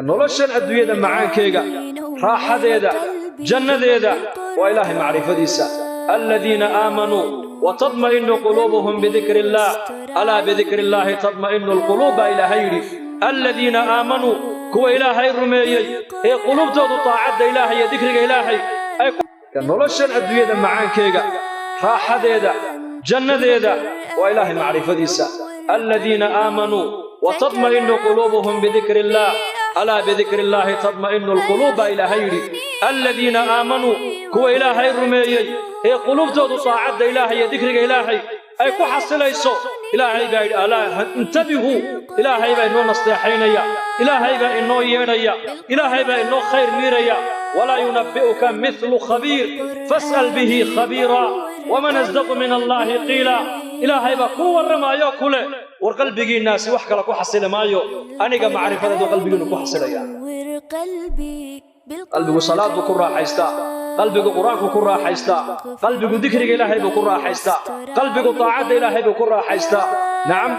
Noloshan adduunyada macaankeyga, raaxadeeda, jannadeeda waa Ilaahay macrifadiisa. Aladiina aamanuu watadma'inu quluubuhum bidikri illaah, alaa bidikri illaahi tadma'inu alquluub, baa Ilaahay yidhi. Aladiina aamanuu, kuwa Ilaahay rumeeyey ee quluubtoodu taacadda Ilaahay iyo dikriga Ilaahay ay. Noloshan adduunyada macaankeyga, raaxadeeda, jannadeeda waa Ilaahay macrifadiisa. Aladiina aamanuu watadma'inu quluubuhum bidikri illaah, alaa bidikri illaahi tadma'inu alquluub, baa Ilaahay yidhi. Aladiina aamanuu, kuwa Ilaahay rumeeyey ee quluubtoodu taacadda Ilaahay iyo dikriga Ilaahay ay ku xasilayso. Ilaahay baa yidhi: alaa intabihuu. Ilaahay baa inoo nasteexaynaya, Ilaahay baa inoo yeedhaya, Ilaahay baa inoo khayr miiraya. Walaa yunabbi'uka mithlu khabiir, fas'al bihi khabiira, waman asdaqu min allaahi qiila. Ilaahay baa kuu warramaayo kule: war, qalbigiinnaasi wax kale ku xasili maayo, aniga macrifadeedu qalbigiinnu ku xasilaya. Qalbigu salaaduu ku raaxaystaa, qalbigu Qur-aanku ku raaxaystaa, qalbigu dikriga Ilaahay buu ku raaxaystaa, qalbigu taacadda Ilaahay buu ku raaxaystaa. Nacam,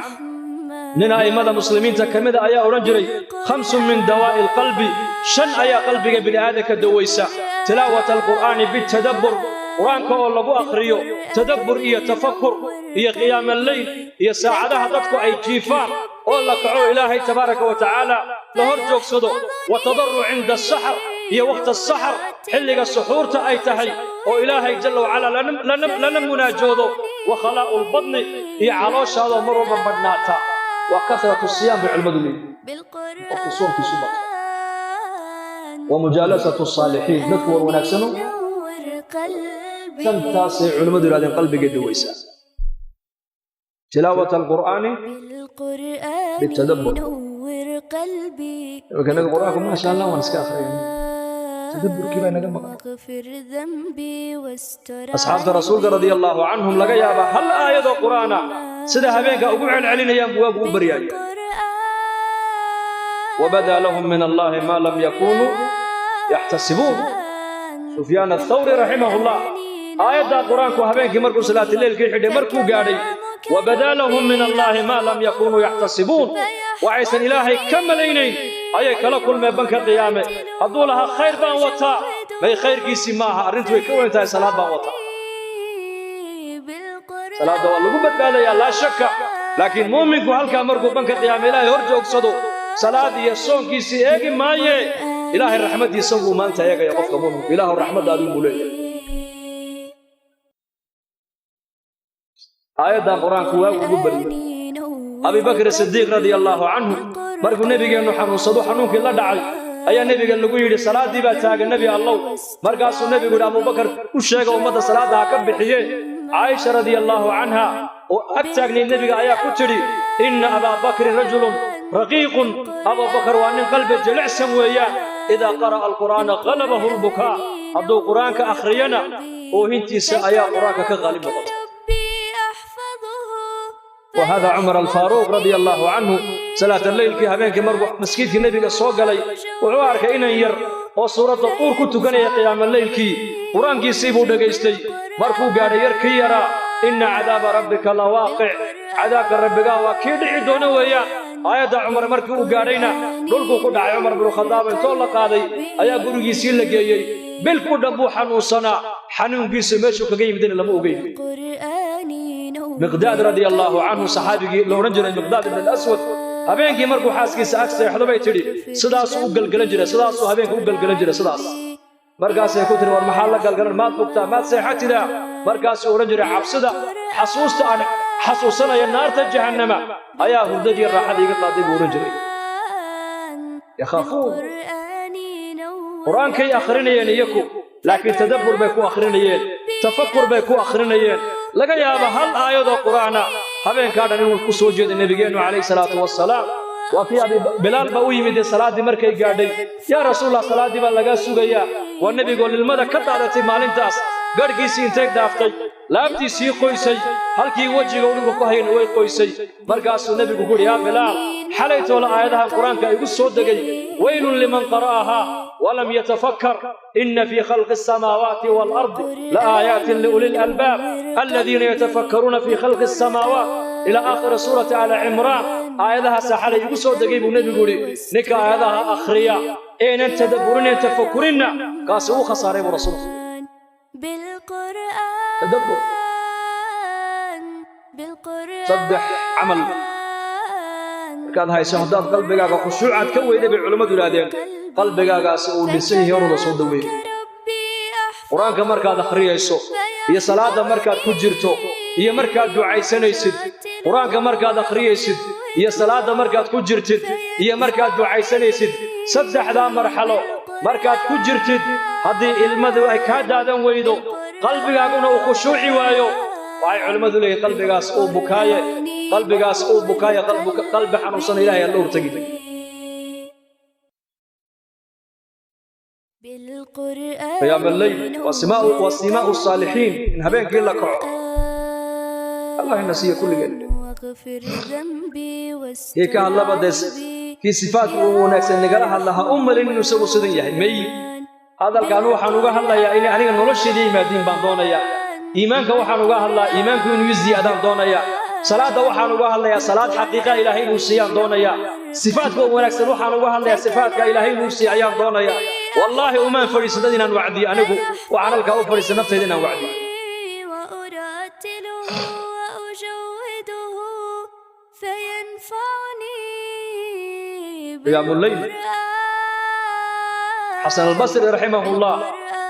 nin a'immada muslimiinta ka mida ayaa odhan jiray: khamsun min dawaa'i alqalbi, shan ayaa qalbiga bini aadamka dawaysa. Tilaawata alqur'aani bitadabbur, Qur-aanka oo lagu akhriyo tadabbur iyo tafakur, iyo qiyaama alleyl, iyo saacadaha dadku ay jiifaan oo la kaco, Ilaahay tabaaraka wa tacaala la hor joogsado, wa tadaruc cinda asaxar, iyo waqta asaxar, xilliga suxuurta ay tahay oo Ilaahay jalla wacalaa lana munaajoodo, wa khalaa'u lbadni, iyo calooshaadoo mar walba badhnaata, wa kasratu siyaam bay culimmadu leeyihin, qofku soonkiisu bato, wa mujaalasatu saalixiin, dadku war wanaagsano. Shantaasay culimmadu yidhahdeen qalbigay dawaysaa. Tilaawat alqur'aani bitadabbur. Imanka inaga Qur'aanku, maasha Allah, waan iska akhriyay, tadabburkii baa naga maqan. Asxaabta Rasuulka radia Allaahu canhum laga yaabaa hal aayadoo Qur'aana sida habeenka ugu celcelinayaan buwaagu u baryaaya. Wabadaa lahum min Allahi maa lam yakunuu yaxtasibuun. Sufyaan Athawri raximahullah aayaddaa Qur-aanku habeenkii markuu salaatileylkii xidhay, markuu gaadhay wabadaa lahum min Allaahi maa lam yakunuu yaxtasibuun, waxaysan Ilaahay ka malaynayn ayay kala kulmeen banka qiyaame. Hadduu lahaa khayr baan wataa, may, khayrkiisii ma aha, arrintu way ka weyn tahay. Salaad baan wataa, salaadda waa lagu badbaadayaa, laa shaka, laakiin muuminku halkaa markuu banka qiyaame Ilaahay hor joogsado, salaad iyo soonkiisii eegi maaye, Ilaahay raxmaddiisa buu maanta eegaya qofka muuminku. Ilaahu raxmaddaaduu buu leeyahay. Aayaddan Qur-aanku waagu ugu baryo. Abibakr Sidiiq radia Allaahu canhu markuu nebigeennu xanuunsado, xanuunkii la dhacay, ayaa nebiga lagu yidhi: salaaddii baa taagan, Nebi Allow. Markaasuu nebigu yidhi: Abubakar u sheega ummadda salaadda ha ka bixiye. Caaisha radia Allaahu canha oo ag taagnayd nebiga ayaa ku tidhi: inna Abaa Bakrin rajulun raqiiqun, Abubakar waa nin qalbi jilicsan weeyaan, idaa qara'a alqur'aana ghalabahu lbukaa, hadduu Qur'aanka akhriyana oohintiisa ayaa Qur'aanka ka qaalib noqota. Wahada Cumar Alfaaruuq radia Allaahu canhu salaata leylkii habeenkii markuu maskiidkii nebiga soo galay, wuxuu arkay inan yar oo suuradda Tuur ku tukanaya qiyaama leylkii. Qur-aankiisii buu dhegaystay. Markuu gaadhay yar kii yaraa: inna cadaaba rabbika la waaqic, cadaabka rabbigaa waa kii dhici doona weeyaan, aayadda Cumar markii uu gaadhayna dhulkuu ku dhacay. Cumar binu Khadaab intoo la qaaday ayaa gurigiisii la geeyey. Bil ku dhan buu xanuunsanaa, xanuunkiisu meeshuu kaga yimidina lama ogeyn. Miqdaad radia Allaahu canhu, saxaabigii la odhan jiray Miqdaad ibn Alaswad, habeenkii markuu xaaskiisa ag seexdo bay tidhi: sidaasuu u gelgelan jiray, sidaasuu habeenka u gelgelan jiray sidaas. Markaasay ku tiri: war, maxaa la galgalan? Maad bugtaa? Maad seexatidaa? Markaasuu odhan jiray: cabsida xasuusta aan xasuusanaya naarta jahannama ayaa hurdadii raaxada iga qaaday, buu odhan jiray. Yakhaafuun, Qur-aankay akhrinayeen iyaku, laakiin tadabbur bay ku akhrinayeen, tafakur bay ku akhrinayeen. Laga yaaba hal aayadoo Qur'aana habeenkaa dhan inuu ku soo jeeday nebigeennu calayhi salaatu wasalaam. Waa kii Abi Bilaal baa u yimid ee salaaddii markay gaadhay: yaa Rasuulallah, salaaddii baa lagaa sugayaa. Waa nebigoo lilmada ka daadatay maalintaas, garhkiisii intay dhaaftay laabtiisii qoysay, halkii wejiga uu dhulka ku hayna way qoysay. Markaasuu nebigu ku yidhi: yaa Bilaal, xalaytoola aayadahan Qur-aanka igu soo degay, weylun liman qara'ahaa walam yatafakkar, ina fii khalqi asamaawaati waalardi laaayaatin liuli lalbaab aladiina yatafakkaruuna fii khalqi asamaawaat. Ilaa aakhiri suurati Aali Cimraan aayadahaasaa xalay igu soo degay buu nebigu yidhi. Ninka aayadaha akhriya eenan tadabburineen tafakurinna, kaasi uu khasaaray buu rasuulku. Tadabbur. Saddex camal markaad hayso, haddaad qalbigaaga khushuucaad ka weyday, bay culimmadu yidhahdeen, qalbigaagaasi uu dhisan yahay, orada soo daweey. Qur-aanka markaad akhriyayso iyo salaadda markaad ku jirto iyo markaad ducaysanaysid, qur-aanka markaad akhriyaysid iyo salaadda markaad ku jirtid iyo markaad ducaysanaysid, saddexdaa marxalo markaad ku jirtid, haddii ilmadu ay kaa daadan weydo, qalbigaaguna uu khushuuci waayo, waxay culimmadu leeyihin qalbigaas uu bukaaye, qalbigaas uu bukaaye, qalbi xanuunsan Ilahay aan la hortegin. Qiyaam alleyl waa simaa'u saalixiin, in habeenkii la kaco. Allah ina siiyo kulligeen. Kii ka hadlaba dee, kii sifaadka ugu wanaagsan nagala hadla, ha u malin inuu isagu sidan yahay. May, hadalkan waxaan uga hadlayaa inay aniga noloshayda yimaadiin baan doonayaa. Iimaanka waxaan uga hadlaa iimaanku inuu i ziyaadaan doonayaa. Salaadda waxaan uga hadlayaa salaad xaqiiqa Ilaahay inuu siiyaan doonayaa. Sifaadka wanaagsan waxaan uga hadlayaa sifaadka Ilaahay inuu siiya ayaan doonayaa. Wallaahi umaan fadhiisan dad inaan wacdiyo anigu, waxaan halkaa u fadhiisan naftayda inaan wacdiyo. وأرتله وأجوده فينفعني. قيام الليل. Xasan Albasri raximahullah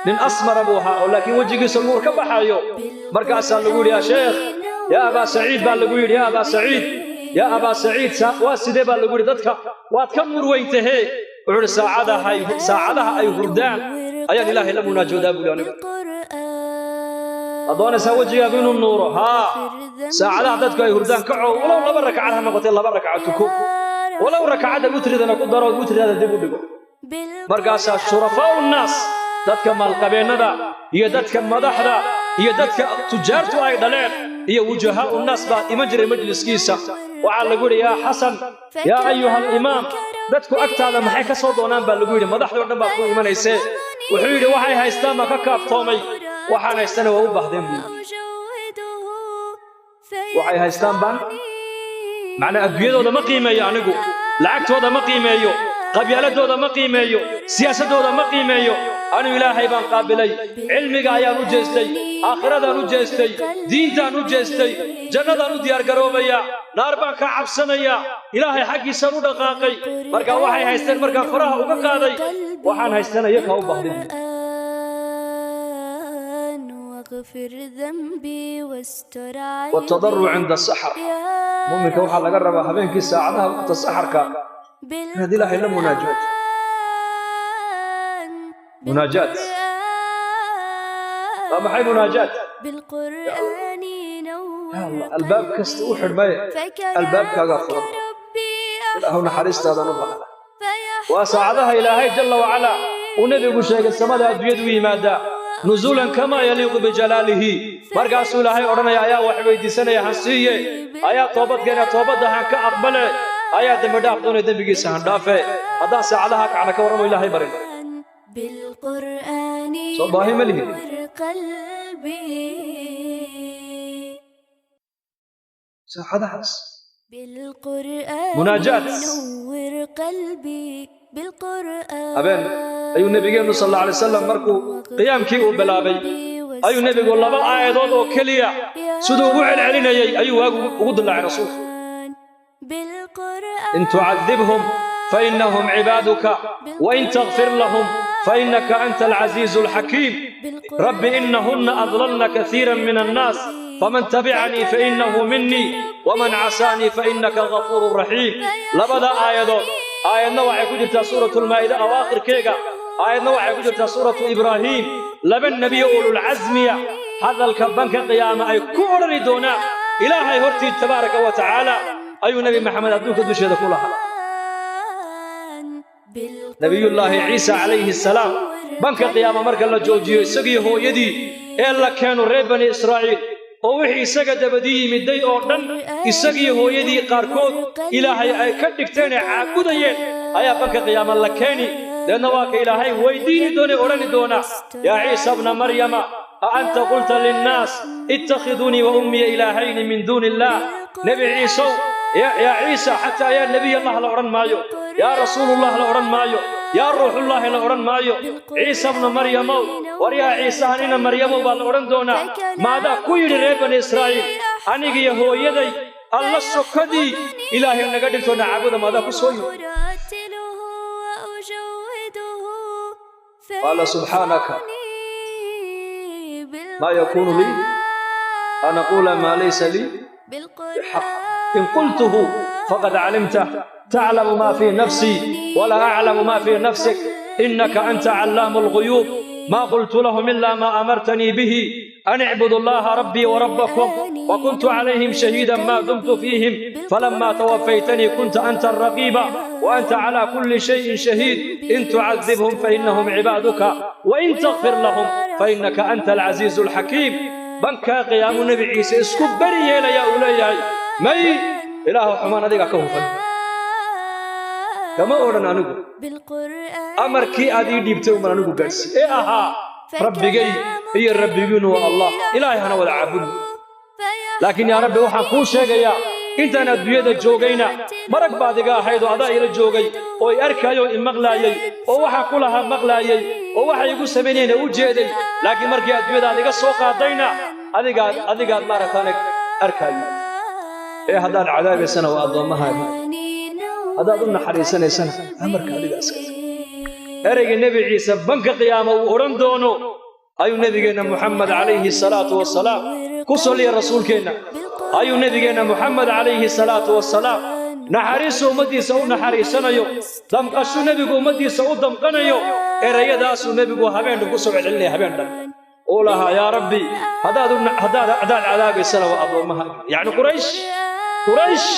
nin asmara buu ahaa oo laakiin wejigiisa nuur ka baxayo. Markaasaa lagu yidhi, yaa sheekh, yaa Abaa Saciid baa lagu yidhi, yaa Abaa Saciid, yaa Abaa Saciid, waa sidee baa lagu yidhi, dadka waad ka nuur weyntahee? Wuxuu yidhi, saacadaha ay hurdaan ayaan Ilaahay la munaajoodaa buu yidhi. Anigu ad doonaysaa wejigaagu inuu nuuro? Haa, saacadaha dadku ay hurdaan kaco, walow laba rakacad ha noqotee, laba rakacad tuko, walow rakacadda witridana ku daro, witridaada dib u dhigo. Markaasaa shurafaau nnaas, dadka maalqabeennada iyo dadka madaxda iyo dadka tujaartu ay dhaleen iyo wujahaau nnaas baa iman jiray majliskiisa. Waxaa lagu yidhi, yaa Xasan, yaa ayuha alimaam, dadku agtaada maxay ka soo doonaan baa lagu yidhi, madaxdoo dhan baa ku imanaysee. Wuxuu yidhi, waxay haystaan baa ka kaaftoomay, waxaan haystana waa u baahdeen buu yidhi. Waxay haystaan baan macnaa adduunyadooda ma qiimeeyo anigu, lacagtooda ma qiimeeyo, qabyaaladooda ma qiimeeyo, siyaasaddooda ma qiimeeyo. Anigu Ilaahay baan qaabilay, cilmiga ayaan u jeestay, aakhiradan u jeestay, diintaan u jeestay, jannadaan u diyaargaroobayaa, naar baan ka cabsanayaa, Ilaahay xaggiisaan u dhaqaaqay. Marka waxay haysteen markaan faraha uga qaaday, waxaan haystana iyakaa u bahdin. واغفر ذنبي واستر. والتضرع عند السحر. Mu'minka waxaa laga rabaa habeenkii saacadaha waqta saxarka inaad Ilaahay la munaajato. Munaajaat waa maxay? Munaajaat بالقرآن نور. Ya Allah, albaab kasta u xidhmaye, albaabkaagaa furan. Ilaahu naxariistaadan u baxda. Waa saacadaha Ilaahay jalla wacalaa uu nebigu sheegay samada adduunyadu u yimaadaa nuzuulan kamaa yaliiqu bijalaalihi. Markaasuu Ilaahay odhanaya, ayaa wax weydiisanaya han siiye, ayaa toobad keena toobadda han ka aqbale, ayaa dembi dhaaf doonaya dembigiisa han dhaafe. Haddaan saacadaha kacna ka warramo Ilaahay barin. بالقرآن Soo baahi ma lihin. نور قلبي. Saacadahaas بالقرآن munaajaat. نور قلبي بالقرآن. Habeen ayuu nebigeennu sal alla alay wasalam markuu qiyaamkii uu bilaabay ayuu nebigu laba aayadood oo keliya siduu ugu celcelinayey ayuu waagu ugu dilaacay rasuulku. بالقرآن. إن تعذبهم فإنهم عبادك وإن تغفر لهم فإنك أنت العزيز الحكيم رب إنهن أضللن كثيرا من الناس فمن تبعني فإنه مني ومن عصاني فإنك غفور رحيم. Labada aayadood, aayadna waxay ku jirtaa suuratu Lmaa'ida awaakhirkeega, aayadna waxay ku jirtaa suuratu Ibraahiim. Laba nebiyo ululcasmiya hadalka banka qiyaama ay ku odhani doonaan Ilaahay hortii tabaaraka wa tacaala ayuu Nebi Maxamed adduunka dusheeda ku lahaa. Nabiyullaahi Ciisa calayhi salaam banka qiyaama marka la joojiyo isagii hooyadii ee la keeno reer Bani Israa'iil oo wixii isaga dabadii yimiday oo dhan, isagii hooyadii qaarkood Ilaahay ay ka dhigteen ee caabudayeen ayaa banka qiyaama la keeni. Deedna waa ka Ilaahay weydiini doone, odhani doona, yaa Ciisa bna Maryama, a anta qulta linnaas ittakhiduunii wa ummiya ilaahayni min duuni illaah? Nebi Ciisow, yaa Ciisa, xataa yaa Nebiy Allah la odhan maayo, yaa Rasuulullah la odhan maayo, yaa Ruuxullaahi la odhan maayo. Ciisa bnu Maryamow, war yaa Ciisahan ina Maryamow baa la odhan doonaa. Maadaa ku yidhi reer Bani Israa'iil anigiyo hooyaday Alla sokadii Ilaahay naga dhigto na caabuda? Maadaa ku soo yidhi? أرتله وأجوده. قال سبحانك ما يكون لي أن أقول ما ليس لي بحق، إن قلته فقد علمته، تعلم ما في نفسي ولا أعلم ما في نفسك، إنك أنت علام الغيوب. ما قلت لهم إلا ما أمرتني به أن اعبدوا الله ربي وربكم، وكنت عليهم شهيدا ما دمت فيهم، فلما توفيتني كنت أنت الرقيب وأنت على كل شيء شهيد. إن تعذبهم فإنهم عبادك، وإن تغفر لهم فإنك أنت العزيز الحكيم. Bankaa qiyaamu Nebi Ciise isku beri yeelayaa, uu leeyahay: may, Ilaahu, xumaan adiga ka hufan kama odhan anigu. Amarkii aad ii dhiibtay uman anigu gaadhsi ee ahaa Rabbigay iyo Rabbigiinu waa Allah, Ilaahay hana wada caabudno. Laakiin yaa Rabbi, waxaan kuu sheegayaa intaan adduunyada joogayna marag baad iga ahayd oo adaa ila joogay oo i arkaayoo i maqlaayey oo waxaan ku lahaa maqlaayey oo waxay igu samaynayna u jeeday. Laakiin markii adduunyada aad iga soo qaadayna adigaad maaragtaane arkaayo. Ee haddaad cadaabaysana waa addoommahaaga, haddaad u naxariisanaysana amarka adiga iska. Ereyga Nebi Ciise banka qiyaama uu odhan doono ayuu nebigeenna Muxamed calayhi salaatu wasalaam ku saliya. Rasuulkeenna ayuu nebigeenna Muxamed calayhi salaatu wasalaam naxariisu ummaddiisa u naxariisanayo, damqashu nebigu ummaddiisa u damqanayo, erayadaasuu nebigu habeen dhan ku soo celcelinaya, habeen dhan uu lahaa: yaa Rabbi, haddaad cadaabaysana waa addoommaha, yacni Quraysh. Quraysh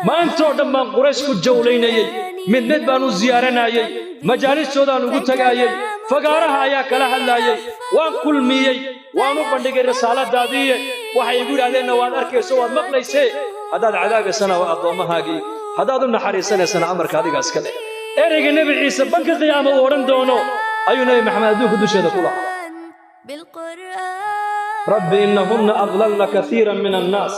maantoo dhan baan Quraysh ku jawlaynayey, mid mid baan u ziyaaranayey, majaalistoodaan ugu tagaayey, fagaaraha ayaa kala hadlaayey, waan kulmiyey, waan u bandhigay risaaladaadiiye. Waxay igu yidhahdeenna waad arkayso, waad maqlaysee. Haddaad cadaabaysana waa addoommahaagii, haddaad u naxariisanaysana amarka adiga iska leh. Ereyga Nebi Ciise banka qiyaama uu odhan doono ayuu Nebi Maxamed adduunka dusheeda ku lahaa: رب إنهن أضللن كثيرا من الناس.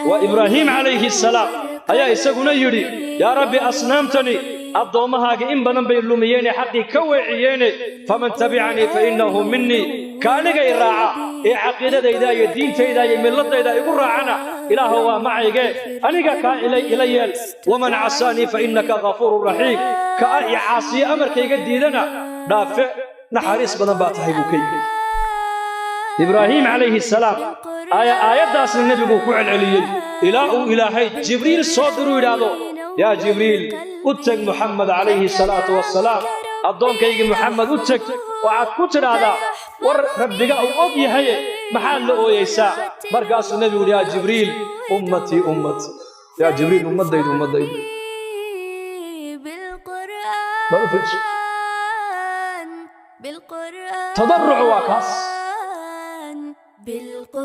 Waa Ibraahiim calayhi salaam ayaa isaguna yidhi: yaa Rabbi, asnaamtani addoommahaaga in badan bay lumiyeene, xaqii ka weeciyeene. فمن تبعني فإنه مني. Ka anigay raaca ee caqiidadayda iyo diintayda iyo milladayda igu raacana, Ilaahu, waa macayge, aniga kaa ila yeel. ومن عصاني فإنك غفور رحيم. Ka i caasiye, amarkayga diidana, dhaafe naxariis badan baa tahay, buu ka yidhi Ibraahiim calayhi salaam. Aayaddaasna nebiguu ku celceliyey ilaa uu Ilaahay Jibriil soo diruu yidhaahdo: yaa Jibriil, u teg Muxamed calayhi salaatu wassalaam, addoonkaygii Muxamed u teg, waxaad ku tidhaahdaa: war Rabbiga uu og yahaye, maxaad la ooyeysaa? Markaasuu nebigu yidhi: yaa Jibriil, ummatii, ummatii, yaa Jibriil, ummaddaydu, ummaddaydu. Bal u fiirso. Tadarrucu waa kaas.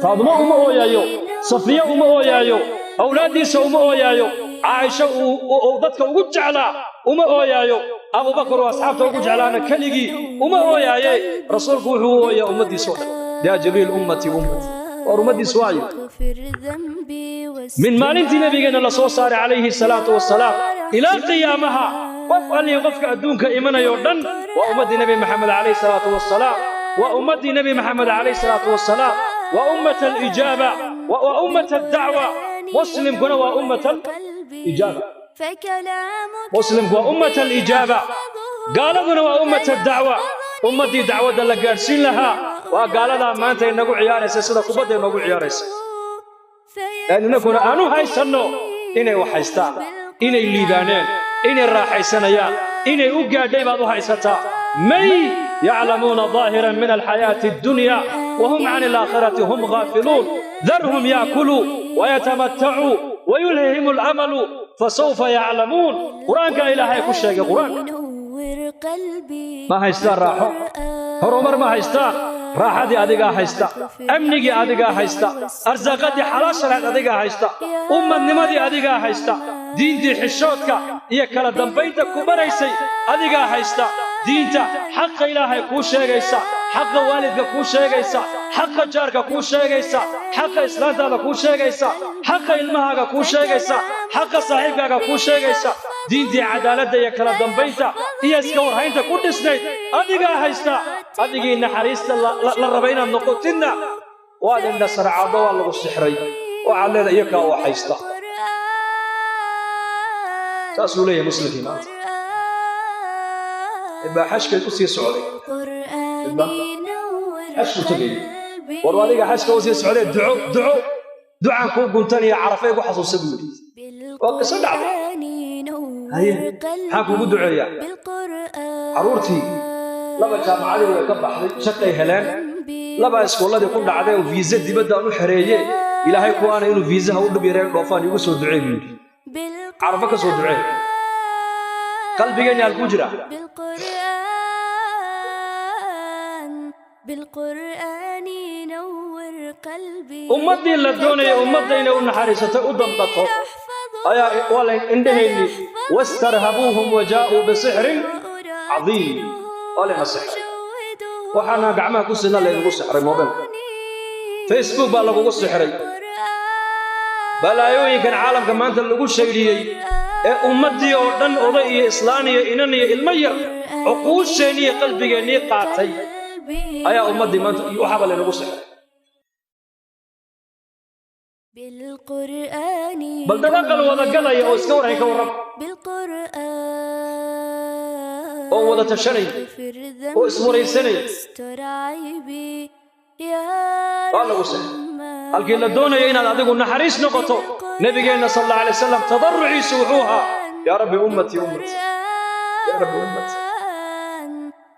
Faadumo uma ooyaayo, Safiya uma ooyaayo, awlaaddiisa uma ooyaayo, Caaisha uu dadka ugu jeclaa uma ooyaayo, Abubakar oo asxaabta ugu jeclaana keligii uma ooyaaye. Rasuulku wuxuu u ooyaa ummaddiisa oo dhan. Yaa Jibriil, ummatii, ummatii. War ummaddiis waayo. Min maalintii nabigeenna la soo saaray calayhi salaatu wasalaam ilaa qiyaamaha, qof allii qofka adduunka imanayoo dhan waa ummaddii Nebi Maxamed calayhi salaatu wasalaam, waa ummaddii Nebi Maxamed calayhi salaatu wasalaam, waa ummat alijaaba, waa ummat addacwa. Muslimkuna waa ummat alijaaba, muslimku waa ummat alijaaba, gaaladuna waa ummat addacwa. Ummaddii dacwadda la gaadhsiin lahaa waa gaaladaa maanta inagu ciyaaraysa sida kubadda inoogu ciyaaraysa, innaguna aanu haysanno inay wax haystaan, inay liibaaneen, inay raaxaysanayaan, inay u gaadhay baad u haysataa. May يعلمون ظاهرا من الحياة الدنيا وهم عن الآخرة هم غافلون. ذرهم يأكلوا ويتمتعوا ويلههم الأمل فسوف يعلمون. Qur-aanka Ilaahay ku sheegay Qur-aanka. Ma haystaan raaxo, horumar ma haystaan. Raaxadii adigaa haysta, amnigii adigaa haysta, arsaaqadii xalaasha lahayd adigaa haysta, ummadnimadii adigaa haysta, diintii xishoodka iyo kala dambaynta ku baraysay adigaa haysta, diinta xaqa Ilaahay kuu sheegaysa. Xaqa waalidka kuu sheegaysa, xaqa jaarka kuu sheegaysa, xaqa islaantaada kuu sheegaysa, xaqa ilmahaaga kuu sheegaysa, xaqa saaxiibkaaga kuu sheegaysa, diintii cadaaladda iyo kala dambaynta iyo iska warhaynta ku dhisnayd adigaa haysta. Adigii naxariista la raba inaad noqotidna waad indha sarcaddo, waa lagu sixray. Waxaad leedahay iyakaa oo haysta. Saasuu leeyahay muslimkii maanta baa xajka u sii socday, midba xajku tegayay. War adiga xajka u sii socday, duco, duco, ducaan kuu guntanaya, Carafay igu xasuusa, buu yidhi. Waa qiso dhacday. Haye, maxaan kuugu duceeyaa? Carruurtii laba jaamacadii way ka baxday, shaqay heleen. Laba iskoolladii ku dhacday oo viisa dibadda aan u xereeye, Ilaahay kuwaana inuu viisaha u dhib yareen dhoofaan iigu soo ducee, buu yidhi. Carafo ka soo ducee. Qalbigeenna halkuu jira? بالقرآن، بالقرآن نور قلبي. Ummaddii la doonayay ummadda inay u naxariisato, u damqato, ayaa waa la indhahayni. وَاسْتَرْهَبُوهُمْ وَجَاءُوا بِسِحْرٍ عَظِيمٍ. Waa layna sixray. Waxaana gacmaha ku sidna laynagu sixray. Mobilka, Facebook baa lagugu sixray. Balaayooyinkan caalamka maanta lagu shaydhiyey ee ummaddii oo dhan, oday iyo islaan iyo inan iyo ilmo yar, cuquusheennii iyo qalbigeennii qaatay ayaa ummaddii maanta waxaaba laynagu sixray. بالقرآن. Bal dad aqal wada galaya oo iska warhay ka warram, بالقرآن oo wada tashanay اغفر oo iswaraysanay. واستر عيبي يا Waa lagu sixray. Halkii la doonayo inaad adigu naxariis noqoto, nabigeenna sal Allahu alay wasalam tadarruciisu wuxuu ahaa: "Yaa Rabbi, ummatii, ummatii, yaa Rabbi, ummatii."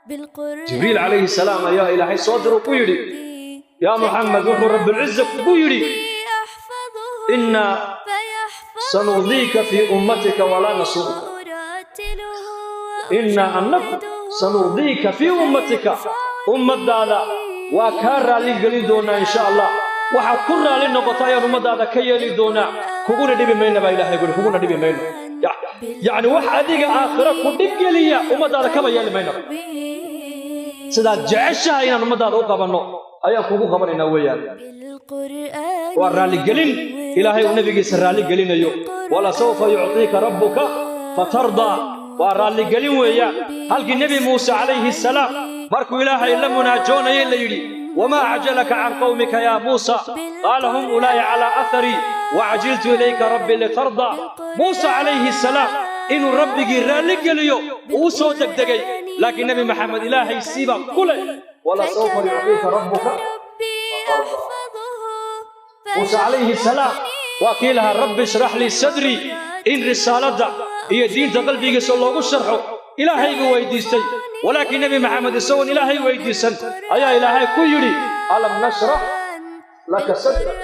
بالقرآن. Jibriil calayhi salaam ayaa Ilaahay soo diru, ku yidhi: "Yaa Muxamed, wuxuu Rabbilciza kugu yidhi: أحفظه إنا فيحفظ سنرضيك في أمتك ولا نسوءك." أرتله. إنا annaku سنرضيك في أمتك, ummadaada waa kaa raalli gelin doonaa insha Allah. Waxaad ku raalli noqoto ayaan ummadaada ka yeeli doonaa, kuguna dhibi mayna, baa Ilahay guri. Kuguna dhibi mayno. Yacni wax adiga aakhiro ku dhib geliya ummadaada kaba yeeli mayno. Sidaad jeceshahay inaan ummadaada u qabanno ayaan kugu qabanaynaa weeyaan. بالقرآن. Waa raalligelin Ilaahay uu nabigiisa raalli gelinayo. وَلَسَوْفَ يُعْطِيكَ رَبُّكَ فَتَرْضَىٰ. Waa raalligelin weeyaan. Halkii Nebi Muuse calayhi salaam markuu Ilaahay la munaajoonayay la yidhi: وَمَا أَعْجَلَكَ عَنْ قَوْمِكَ يَا مُوسَىٰ؟ قَالَ هُمْ أُولَاءِ عَلَىٰ أَثَرِي وَعَجِلْتُ إِلَيْكَ رَبِّ لِتَرْضَىٰ. Muuse calayhi salaam inuu Rabbigii raalli geliyo uu u soo degdegay, laakiin Nebi Maxamed Ilaahay siibaa ku leh: وَلَسَوْفَ يُعْطِيكَ رَبُّكَ. ربي أحفظه. Muuse calayhi salaam waa kii lahaa: رَبِّ اشْرَحْ لِي صَدْرِي. In risaaladda iyo diinta qalbigiisa loogu sharxo Ilaahay buu weydiistay, walaakiin Nebi Maxamed isagoon Ilaahay weydiisan ayaa Ilaahay ku yidhi: أَلَمْ نَشْرَحْ لَكَ صَدْرَكَ.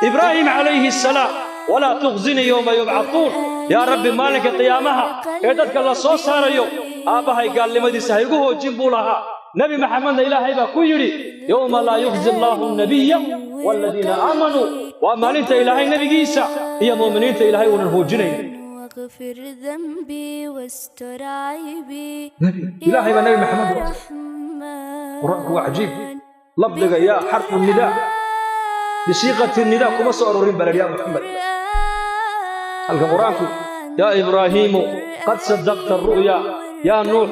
Ibraahim calayhi salaam: وَلَا تُخْزِنِي يَوْمَ يُبْعَثُونَ. Yaa Rabbi, maalinka qiyaamaha ee dadka la soo saarayo aabbahay gaalnimadiisa ha igu hoojin, buu lahaa. Nebi Maxamedna Ilaahay baa ku yidhi: يَوْمَ لَا يُخْزِي اللَّهُ النَّبِيَّ وَالَّدِينَ آمَنُوا. Waa maalinta Ilaahay nebigiisa iyo mu'miniinta Ilaahay uunan hoojinayn. واغفر ذنبي واستر عيبي. Ilaahay baa Nebi Maxamed u رحمن. Qur-aanku waa cajiib. Lafdiga yaa, xarfu nidaa, بصيغة النداء kuma soo arorin baa la yidhi yaa Muxamed. Halka Qur-aanku: يا إبراهيم قد صدقت الرؤيا، يا نوح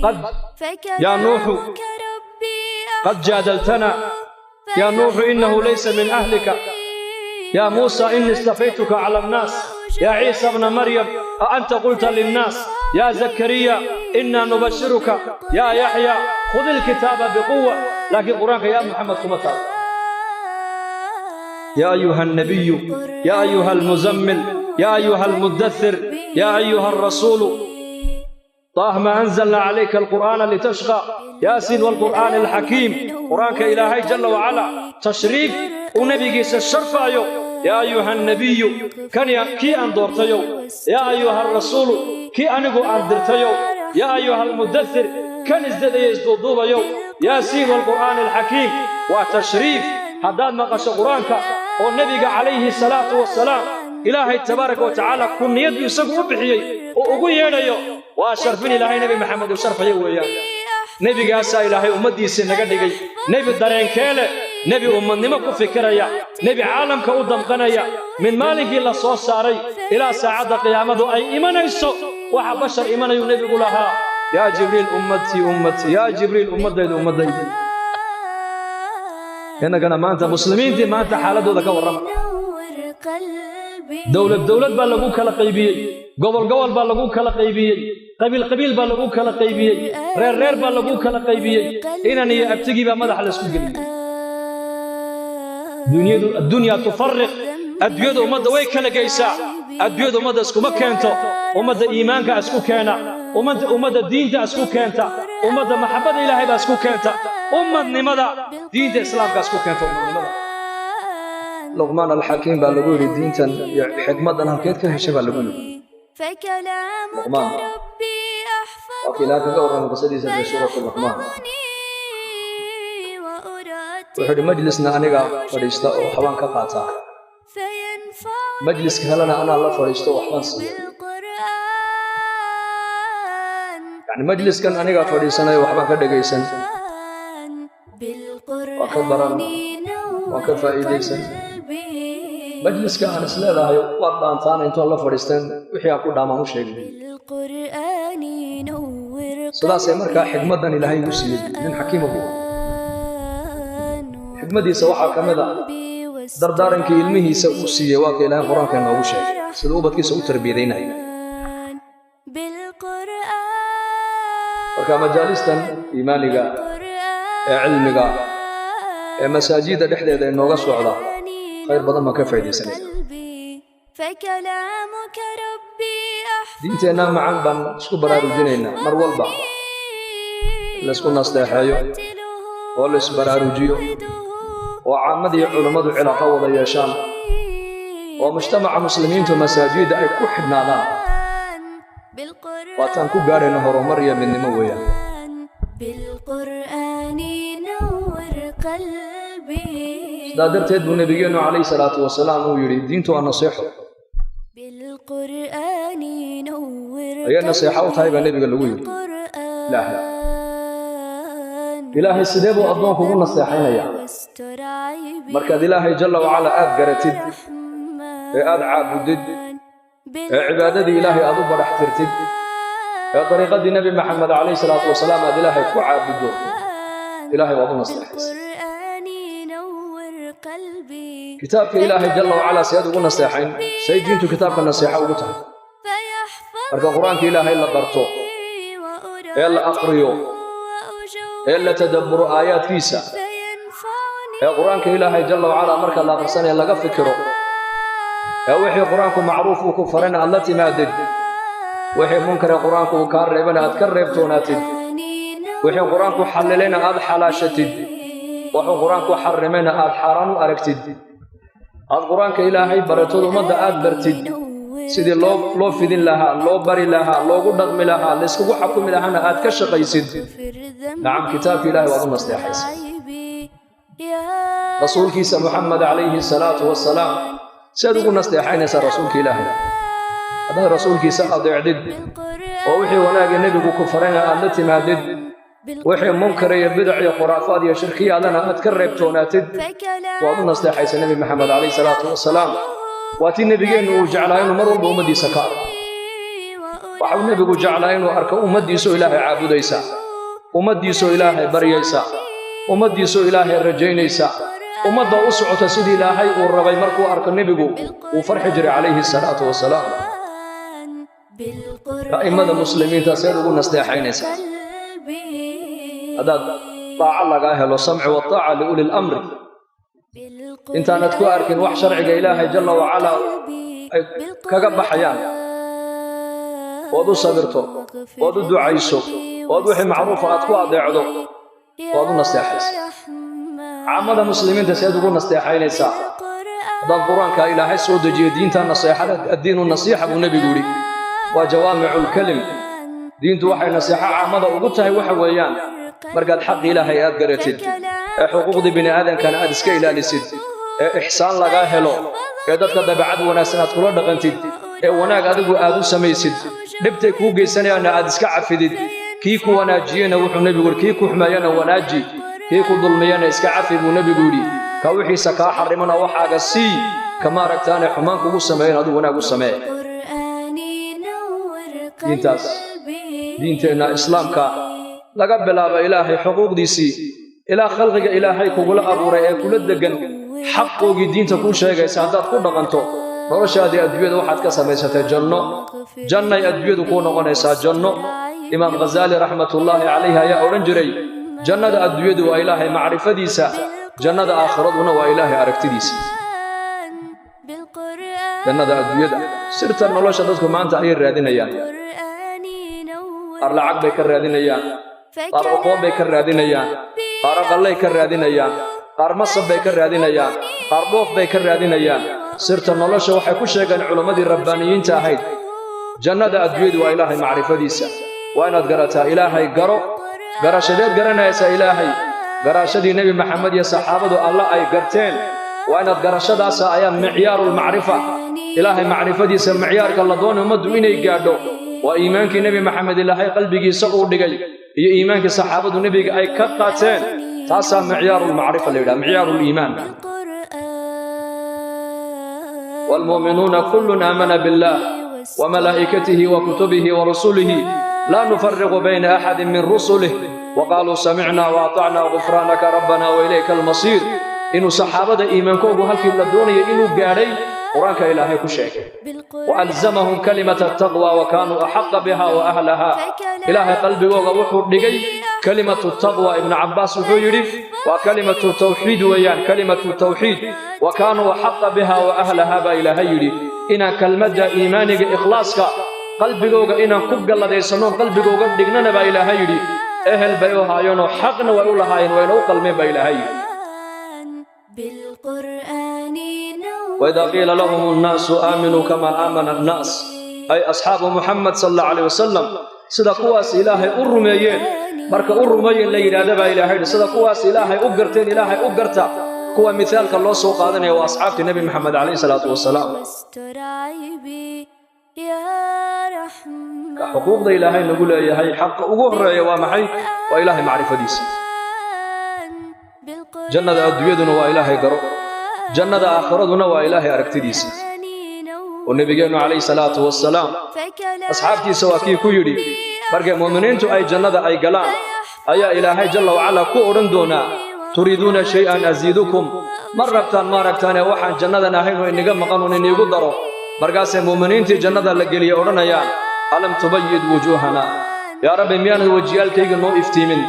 قد يا نوح فكلامك ربي قد جادلتنا، يا نوح إنه ليس من أهلك، يا موسى إني اصطفيتك على الناس، يا عيسى ابن مريم أأنت قلت للناس، يا زكريا إنا نبشرك، يا يحيى خذ الكتاب بقوة. لكن قرآنك يا محمد كما تعالى: يا أيها النبي، يا أيها المزمل، يا أيها المدثر، يا أيها الرسول، طه ما أنزلنا عليك القرآن لتشقى، يس والقرآن الحكيم. قرآنك إلهي جل وعلا تشريف ونبيgiisa sharfaayo: يا أيها النبي, kan kii aan doortayow، يا أيها الرسول, kii anigu aan dirtayow، يا أيها المدثر, kan isdadaya, isduuduubayow، يس والقرآن الحكيم. Waa tashriif. Haddaad maqasho Qur-aanka oo nebiga calayhi salaatu wasalaam Ilaahay tabaaraka wa tacaala kuniyadu isagu u bixiyey oo ugu yeedhayo, waa sharfin Ilaahay Nebi Maxamed uu sharfayo weeyaan. Nebigaasaa Ilaahay ummaddiisii naga dhigay. Nebi dareenkee leh, nebi ummadnimo ku fikiraya, nebi caalamka u damqanaya. Min maalinkii la soo saaray ilaa saacadda qiyaamadu ay imanayso, waxa bashar imanayuu nebigu lahaa: "Yaa Jibriil, ummatii, ummatii, yaa Jibriil, ummaddaydu, ummaddaydu." Innagana maanta, muslimiintii maanta xaaladdooda ka warrama. نور قلبي. Dowlad dowlad baa lagu kala qaybiyey, gobol gobol baa lagu kala qaybiyey, qabiil qabiil baa lagu kala qaybiyey, reer reer baa lagu kala qaybiyey, inan iyo abtigii baa madaxa laysku geliyey. Dunyadu, الدنيا تفرق. Adduunyadu ummadda way kala geysaa. Adduunyadu ummadda iskuma keento. Ummadda iimaanka isku keena, ummadda diinta isku keenta, ummadda maxabbada Ilaahay baa isku keenta, ummadnimada diinta Islaamka isku keenta ummadnimada. Luqmaan Alxakiim baa lagu yidhi: "Diintan iyo xikmaddan halkeed ka heshay?" baa lagu yidhi. فكلامك Luqmaan. ربي Waa kii Ilaahay kaga warramay qisadiisa fi suurati Luqmaan. أحفظني. Wuxuu yidhi: "Majlisna aniga fadhiista oo waxbaan ka qaataa, فينفعني majliska kalena anaa la fadhiisto, waxbaan siiya." بالقرآن. Yani majliskan anigaa fadhiisanayo, waxbaan ka dhegaysan, waan ka baran, بالقرآن waan ka faa'iidaysan. قلبي. Majliska aan isleedahay waad dhaantaana intoon la fadhiisteen, wixii aan ku dhaamaan u sheegay. بالقرآن نور. Sidaasay markaa xikmaddan Ilaahay igu siiyey. Nin xakiima buu ahaa. Xikmaddiisa waxaa ka mid a dardaarankii ilmihiisa uu siiyey. Waa ka Ilaahay Qur-aanka inoogu sheegay sida ubadkiisa u tarbiyadaynaya. بالقرآن. Marka majaalistan iimaaniga ee cilmiga ee masaajidda dhexdeeda inooga socda, khayr badan baan ka faa'iidaysanayna. قلبي، فكلامك ربي Diinteenna macaan baan isku baraarujinaynaa. Mar walba laysku nasteexeeyo oo la isbaraarujiyo oo caamadii culummadu cilaaqo wada yeeshaan oo mujtamaca muslimiintu masaajidda ay ku xidhnaadaan, waataan ku gaadhayno horumar iyo midnimo weeyaan. بالقرآن نور قلبي. Sidaa darteed buu nebigeennu calayhi salaatu wasalaam uu yidhi: "Diintu waa nasiixo." بالقرآن نور. Ayay nasiixo u tahay baa nebiga lagu yidhi. Ilaahay, Ilaahay sidee buu addoonku ugu naseexaynayaa? واستر عيبي. Markaad Ilaahay jalla wacala aad garatid ee aad caabudid ee cibaadadii Ilaahay aad u badhax tirtid ee dariiqadii Nebi Maxamed calayhi salaatu wasalaam aad Ilaahay ku caabuddo, Ilaahay waad u naseexaysa. بالقرآن نور قلبي. Kitaabka Ilaahay jalla wacala seed ugu naseexayn? Say diintu kitaabka naseexo ugu tahay? Marka Qur-aanka Ilaahay la barto ee la aqriyo ee la tadabburo aayaadkiisa, ee Qur-aanka Ilaahay jalla wacala marka la aqrisanaya laga fikiro, ee wixii Qur-aanku macruuf uu ku farayna aad la timaadid, wixii munkare Qur-aanku uu kaa reebana aad ka reebtoonaatid, wixii Qur-aanku xallilayna aad xalaashatid, wuxuu Qur-aanku xarimayna aad xaaraan u aragtid, aad Qur-aanka Ilaahay baratood, ummadda aad bartid sidii loo fidin lahaa, loo bari lahaa, loogu dhaqmi lahaa, layskugu xakumi lahaana aad ka shaqaysid, nacam, kitaabka Ilahay waad u nasteexaysa. Rasuulkiisa Muxamed calayhi salaatu wasalaam si aad ugu nasteexaynaysaa? Rasuulka Ilaahay haddaad rasuulkiisa adeecdid oo wixii wanaagga nebigu ku farayna aad la timaadid, wixii munkar iyo bidac iyo khuraafaad iyo shirkiyaadana aad ka reebtoonaatid, waad u nasteexaysa Nebi Maxamed calayhi salaatu wasalaam. Waa tii nebigeennu uu jeclaa inuu mar walba ummaddiisa ka arko. Waxau nebigu jeclaa inuu arko ummaddiisoo Ilaahay caabudaysa, ummaddiisoo Ilaahay baryaysa, ummaddiisoo Ilaahay rajaynaysa, ummadda u socota sidii Ilaahay uu rabay. Markuu arko nebigu wuu farxi jiray calayhi salaatu wasalaam. A'immada muslimiinta seed ugu nasteexaynaysaa? Haddaad daaco lagaa helo, السمع والطاعة لأولي الأمر, intaanad ku arkin wax sharciga Ilaahay jalla wacalaa ay kaga baxayaan, ood u sabirto, ood u ducayso, ood wixii macruufa aad ku adeecdo, waad u nasteexaysa. Caamada muslimiinta seed ugu nasteexaynaysaa? Haddaad Qur-aanka Ilaahay soo dejiyo, diinta naseexada, الدين النصيحة buu nebigu yidhi, waa جوامع الكلم. Diintu waxay naseexo caamada ugu tahay waxa weeyaan markaad xaqi Ilaahay aad garatid ee xuquuqdii bini aadamkana aad iska ilaalisid ee ixsaan lagaa helo ee dadka dabeecad wanaagsan aad kula dhaqantid ee wanaag adigu aad u samaysid, dhibtay kuu geysanayaanna aad iska cafidid. Kii ku wanaajiyena, wuxuu nebigu yidhi, kii ku xumeeyana wanaaji, kii ku dulmiyana iska cafi, buu nebigu yidhi. Ka wixiisa kaa xarrimana waxaaga sii, ka maaragtaane xumaan kugu sameeyan adigu wanaag u samee. بالقرآن نور Diintaas, قلبي. diinteenna Islaamka, laga bilaabo Ilaahay xuquuqdiisii ilaa khalqiga Ilaahay kugula abuuray ee kula deggan xaqoogii, diinta kuu sheegaysa haddaad ku dhaqanto, noloshaadii adduunyada waxaad ka samaysatay janno. Jannay adduunyadu kuu noqonaysaa janno. Imaam Ghazaali raxmatullaahi calayhi ayaa odhan jiray: jannada adduunyadu waa Ilaahay macrifadiisa, jannada aakhiraduna waa Ilaahay aragtidiisa. بالقرآن. Jannada adduunyada, sirta nolosha dadku maanta ayay raadinayaan. القرآن نور. Qaar lacag bay ka raadinayaan, qaar aqoon bay ka raadinayaan, qaar aqallay ka raadinayaan, qaar masab bay ka raadinayaan, qaar dhoof bay ka raadinayaan. Sirta nolosha waxay ku sheegeen culammadii rabbaaniyiinta ahayd: jannada adduunyadu waa Ilaahay macrifadiisa. Waa inaad garataa Ilaahay. Garo. Garashadeed garanaysaa Ilaahay? Garashadii Nebi Maxamed iyo saxaabadu Alla ay garteen. Waa inaad garashadaasa ayaa micyaarulmacrifa. Ilaahay macrifadiisa micyaarka la doonay ummaddu inay gaadho waa iimaankii Nebi Maxamed Ilaahay qalbigiisa uu dhigay iyo iimaankii saxaabadu nebiga ay ka qaateen. Taasaa micyaarulmacrifa la yidhaha, micyaaruliimaan. بالقرآن. والمؤمنون كل آمن بالله وملائكته وكتبه ورسله، لا نفرق بين أحد من رسله، وقالوا سمعنا وأطعنا، غفرانك ربنا وإليك المصير. Inuu saxaabada iimaankoogu halkii la doonaya inuu gaadhay, Qur-aanka Ilaahay ku sheegay. بالقرآن. وألزمهم كلمة التقوى وكانوا أحق بها وأهلها. Ilaahay qalbigooga wuxuu dhigay كلمة التقوى. Ibnu Cabbaas wuxuu yidhi waa كلمة التوحيد weeyaan, كلمة التوحيد. وكانوا أحق بها وأهلها baa Ilaahay yidhi. Inaan kelmadda iimaaniga, ikhlaaska qalbigooga inaan ku galladaysannoon qalbigooga dhignana baa Ilaahay yidhi, ehel bay u haayeenoo xaqna way u lahaayeen, wayna u qalmeen, baa Ilaahay yidhi. بالقرآن نور. وإذا قيل لهم الناس آمنوا كما آمن الناس، أي أصحاب محمد صلى الله عليه وسلم, sida kuwaas Ilaahay u rumeeyeen marka u rumeeyeen la yidhaahda, baa Ilaahay yidhi, sida kuwaas Ilaahay u garteen Ilaahay u garta. Kuwa mithaalka loo soo qaadanaya waa asxaabtii Nebi Maxamed calayhi salaatu wasalaam. واستر عيبي يا رحمن. Xuquuqda Ilaahay nagu leeyahay, xaqa ugu horreeya waa maxay? Waa Ilaahay macrifadiisa. بالقرآن. Jannada adduunyaduna waa Ilaahay garo, jannada aakhiraduna waa Ilaahay aragtidiisa. نور. Oo nebigeennu calayhi salaatu wasalaam asxaabtiisa waa kii ku yidhi, markay mu'miniintu ay jannada ay galaan ayaa Ilaahay jalla wacala ku odhan doonaa: تريدون شيئا أزيدكم? Ma rabtaan, maaragtaane, waxaan jannadan ahayn oo inaga maqan oon iniigu daro? Markaasay mu'miniintii jannada la geliyey odhanayaan: ألم تبيض وجوهنا? Yaa Rabbi, miyaanad wejiyaalkayga noo iftiimin?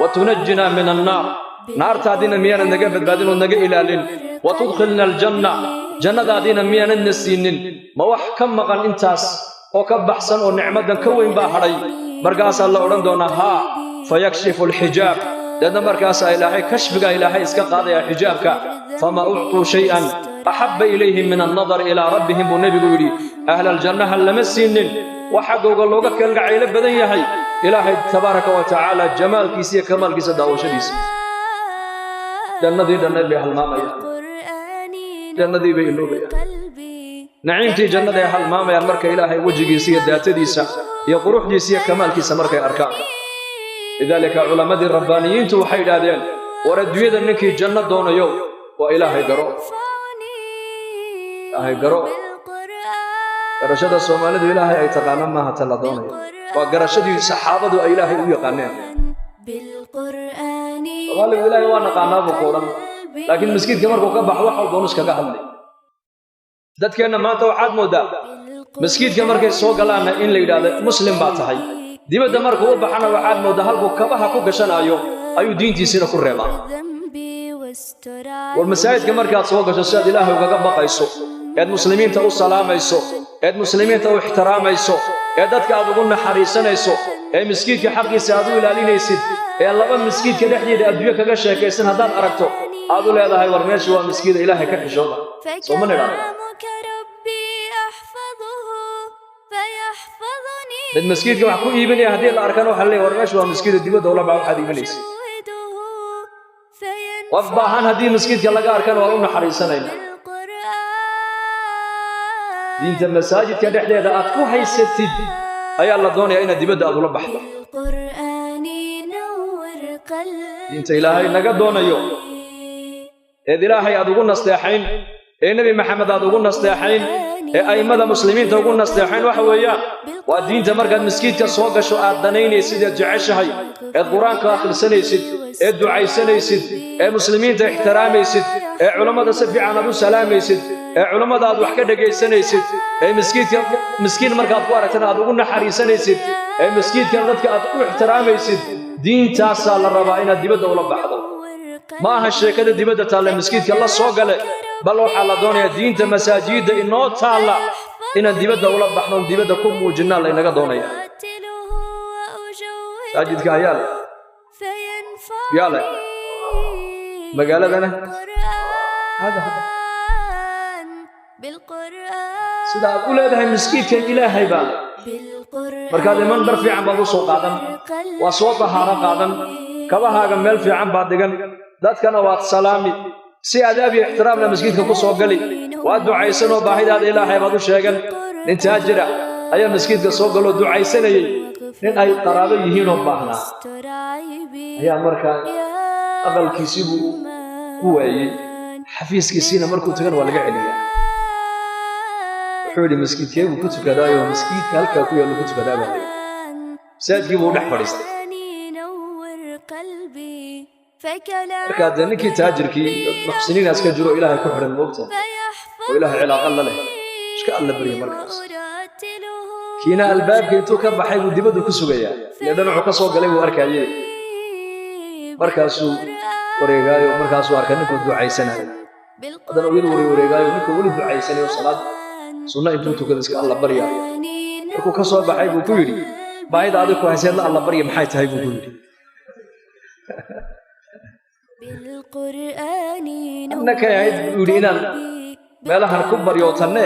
وتنجنا من النار? Naartaadiina miyaanad naga badbaadin oo naga ilaalin? وتدخلنا الجنة? Jannadaadiina miyaanadna siinin? Ma wax ka maqan intaas oo ka baxsan oo nicmadan ka weyn baa hadhay? Markaasaa la odhan doonaa: haa. فيكشف الحجاب. Deedna markaasaa Ilaahay kashfiga, Ilaahay iska qaadaya xijaabka. فما أعطوا شيئا أحب إليهم من النظر إلى ربهم, buu nebigu yidhi. Ahlaljannaha lama siinin wax xaggooga looga kalgacaylo badan yahay Ilaahay tabaaraka wa tacaala jamaalkiisa iyo kamaalkiisa daawashadiisa. Jannadii dhannayd bay halmaamayaan, jannadii bay iloobayaan, naciimtii jannada ay halmaamayaan marka Ilaahay wejigiisa iyo daatadiisa iyo quruxdiisa iyo kamaalkiisa markay arkaan. لذلك culammadii rabbaaniyiintu waxay idhaahdeen: war adduunyada ninkii janno doonayo, waa Ilaahay garo, Ilaahay garo. Garashada Soomaalidu Ilaahay ay taqaano maaha ta la doonayo, waa garashadii saxaabadu ay Ilaahay u yaqaaneen. Soomaaligu Ilaahay waa naqaanaa buu ku odhan, laakiin maskiidka markuu ka baxo wax walba iskaga hadlay. Dadkeenna maanta waxaad mooddaa maskiidka markay soo galaanna in la yidhaahdo muslim baa tahay, dibadda markuu u baxana waxaad mooddaa halkuu kabaha ku gashanaayo ayuu diintiisina ku reebaa. War masaajidka markaad soo gasho, sidaad Ilaahay ugaga baqayso, eed muslimiinta u salaamayso, eed muslimiinta u ixtiraamayso, ee dadka aad ugu naxariisanayso, ee miskiidka xaqiisa aad u ilaalinaysid, ee laba miskiidka dhexdeeda adduunyo kaga sheekaysan haddaad aragto aad u leedahay: war meesha waa miskiida, Ilaahay ka xishooda. Soo ma nidhaahdo? Mid maskiidka wax ku iibinaya haddii la arkana waxaa leeyahay: war meesha waa miskiida, dibadda ula baxa waxaad iibinaysa. Qof baahan haddii maskiidka laga arkana waan u naxariisanayna. Diinta masaajidka dhexdeeda aad ku haysatid ayaa la doonayaa inaad dibadda aad ula baxdo. Diinta Ilaahay naga doonayo eed Ilaahay aad ugu nasteexayn, ee Nebi Maxamed aad ugu nasteexayn, ee a'immada Muslimiinta ugu nasteexayn, waxa weeyaan waa diinta markaad maskiidka soo gasho aad danaynaysid, eed jeceshahay, eed Qur-aanka akhrisanaysid, eed ducaysanaysid, ee Muslimiinta ixtiraamaysid, ee culammada si fiican aad u salaamaysid, ee culammada aad wax ka dhegaysanaysid, ee maskiidka miskiin markaad ku aragtana aad ugu naxariisanaysid, ee maskiidkan dadka aad u ixtiraamaysid. Diintaasaa la rabaa inaad dibadda ula baxdo. Ma aha sheekada dibadda taalla maskiidka la soo gale, bal waxaa la doonayaa diinta masaajidda inoo taalla inaan dibadda ula baxno oon dibadda ku muujinnaa laynaga doonaya. Masaajidka ayaa leh, yaa leh magaaladana hada hada. Sida aad u leedahay maskiidkan Ilaahay baa, markaad iman dhar fiican baad u soo qaadan, waa soo tahaaro qaadan, kabahaaga meel fiican baad dhigan, dadkana waad salaami, si adaab iyo ixtiraamna maskiidka ku soo gali, waad ducaysanoo baahidaada Ilaahay baad u sheegan. Nin taajira ayaa maskiidka soo galoo ducaysanayey. Nin ay qaraabo yihiinoo baahnaa ayaa markaa aqalkiisii buu ku waayey, xafiiskiisiina markuu tagana waa laga celiyaa. Wuxuu yidhi, maskiidkee buu ku tukadaayoo? Maskiidka halkaa ku yaallu ku tukadaa baa layidhi. Masaajidkii buu u dhex fadhiistay. Markaa dee ninkii taajirkii muxsiniinaas ka jiro, Ilaahay ku xidhan, moogta, oo Ilaahay cilaaqa la leh, iska Alla barya. Markaas kiina albaabka intuu ka baxay buu dibaddu ku sugayaa, ile dhinacu ka soo galay buu arkaaye. Markaasuu wareegaayo, markaasuu arkay ninkuu ducaysanayo. Haddana iyadu wareegaayo, ninkuu weli ducaysanayo, salaad sunno intuu tukado iska Alla baryaayo. Markuu ka soo baxay buu ku yidhi, baahida adig ku hayseed la Alla barya maxay tahay? buu ku yidhi. Annakay ahayd, buu yidhi, inaan meelahan ku baryootanne,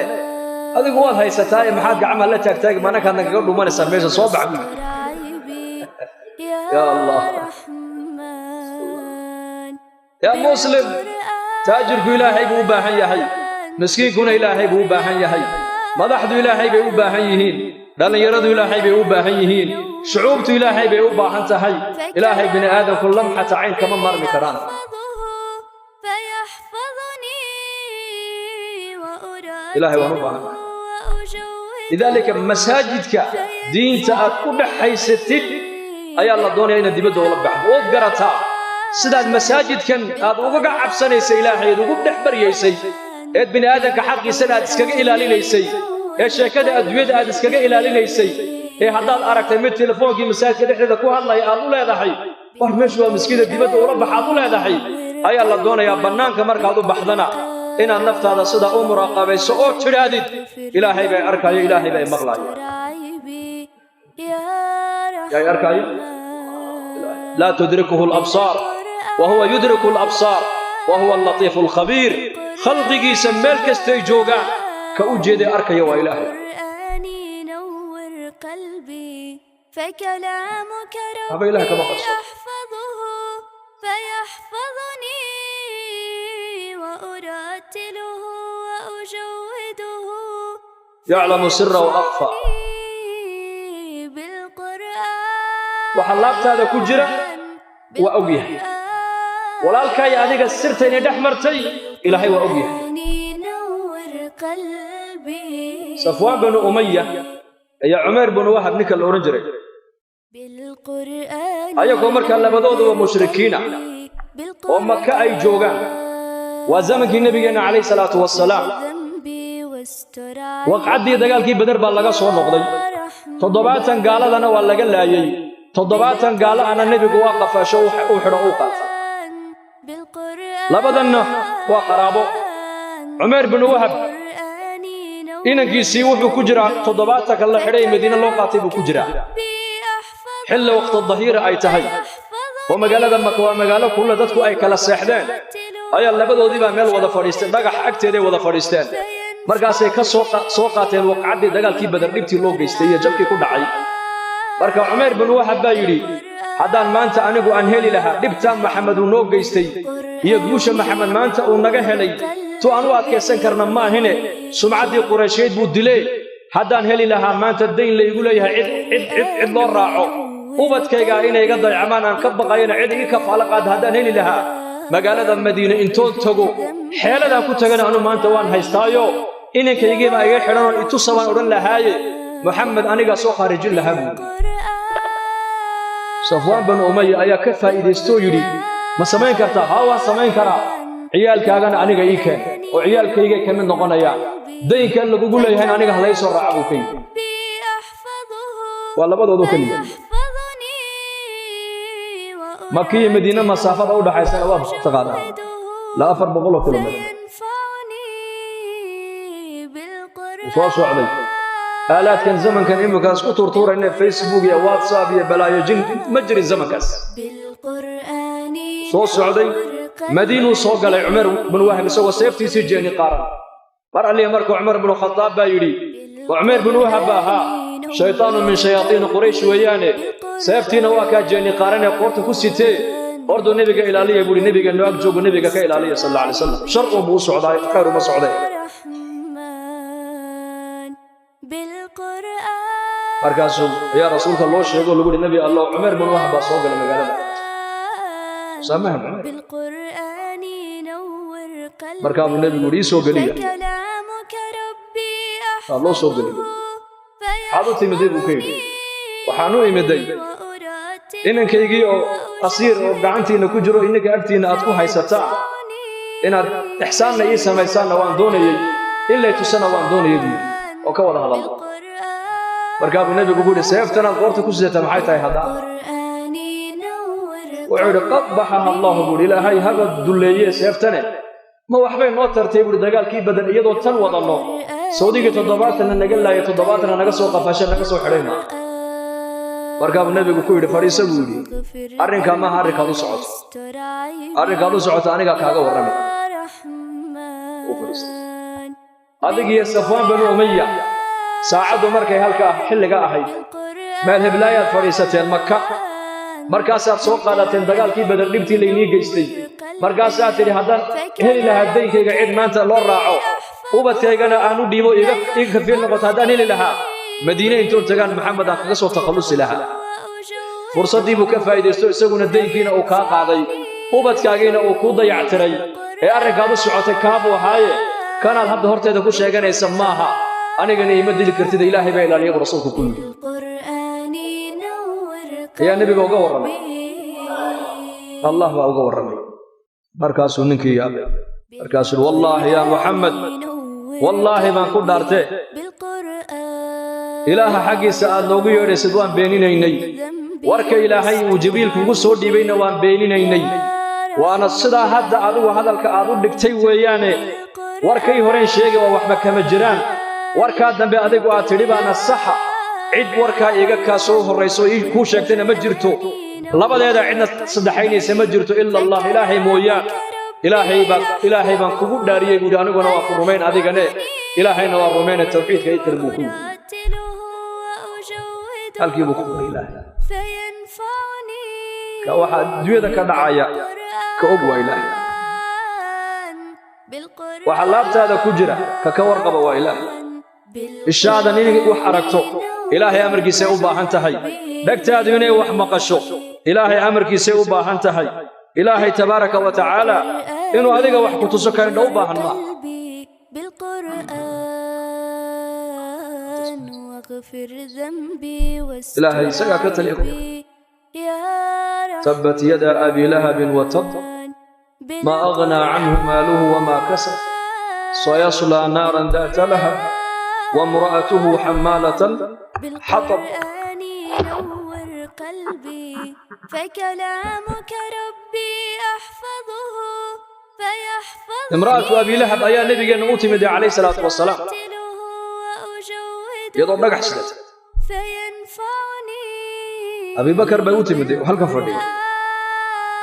adigu waad haysataa ee maxaad gacmaha la taagtaagi? Manakaad nagaga dhumanaysaa meesha, soo bax, buu yidhi. Ya Allah, yaa Muslim, taajirku Ilaahay buu u baahan yahay, miskiinkuna Ilaahay buu u baahan yahay, madaxdu Ilaahay bay u baahan yihiin, dhallinyaradu Ilaahay bay u baahan yihiin, shucuubtu Ilaahay bay u baahan tahay. Ilaahay bini aadamku lamxata cayn kama maarmi karaan. فيحفظني. Ilaahay waan u baahannahay. Lidaalika masaajidka diinta aad ku dhex haysatid ayaa la doonaya inaad dibadda ula baxdo, ood garataa sidaad masaajidkan aad ugaga cabsanaysa Ilaahay, eed ugu dhex baryaysay, eed bini aadamka xaqiisana aad iskaga ilaalinaysay, ee sheekada adduunyada aad iskaga ilaalinaysay, ee haddaad aragtay mid telefoonkii masaajidka dhexdeeda ku hadlaya aad u leedahay, war meeshu waa maskiida, dibadda ula bax aad u leedahay, ayaa la doonayaa bannaanka markaad u baxdana inaad naftaada sidaa u muraaqabayso oo tidhaahdid, Ilaahay bay arkaayo, Ilaahay bay maqlaayo. Yaay arkaayo? لا تدركه الأبصار وهو يدرك الأبصار وهو اللطيف الخبير. Khalqigiisa meel kastay joogaan ka u jeeday arkaya waa Ilaahay. القرآن نور قلبي فكلامك Haba Ilaah kama ربي qarso. أحفظه فيحفظني وأرتله وأجوده. يعلم السر وأخفى. بالقرآن. Waxa laabtaada ku jira waa og yahay. Walaalkaay, adiga sirta inay dhex martay Ilaahay waa og yahay. نور قلبي. Safwaan binu Umaya iyo Cumayr binu Wahab ninka la odhan jiray, بالقرآن. ayagoo markaa labadooduba mushrikiina oo Maka ay joogaan, waa zamankii Nebigeenna calayhi salaatu wasalaam. ذنبي واستر. Waqcaddii dagaalkii Beder baa laga soo noqday. 70 gaaladana waa laga laayey, 70 gaalo ana nebigu waa qafaasho, u xidho, u qaata. بالقرآن. Labadanna waa qaraabo. Cumayr binu Wahab inankiisii wuxuu ku jiraa 70-ka la xidhay ee Madiine loo qaatay buu ku jiraa. Xilli waqti dahiira ay tahay oo magaalada Maka waa magaalo kulle, dadku ay kala seexdeen, ayaa labadoodii baa meel wada fadhiisteen, dhagax agteeday wada fadhiisteen. Markaasay ka soo qaateen waqcaddii dagaalkii Badar, dhibtii loo geystay iyo jabkii ku dhacay. Marka Cumayr binu Wahab baa yidhi, haddaan maanta anigu aan heli lahaa dhibtaa Maxamed uu noo geystay iyo guusha Maxamed maanta uu naga helay, tu aan u adkaysan karna maahine, sumcaddii Quraysheed buu dilee, haddaan heli lahaa maanta dayn laygu leeyahay cid cid cid cid loo raaco. Ubadkaygaa inay iga dayacmaan aan ka baqayana cid ii kafaalo qaada haddaan heli lahaa, magaalada Madiine intoon tago xeeladaan ku tagana anu maanta waan haystaayo, inankaygiibaa iga xidhanoo itusa baan odhan lahaaye, Moxamed anigaa soo khaarijin lahaa, buuri. Safwaan banu Umaya ayaa ka faa'iidaystoo yidhi, "Ma samayn kartaa?" "Haa, waan samayn karaa. Ciyaalkaagana aniga ii keen oo ciyaalkaygay ka mid noqonayaan. Daynkan lagugu leeyahay aniga halay soo raaca," buu ka yidhi. Waa labadoodoo keliya. Maka iyo Madiine masaafada u dhaxaysana waa taqaanaa, la 400 kilomitr. Wuu soo socday. Aalaadkan zamankan iminkaas ku turtuurayna, Facebook iyo WhatsApp iyo balaayo jin, ma jirin zamankaas. Soo socday, Madiinuu soo galay Cumar binu Wahab isagoo seeftiisii jeeni qaaran. Mar allihi markuu Cumar binu Khadaab baa yidhi, "Waa Cumayr binu Wahab ba ahaa, shaytaanu min shayaatiini Quraysh weeyaane, seeftiina waa kaa jeeni qaaranee qoorta ku sitee, orduu nebiga ilaaliya," buuhi. "Nebiga noo ag joogo, nebiga ka ilaaliya sal alla alay wasalam. Shar uun buu u socdaa, khayr uma socdee." الرحمن بالقرآن. Markaasuu ayaa rasuulka loo sheego, lagu yidhi, "Nebi Allow, Cumayr binu Wahab baa soo galay magaalada." Usaamahan Cumayr. بالقرآن نور قلبي. Markaabuu nebigu yidhi, "Ii soo geliya." فكلامك ربي Waa loo soo geliyey. "Maxaad u timiday?" buu ka yidhi. "Waxaan u imiday inankaygii oo asiir oo gacantiinna ku jiro, inninka agtiinna aad ku haysataan. Inaad ixsaanna ii samaysaanna waan doonayey, in lay tusana waan doonayey," buu yidhi, "oo ka wada hadalno." Markaa buu nebigu ku yidhi, "Seeftanaad qoorta ku sidataa maxay tahay haddaa?" بالقرآن نور. Wuxuu yidhi, "Qabbaxaha Allahu," buuhi, "Ilaahay haba dulleeye seeftane. Ma waxbay noo tartay?" buuhi, "dagaalkii Badan iyadoo tan wadanno, sawdigii 70-na naga laayay, 70-na naga soo qafasha, naga soo xidhay maa?" Markaa buu nebigu ku yidhi, "Fadhiiso," buu yidhi. "Arrinkaa maaha arrinkaad u socoto. Arrinkaad u socoto anigaa kaaga warramay." Uu fadhiistay. "Adigiyo Safwaan banu Umaya saacaddu markay halkaa xilliga ahayd, meel heblaayaad fadhiisateen Maka. Markaasaad soo qaadateen dagaalkii Badar, dhibtii laynii geystay. Markaasaad tidhi, haddaan heli lahaa daynkayga cid maanta loo raaco, ubadkaygana aan u dhiibo, iga kafiil noqoto haddaan heli lahaa, Madiine intoon tagaan Maxamed aan kaga soo takhallusi lahaa. Fursaddii buu ka faa'iidaysto, isaguna daynkiina uu kaa qaaday, ubadkaagiina uu kuu dayactiray. Ee arrinkaad u socotay kaabuu ahaaye, kanaad hadda horteeda ku sheeganaysa maaha. Anigana iima dili kartida, Ilaahay baa ilaaliya," buu rasuulku ku yidhi. بالقرآن نور. Ayaa nebiga uga warramay, Allah baa uga warramay. Markaasuu ninkii yaabay. Markaasuu yidhi, "Wallaahi yaa Muxamed, wallaahi baan ku dhaartee, بالقرآن. Ilaaha xaggiisa aad noogu yeedhaysid waan beeninaynay. Warka Ilaahay uu Jibriil kugu soo dhiibayna waan beeninaynay. Waana sidaa hadda adigu hadalka aad u dhigtay weeyaane. Warkay horeen sheegay waa waxba kama jiraan. Warkaa dambe adigu aad tidhi baana saxa. Cid warkaa iiga kaa soo horrayso ii kuu sheegtayna ma jirto. Labadeeda cidna saddexaynaysa ma jirto ila Allah, Ilaahay mooyaan. Ilaahay baa, Ilaahay baan kugu dhaariyey," buuhi, "aniguna waa ku rumayn adigane, Ilaahayna waa rumayne. Tawxiidka ii qir," buu ku yidhi. أرتله وأجوده Halkii buu ku qoray Ilaahay. فينفعني. Ka waxaa adduunyada ka dhacaya ka og waa Ilaahay. بالقرآن. Waxa laabtaada ku jira ka warqaba waa Ilaahay. Ishaadan inay wax aragto Ilaahay amarkiisay u baahan tahay. Dhegtaadu inay wax maqasho Ilaahay amarkiisay u baahan tahay. Ilaahay tabaaraka wa tacaala inuu adiga wax ku tuso karin u baahan maaha. قلبي بالقرآن واغفر ذنبي. Ilaahay isagaa ka taliya. واستر يا تبت يدا أبي لهب وتب. رحمن. ما أغنى عنه ماله وما كسب. سيصلى نارا ذات لهب وامرأته حمالة الحطب. بالقرآن نور قلبي، فكلامك ربي أحفظه فيحفظني. Imra'atu Abi Lahab ayaa nabigeenna u timid calayhi salaatu wasalaam أرتله وأجوده iyadoo dhagax sidata. فينفعني. Abi Bakar bay u timid oo halkan fadhiya,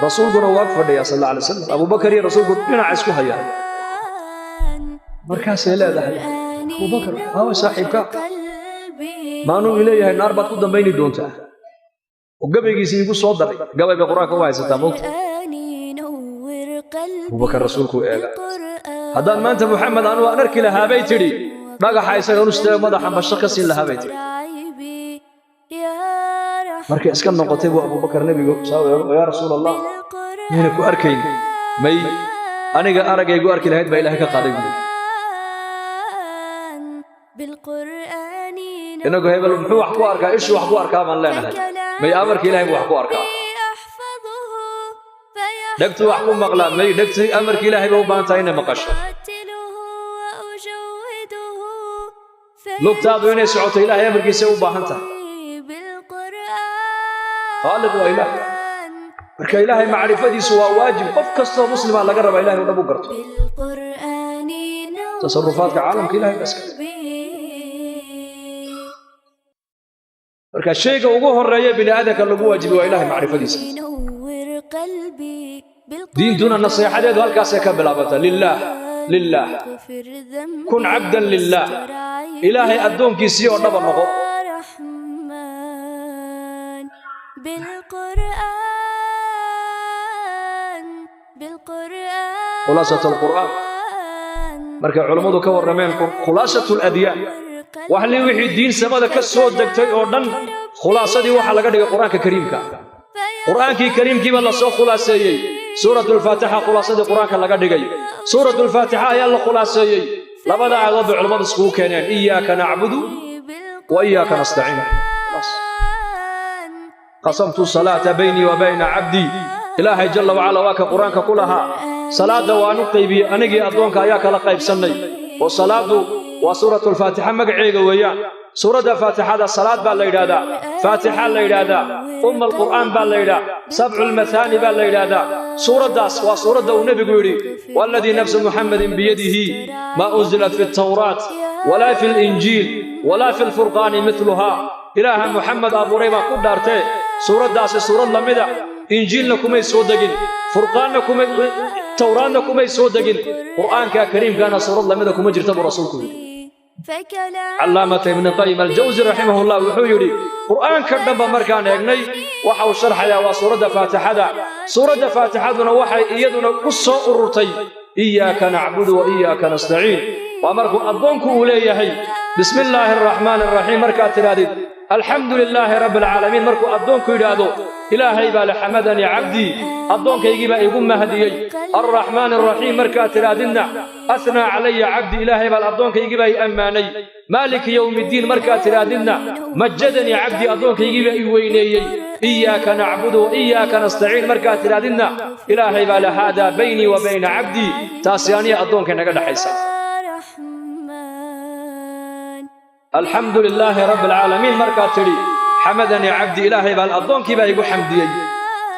rasuulkuna waa fadhiya sal alla alay wasalam. Abubakar iyo rasuulku dhinaca isku hayaan. Markaasay leedahay, "Abubakar, aawa saaxiibka? قلبي. Maanuu ileeyahay naar baad ku dambayni doontaa oo gabaygiisa iigu soo daray?" Gabay bay Qur-aanka u haysataa, moogta. بالقرآن نور قلبي. Abubakar rasuulku eega. بالقرآن. "Haddaan maanta Muxamed anu aan arki lahaa," bay tidhi, "dhagaxa isaga nustee madaxa basho ka siin lahaa," bay tidhi. عيبي يا Markay iska noqotay buu Abubakar nebigu saa eego, "Yaa Rasuul Allah, miyayna ku arkayn?" "May, aniga araggaygu arki lahayd baa Ilaahay ka qaaday," buuri. بالقرآن. Inagu hebel muxuu wax ku arkaa, ishuu wax ku arkaa baan leenahay. May, amarka Ilahay buu wax ku arkaa. أحفظه. Dhegtu wax ku maqlaa? May, dhegtu amarka Ilaahay ba u baahan tahay inay maqasho. فيرتله وأجوده. Lugtaadu inay socoto Ilaahay amarkiisay u baahan tahay. بالقرآن. Khaaliq waa Ilaah. Marka Ilaahay macrifadiisu waa waajib, qof kastoo muslima laga rabaa Ilahay u dhab u garto. بالقرآن نور Tasarufaadka caalamka Ilahay baa iska leh. قلبي. Marka shayga ugu horeeya bini aadamka lagu waajibi waa Ilahay macrifadiisa. نور قلبي. Diintuna naseexadeedu halkaasay ka bilaabanta: lillaah, lillaah. اغفر ذنبي. كن عبدا لله. Ilaahay addoonkiisii oo dhaba noqo. رحمن بالقرآن، بالقرآن. خلاصة القرآن. Markay culammadu ka warrameen خلاصة الأديان, waxli wixii diin samada ka soo degtay oo dhan, khulaasadii waxaa laga dhigay Qur-aanka Kariimka. Qur-aankii Kariimkiiba la soo khulaaseeyey. Suuratulfaatixa khulaasadii Qur-aanka laga dhigay, Suuratulfaatixa ayaa la khulaaseeyey. Labada aayadood bay culammadu iskugu keeneen: إياك نعبد وإياك نستعين. خلاص. قسمت الصلاة بيني وبين عبدي. Ilaahay jalla wacala waa ka Qur-aanka ku lahaa: salaadda waan u qaybiyey, anigii addoonka ayaa kala qaybsannay. Oo salaaddu waa Suuratulfaatixa magaceega weeyaan. Suuradda Faatixada salaad baa la yidhaahdaa, Faatixa la yidhaahdaa, Umma Alqur'aan baa la yidhaah, سبع المثاني baa la yidhaahdaa. Suuraddaas waa suuradda uu nebigu yidhi: والذي نفس محمد بيده ما أنزلت في التوراة ولا في الإنجيل ولا في الفرقان مثلها. Ilaaha Muxamed abuuray baa ku dhaartee, suuraddaasi suurad la mida Injiilna kumay soo degin, Furqaanna kumay, Towraadna kumay soo degin, Qur'aanka Kariimkaana suurad lamida kuma jirta, buu rasuulku yidhi. Callaamata Ibni Qayim Aljawsi raximahullah wuxuu yidhi: Qur'aanka dhanba markaan eegnay, waxa uu sharxayaa waa suuradda Faatixada. Suuradda Faatixaduna waxay iyaduna ku soo ururtay إياك نعبد وإياك نستعين. Waa markuu addoonku uu leeyahay بسم الله الرحمن الرحيم, markaad tidhahdid الحمد لله رب العالمين, markuu addoonku yidhaahdo Ilaahay baa le حمدني عبدي, addoonkaygii baa igu mahdiyey. الرحمن الرحيم markaad tidhaahdidna أثنى علي عبدي, Ilaahay baa addoonkaygii baa i ammaanay. مالك يوم الدين markaad tidhaahdidna مجدني عبدي, addoonkaygii baa i weyneeyey. إياك نعبد وإياك نستعين markaad tidhaahdidna Ilaahay baa le هذا بيني وبين عبدي, taasi aniya addoonkay naga dhexaysa. الحمد لله رب العالمين markaad tidhi حمدني عبدي, Ilaahay baa addoonkii baa igu xamdiyey.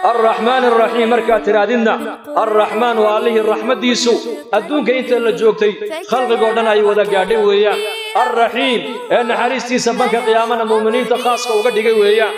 الرحمن الرحيم markaad tidhaahdidna Arraxmaan waa allihii raxmaddiisu adduunka inta la joogtay khalqigoo dhan ay wada gaadhay weeyaan, Alraxiim ee naxariistiisa banka qiyaamana mu'miniinta khaaska uga dhigay weeyaan.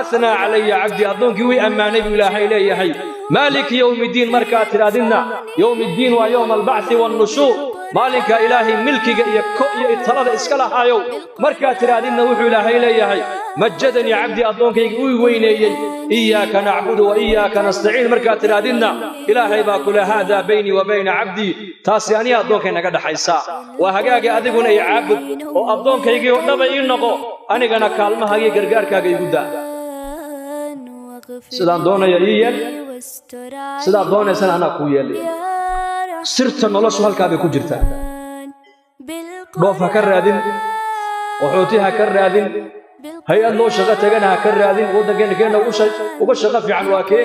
أثنى علي عبدي, addoonkii wii ammaanay buu Ilaahay leeyahay. مالك يوم الدين markaad tidhaahdidna يوم الدين waa يوم البعث والنشور, maalinka Ilaahay milkiga iyo ko iyo talada iska lahaayow markaad tidhaahdidna wuxuu Ilaahay leeyahay مجدني عبدي, addoonkayga uu weyneeyey. إياك نعبد وإياك نستعين markaad tidhaahdidna Ilaahay baa kule هذا بيني وبين عبدي, taasi aniga addoonkay naga dhaxaysaa. Waa hagaagi, adiguna i caabud oo addoonkaygii oo dhaba ii noqo, anigana kaalmahaagiyo gargaarkaaga igu daa. Sidaan doonaya ii yeel, sidaad doonaysana anaa kuu yeelaya. Sirta noloshu halkaa bay ku jirtaa. Dhoof ha ka raadin, qaxooti ha ka raadin, hay-ad loo shaqo tagana ha ka raadin. Waddankeena keena uga shaqo fiican waa kee?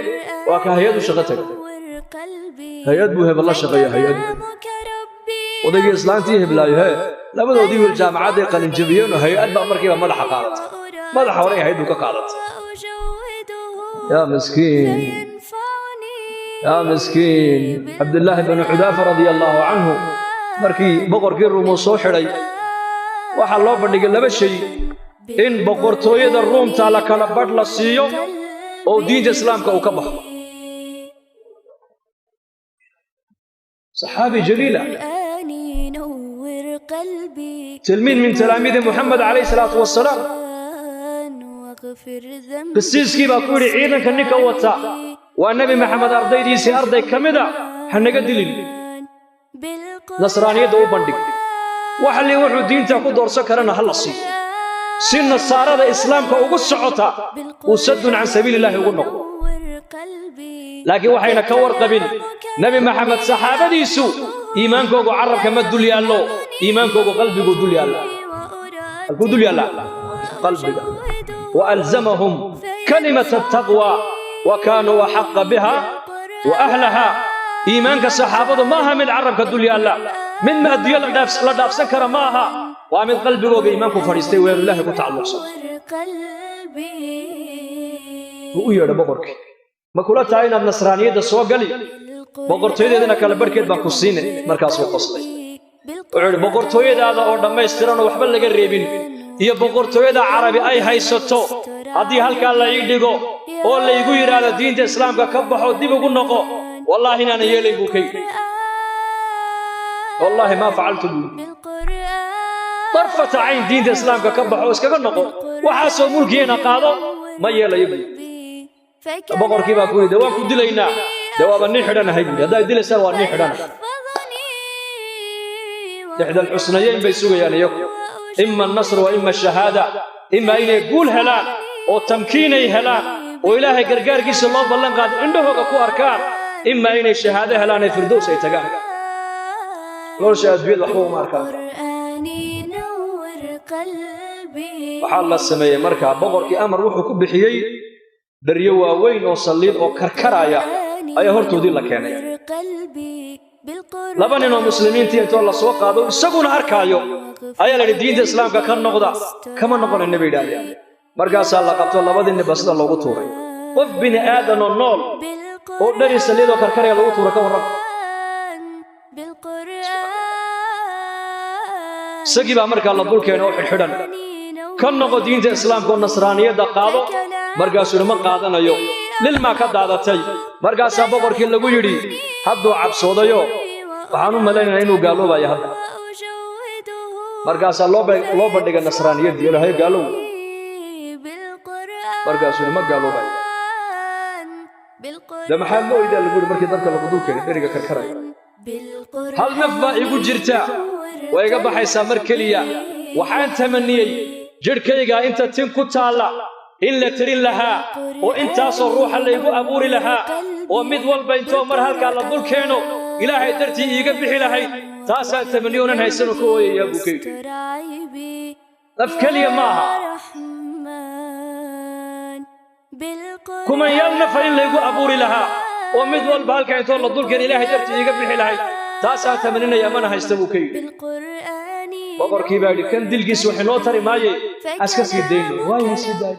Waa ka hay-ad u shaqo taga. Hay-ad buu hebel la shaqeeya, hay-ad odaygii islaantii heblaayo hee labadoodii wiil jaamacadday qalinjabiyeenoo hay-ad baa markiiba madaxa qaadatay, madaxa hore hay-addu ka qaadatay. يا مسكين, يا مسكين. Cabdillaahi bnu Xudaafa radia allaahu canhu markii boqorkii Ruum uu soo xidhay, waxaa loo bandhigay laba shay: in boqortooyada Ruumta la kala badh la siiyo oo diinta Islaamka uu ka baxo. Saxaabi jaliila, تلميذ من تلاميذ محمد عليه الصلاة والسلام. Qisiiskii baa ku yidhi: "Ciidanka ninka wata waa Nebi Maxamed ardaydiisii arday ka mida, ha naga dilin, nasraaniyadda u bandhig, waxli wuxuu diinta ku doorsan karana ha la siiyo." Si nasaarada islaamka ugu socota uu saddun can sabiilillaahi ugu noqdo. Laakiin waxayna ka warqabin Nebi Maxamed saxaabadiisu iimaankoogu carabka ma dul yaallo, iimaankoogu qalbiguu dul yaalla. Halkuu dul yaallaa? Qalbiga. Wa alzamahum kalimata ataqwa wa kaanuu axaqa biha wa ahlaha. Iimaanka saxaabadu ma aha mid carabka dul yaalla, mid ma adduunyo la dhaafsan kara ma aha, waa mid qalbigooga iimaanku fadhiistay, weenu Ilaahay ku tacalluqsan. Wuu u yeedha boqorkii: "Ma kula tahay inaad nasraaniyadda soo gali? Boqortooyadeedana kala barhkeed baan ku siine." Markaasuu qoslay, wuxuu idhi: "Boqortooyadaada oo dhammaystiranoo waxba laga reebin iyo boqortooyada Carabi ay haysato haddii halkaa la ii dhigo oo laygu yidhaahdo diinta islaamka ka baxo, dib ugu noqo, wallaahi inaanan yeelayn," buu ka yidhi. "Wallaahi maa facaltu," buu yidhi, "darfata cayn diinta islaamka ka baxo, iskaga noqo, waxaasoo mulkigeena qaado, ma yeelayo," buu yidhi. Boqorkii baa ku yidhi: "De waan ku dilaynaa." "De waaba nin xidhanahay," buu yidhi. "Haddaad dilaysaan, waa nin xidhanahay." Ixda alxusnayeyn bay sugayaan iyagu: ima annasr wa ima ashahaada. Ima inay guul helaan oo tamkiinay helaan oo Ilaahay gargaarkiisa loo ballan qaado indhahooga ku arkaan, ima inay shahaado helaan ee firdows ay tagaan. Nolosha adduunyada waxba uma arkaan. Waxaa la sameeyey markaa, boqorkii amar wuxuu ku bixiyey, dheryo waaweyn oo saliid oo karkaraya ayaa hortoodii la keenay. Laba nin oo muslimiintii intoo la soo qaado, isaguna arkaayo, ayaa la yidhi: "Diinta islaamka ka noqda." "Kama noqonayna," bay yidhahdeen. Markaasaa la qabto, labadii ninba sida loogu tuuray. Qof bini aadan oo nool oo dheri saliidoo karkaraya lagu tuura, ka warram? Isagii baa markaa la dul keenay oo xidhxidhan. "Ka noqo diinta islaamka oo nasraaniyadda qaado." Markaasuu yidhi: "Ma qaadanayo." Lilmaa ka daadatay. Markaasaa boqorkii lagu yidhi: "Hadduu cabsoodayo, waxaan u malaynaynaa inuu gaaloobayo hadda." Markaasaa loo bandhigay nasraaniyaddii. Ilahay gaalow. Markaasuu yidhi: "Ma gaaloobayo." "De maxaad la oydaa?" lagu yidhi markii dabka lagu dul keenay dheriga karkaraya. "Hal naf baa igu jirta, way iga baxaysaa mar keliya. Waxaan tamaniyey jidhkayga inta tin ku taalla in la tirin lahaa oo intaasoo ruuxa laygu abuuri lahaa oo mid walba intoo mar halkaa la dul keeno Ilaahay dartii iiga bixi lahayd. Taasaan tamaniyo onan haysanoo ka ooyayaa," buu ka yidhi. Naf keliya ma aha, kumanyaal nafa in laygu abuuri lahaa oo mid walba halkaa intoo la dul keeno Ilaahay dartii iiga bixi lahayd, taasaan tamaninaya, mana haysta, buu ka yidhi. Boqorkii baa yidhi: "Kan dilkiisu wax inoo tari maaye, aska sii dayno." "Waayo, sii daayo.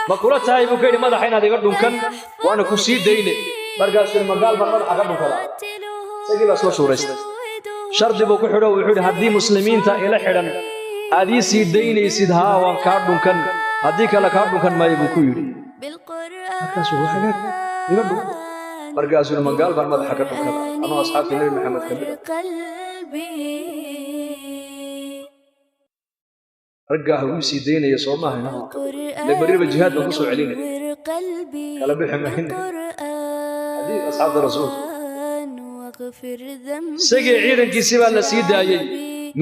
Ma kula tahay," buu ka yidhi, "madaxa inaad iga dhunkan, waana ku sii dayne?" Markaasuu yidhi: "Magaal baan madaxa ka dhunkadaa?" Isagii baa soo shuuraystay. Shardi buu ku xidho, wuxuu yidhi: "Haddii muslimiinta ila xidhan aad ii sii daynaysid, haa, waan kaa dhunkan. Haddii kale kaa dhunkan maayo," buu ku yidhi. Markaasuu hagaag iga dhun. Markaasuu yidhi: "Magaal baan madaxa ka dhunkadaa, anoo asxaabtii Nebi Maxamed ka mid ah?" Raggaa ha uu sii daynaya, soo maaha? Le berriba jihaad baan ku soo celinaya, kala bixi mayne haddii asxaabta rasuulka. Isagii ciidankiisii baa la sii daayey.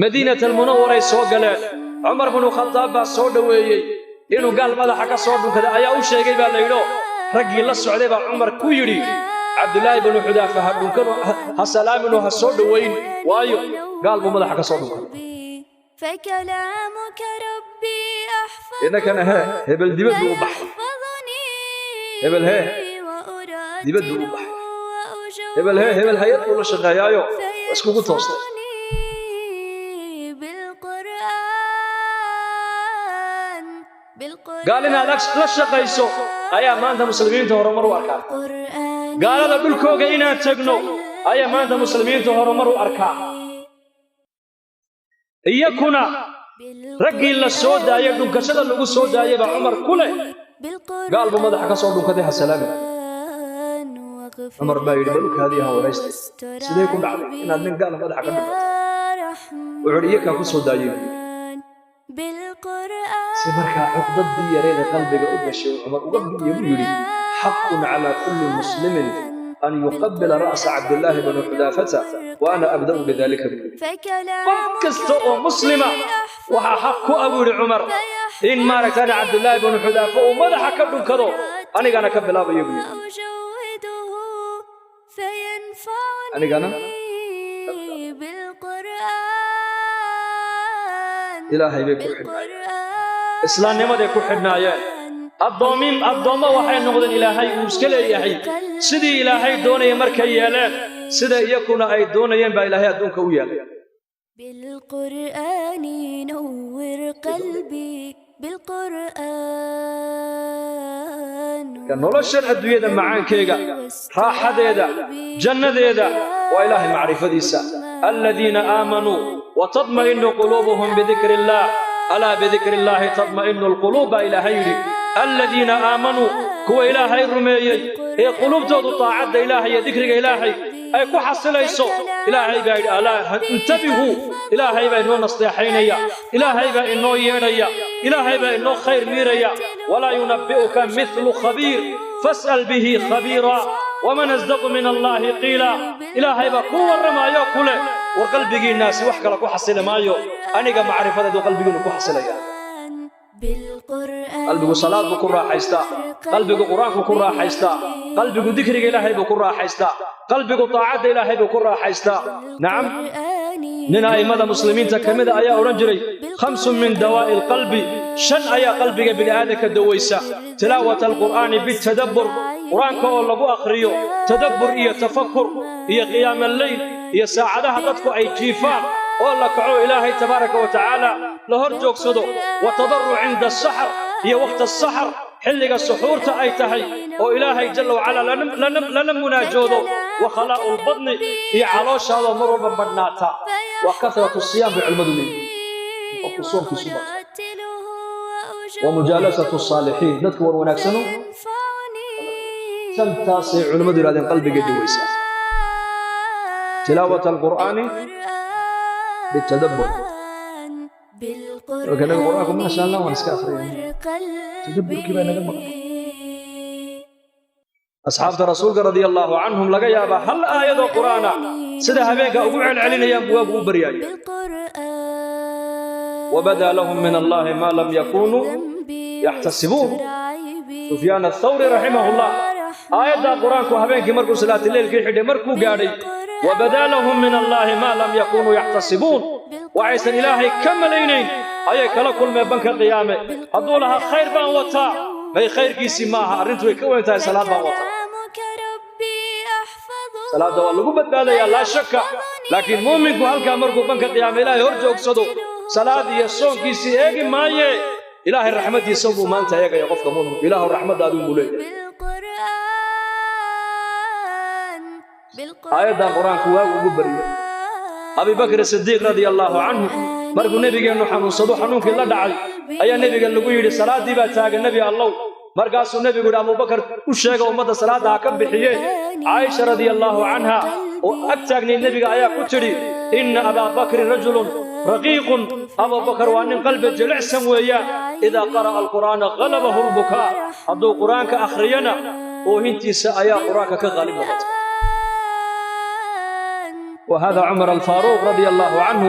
Madiinat almunawaray soo galeen. Cumar binu Khadaab baa soo dhoweeyey. Inuu gaal madaxa ka soo dhunkaday ayaa u sheegay baa la yidho. Raggii la socday baa Cumar ku yidhi: "Cabdulaahi binu Xudaafa ha dhunkan, ha salaaminoo ha soo dhoweyn, waayo gaal buu madaxa ka soo dhunkaday." Innakana hee, hebel dibad buu u baxay, hebel hee dibad buu u baxay, hebel hee, hebel hay-ad buu la shaqeeyaayo, waa iskugu toostay. Gaal inaad la shaqayso ayaa maanta muslimiinta horumar u arkaa. Gaalada dhulkooga inaan tagno ayaa maanta muslimiinta horumar u arkaa. Iyakuna raggii la soo daayay, dhunkashada lagu soo daayay baa Cumar ku leh: "Gaal buu madaxa ka soo dhunkaday, ha salaami." Cumar baa yidhi: "Balukaadii ha waraystay, sidee ku dhacday inaad nin gaala madaxa ka dhunkato?" Wuxuu yidhi: "Iyakaa ku soo daayay," buu yidhi. Si markaa cuqdadii yareeda qalbiga u gashay uu Cumar uga biyo, buu yidhi: "Xaqun calaa kulli muslimin an yuqabila ra'sa Cabdillaahi bni Xudaafata wa ana abda'u bidalika," buu yidhi. Qof kasta oo muslima waxaa xaq ku ah, buu yidhi Cumar, In maaragtaan Cabdullaahi bnu Xudaafa uu madaxa ka dhunkado anigana ka bilaabayo, buu yidhi. أجوده فينفعني Anigana بالقرآن. Ilaahay bay ku xidhnaayeen, islaamnimaday ku xidhnaayeen. Addoomin addoommo waxay noqdeen Ilaahay uu iska leeyahay. Sidii Ilaahay doonaya markay yeeleen, sida iyakuna ay doonayeen baa Ilaahay adduunka u yeelay. بالقرآن نور قلبي بالقرآن. Ka noloshan adduunyada macaankeyga, raaxadeeda, jannadeeda waa Ilaahay macrifadiisa. الذين آمنوا وتطمئن قلوبهم بذكر الله، ألا بذكر الله تطمئن القلوب baa Ilaahay yidhi. الذين آمنوا, kuwa Ilaahay rumeeyey ee quluubtoodu taacadda Ilaahay iyo dikriga Ilaahay ay ku xasilayso. Ilaahay baa yidhi: ألا انتبهوا. Ilaahay baa inoo nasteexaynaya, Ilaahay baa inoo yeedhaya, Ilaahay baa inoo khayr miiraya. ولا ينبئك مثل خبير، فاسأل به خبيرا، ومن أصدق من الله قيلا. Ilaahay baa kuu warramaayo ku leh: war qalbigiinnaasi wax kale ku xasili maayo, aniga macrifadeedu qalbigiinu ku xasilaya. بالقرآن. Qalbigu salaad buu ku raaxaystaa, qalbigu Qur-aanku ku raaxaystaa, qalbigu dikriga Ilaahay buu ku raaxaystaa, qalbigu taacadda Ilaahay buu ku raaxaystaa. Nacam, nin a'immada muslimiinta ka mida ayaa odhan jiray: خمس من دواء القلب, shan ayaa qalbiga bini'aadanka dawaysa: تلاوة القرآن بالتدبر, Qur-aanka oo lagu akhriyo tadabbur iyo tafakur, iyo qiyaam alleyl, iyo saacadaha dadku ay jiifaan oo la kaco, Ilaahay tabaaraka wa tacaala la hor joogsado, وتضرع عند السحر, iyo waqta asaxar, xilliga suxuurta ay tahay oo Ilaahay jalla wacalaa lala munaajoodo, وخلاء البطن, iyo calooshaadoo mar walba badhnaata, وكثرة الصيام bay culimmadu leeyihiin, qofku soomkiisu bato, ومجالسة الصالحين, dadka war wanaagsano. Shantaasay culimmadu yidhahdeen qalbiga dawaysaa: تلاوة القرآن بالتدبر. Marka naga Qur-aanku, maasha Allah, waan iska akhriyay, tadabburkii baa naga maqan. Asxaabta Rasuulka radia Allahu canhum laga yaabaa hal aayadoo Qur'aana sida habeenka ugu celcelinayaan buwaagu u baryaaya. وبدا لهم من الله ما لم يكونوا يحتسبون. Sufyaan Athawri raximahullah aayaddaa Qur-aanku habeenkii markuu salaatileylkii xidhay, markuu gaadhay وبدا لهم من الله ما لم يكونوا يحتسبون, waxaysan Ilaahay ka malaynayn ayay kala kulmeen banka qiyaame. Hadduu lahaa khayr baan wataa, may, khayrkiisii maaha, arrintu way ka weyn tahay. Salaad baan wataa, salaadda waa lagu badbaadayaa, laa shaka, laakiin muuminku halkaa markuu banka qiyaame Ilaahay hor joogsado, salaad iyo soonkiisii eegi maaye, Ilaahay raxmaddiisa buu maanta eegaya. Qofka muuminku Ilaahu raxmaddaaduu buu leeyahay. Aayaddan Qur-aanku waagu ugu baryo. Abibakr Sidiiq radia Allaahu canhu markuu nebigeennu xanuunsado, xanuunkii la dhacay ayaa nebiga lagu yidhi: "Salaaddii baa taagan, Nebi Allow." Markaasuu nebigu yidhi: "Abubakar u sheega ummadda salaadda ha ka bixiye." Caaisha radia Allaahu canha oo ag taagnayd nebiga ayaa ku tidhi: "إن أبا بكر رجل رقيق." Abubakar waa nin qalbi jilicsan weeyaan. "إذا قرأ القرآن غلبه البكاء." Hadduu Qur-aanka akhriyana, oohintiisa ayaa Qur-aanka ka qaalib noqota. وهذا عمر الفاروق رضي الله عنه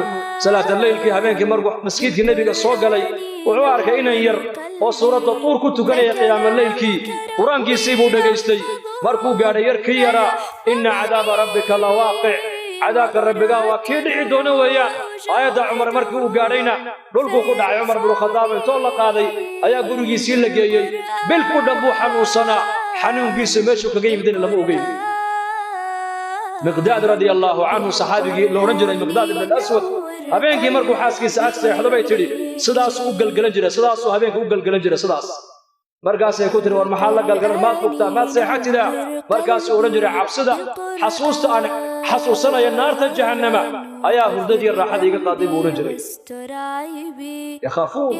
salaata leylkii habeenkii markuu masjidkii nebiga soo galay, wuxuu arkay inan yar oo suuradda Tuur ku tukanaya qiyaama leylkii. Qur-aankiisii buu dhegaystay. Markuu gaadhay yarkii yaraa "إن عذاب ربك لواقع", cadaabka rabbigaa waa kii dhici doona weeyaan, aayadda Cumar markii uu gaadhayna dhulkuu ku dhacay. Cumar binu Khadaab intoo la qaaday ayaa gurigiisii la geeyey. Bil ku dhan buu xanuunsanaa, xanuunkiisa meeshuu kaga yimidina lama ogeyn. Miqdaad radia Allaahu canhu, saxaabigii la odhan jiray Miqdaad ibn Alaswad, habeenkii markuu xaaskiisa ag seexdo bay tidhi: "Sidaasuu u gelgelan jiray, sidaasuu habeenka u gelgelan jiray, sidaas." Markaasay ku tiri: "War maxaa la galgalan? Maad bugtaa? Maad seexatidaa?" Markaasuu odhan jiray: "Cabsida, xasuusta aan xasuusanaya naarta jahannama ayaa hurdadii raaxada iga qaaday," buu odhan jiray. يخافون.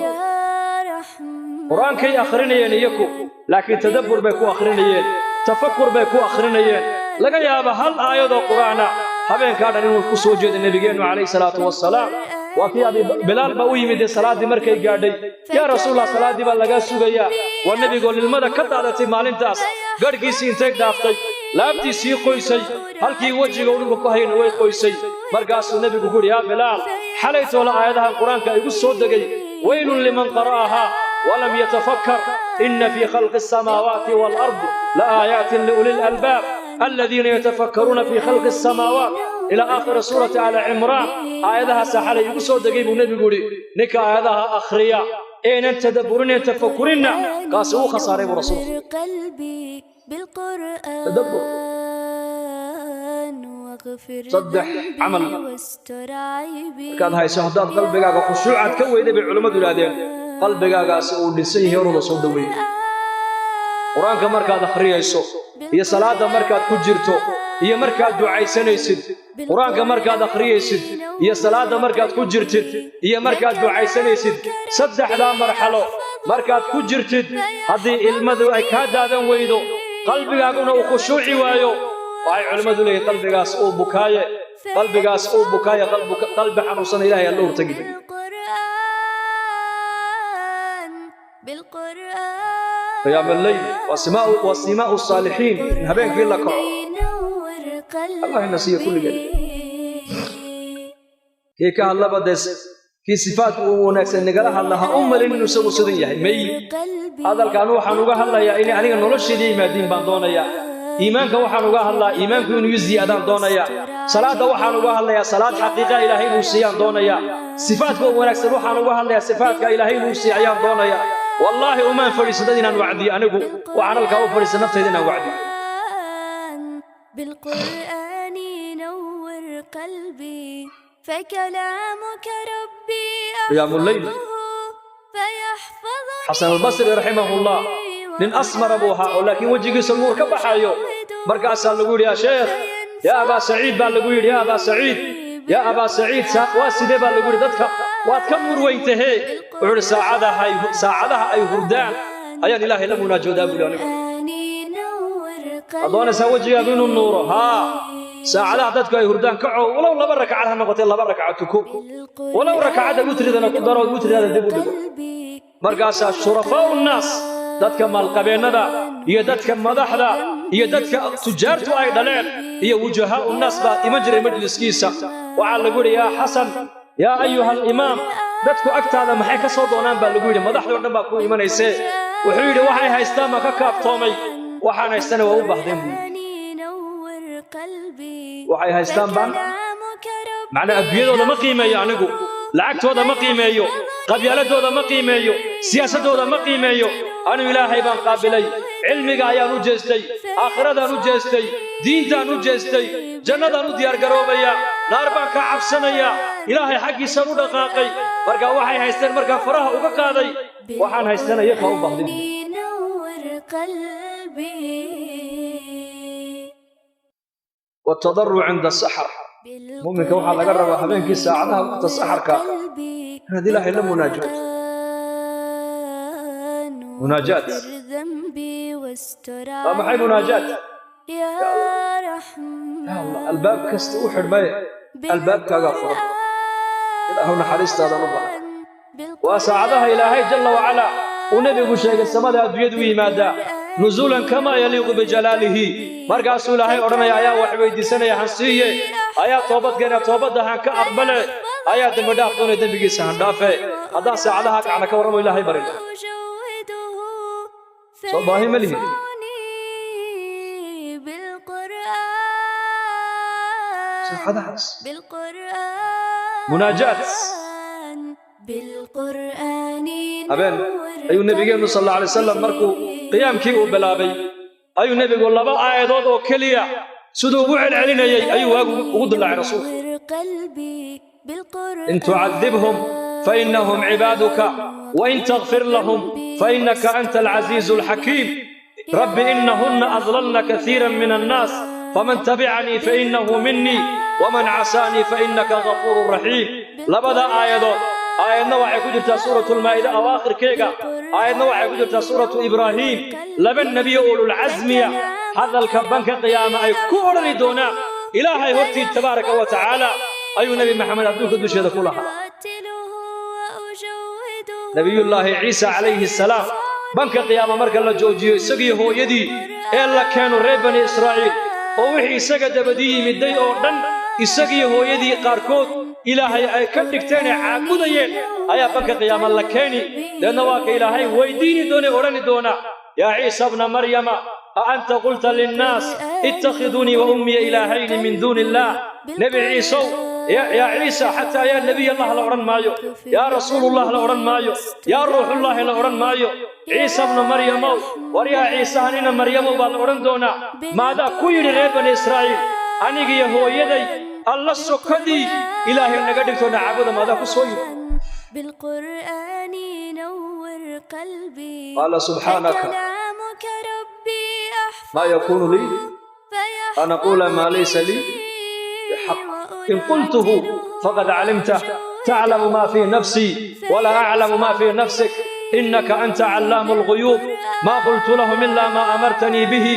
Qur-aankay akhrinayeen iyaku, laakiin tadabbur bay ku akhrinayeen, tafakur bay ku akhrinayeen. Laga yaaba hal aayadoo Qur'aana habeenkaa dhan inuu ku soo jeedo nebigeennu calayhi salaatu wasalaam. Waa kii Abi Bilaal baa u yimid salaaddii markay gaadhay: "Yaa Rasuulallah, salaaddii baa lagaa sugayaa." Waa nebigoo lilmada ka daadatay maalintaas, garhkiisii intay dhaaftay laabtiisii qoysay, halkii wejiga uu dhulka ku hayna way qoysay. Markaasuu nebigu ku yidhi: "Yaa Bilaal, xalay toola aayadahan Qur-aanka igu soo degay." Weylun liman qara'ahaa walam yatafakkar, ina fii khalqi asamaawaati waalardi la aayaatin liuli lalbaab aladiina yatafakkaruuna fii khalqi asamaawaat, ilaa aakhiri suurati Aali Cimraan. Aayadahaasaa xalay igu soo degay, buu nebigu yidhi. Ninka aayadaha akhriya eenan tadabburineen tafakkurinna, kaasi uu khasaaray, buu rasuulku. قلبي Tadabbur. بالقرآن واغفر Saddex camal ذنبي واستر عيبي. markaad hayso, haddaad qalbigaaga khushuucaad ka weyday, bay culimmadu yidhahdeen, qalbigaagaasi uu dhisan yahay, orada soo dhaweeyey. Qur-aanka markaad akhriyayso iyo salaadda markaad ku jirto iyo markaad ducaysanaysid, qur-aanka markaad akhriyaysid iyo salaadda markaad ku jirtid iyo markaad ducaysanaysid, saddexdaa marxalo markaad ku jirtid, haddii ilmadu ay kaa daadan weydo, qalbigaaguna uu khushuuci waayo, waxay culimmadu leeyihin qalbigaas uu bukaaye, qalbigaas uu bukaaye, qalbi xanuunsan Ilahay aan la hortagin. بالقرآن بالقرآن. Qiyaam alleyl waa simaa'u saalixiin, in habeenkii la kaco. نور قلبي. Allah ina siiyo kulligeen. Kii ka hadlaba dee, kii sifaadka uu wanaagsan nagala hadla, ha u malin inuu isagu sidan yahay. May, قلبي. hadalkan waxaan uga hadlayaa inay aniga nolosheeda yimaadiin baan doonayaa. Iimaanka waxaan uga hadlaa iimaanku inuu i ziyaadaan doonayaa. Salaadda waxaan uga hadlayaa salaad xaqiiqa Ilaahay inuu siiyaan doonayaa. Sifaadka wanaagsan waxaan uga hadlayaa sifaadka Ilaahay inuu siiya ayaan doonayaa. Wallaahi, umaan fadhiisan dad inaan wacdiyo. Anigu waxaan halkaa u fadhiisan naftayda inaan wacdiyo. بالقرآن نور قلبي، فكلامك ربي قيام الليل. أحفظه فيحفظني. Xasan Albasri raximahullah nin asmara buu ahaa, oo laakiin wejigiisa nuur ka baxayo. Markaasaa lagu yidhi, "Yaa sheekh, yaa Abaa Saciid," baa lagu yidhi, "yaa Abaa Saciid, yaa Abaa Saciid, waa sidee?" baa lagu yidhi, "dadka waad ka nuur weyntahee." Wuxuu yidhi, "Saacadaha ay hurdaan ayaan Ilaahay la munaajoodaa," buu yidhi. "Anigu waad doonaysaa wejigaagu inuu nuuro? Haa, saacadaha dadku ay hurdaan kaco, walow laba rakacad ha noqotee, laba rakaca tuko, walow rakacadda witridana ku daro, witridaada dib u dhigo." Markaasaa shurafaau nnaas, dadka maalqabeennada iyo dadka madaxda iyo dadka tujaartu ay dhaleen iyo wujahaau nnaas baa iman jiray majliskiisa. Waxaa lagu yidhi, "Yaa Xasan, yaa ayuha alimaam, dadku agtaada maxay ka soo doonaan?" baa lagu yidhi. "Madaxdoo dhan baa ku imanaysee." Wuxuu yidhi, "Waxay haystaan baan ka kaaftoomay, waxaan haystana waa u baahdeen," buu yidhi. Waxay haystaan baan macnaa adduunyadooda ma qiimeeyo anigu, lacagtooda ma qiimeeyo, qabyaaladooda ma qiimeeyo, siyaasaddooda ma qiimeeyo. Anigu Ilaahay baan qaabilay, cilmiga ayaan u jeestay, aakhiradaan u jeestay, diintaan u jeestay, jannadaan u diyaargaroobaya, naar baan ka cabsanaya, Ilaahay xaggiisaan u dhaqaaqay. Marka waxay haysteen markaan faraha uga qaaday, waxaan haystana iyakaa u baahdin. نور قلبي. Watadaruc cinda asaxar. Muminka waxaa laga rabaa habeenkii saacadaha waqta saxarka inaad Ilaahay la munaajooto. Munaajaat waa maxay? Munaajaat, يا رحمن. ya Allah, albaab kasta u xidhmaye albaabkaagaa furan. Ilaahu, naxariistaadan u bahan. Waa saacadaha Ilaahay jalla wacalaa uu nebigu sheegay samada adduunyadu u yimaadaa, nuzuulan kamaa yaliiqu bijalaalihi. Markaasuu Ilaahay odhanaya, ayaa wax weydiisanaya han siiye, ayaa toobad keena toobadda han ka aqbale, ayaa dembi dhaaf doonaya dembigiisa han dhaafe? Haddaan saacadaha kacna ka warramo, Ilaahay barin. أجوده. Soo baahi ma lihin. فينفعني بالقرآن. Saacadahaas بالقرآن. Munaajaat. بالقرآن. Habeen ayuu nebigeennu sal alla alay wasalam markuu qiyaamkii uu bilaabay, ayuu nebigu laba aayadood oo keliya siduu ugu celcelinayey ayuu waagu ugu dilaacay rasuulka. نور قلبي بالقرآن. In tucadibhum fainahum cibaaduka, wain takfir lahum fainaka anta alcaziizu alxakiim. Rabbi inahunna adlalna kaiira min annaas, faman tabicanii fainahu minii, waman casaanii fainaka gafuuru raxiim. Labada aayadood, aayadna waxay ku jirtaa suuratu lmaa'ida awaakhirkeega, aayadna waxay ku jirtaa suuratu Ibraahiim. Laba nebiyo ululcasmiya hadalka banka qiyaama ay ku odhani doonaan Ilaahay hortii tabaaraka wa tacaala ayuu Nebi Maxamed adduunka dusheeda ku lahaa. أرتله وأجوده. Nebiyullaahi Ciisa calayhi salaam banka qiyaama marka la joojiyo isagii hooyadii ee la keeno reer Bani Israa'iil oo wixii isaga dabadii yimiday oo dhan Isagiyo hooyadii qaarkood Ilaahay ay ka dhigteen ee caabudayeen ayaa banka qiyaama la keeni. Deedna waa ka Ilaahay weydiini doone, odhani doona: "Yaa Ciisa bna Maryama, a anta qulta linnaas ittakhiduunii wa ummiya ilaahayni min duuni illaah?" Nebi Ciisow, yaa Ciisa, xataa yaa Nebiy Allah la odhan maayo, yaa Rasuulullah la odhan maayo, yaa Ruuxullaahi la odhan maayo. Ciisa bna Maryamow, war yaa Ciisahan ina Maryamow baa la odhan doonaa, maadaa ku yidhi reer Bani Israa'iil anigiyo hooyaday Alla sokadii Ilaahay naga dhigtoona caabuda? Maadaa ku soo yidhi? بالقرآن نور قلبي. قال سبحانك فكلامك ربي ما يكون لي أن أقول ما ليس لي بحق، إن قلته فقد علمته، تعلم ما في نفسي ولا أعلم ما في نفسك، إنك أنت علام الغيوب. ما قلت لهم إلا ما أمرتني به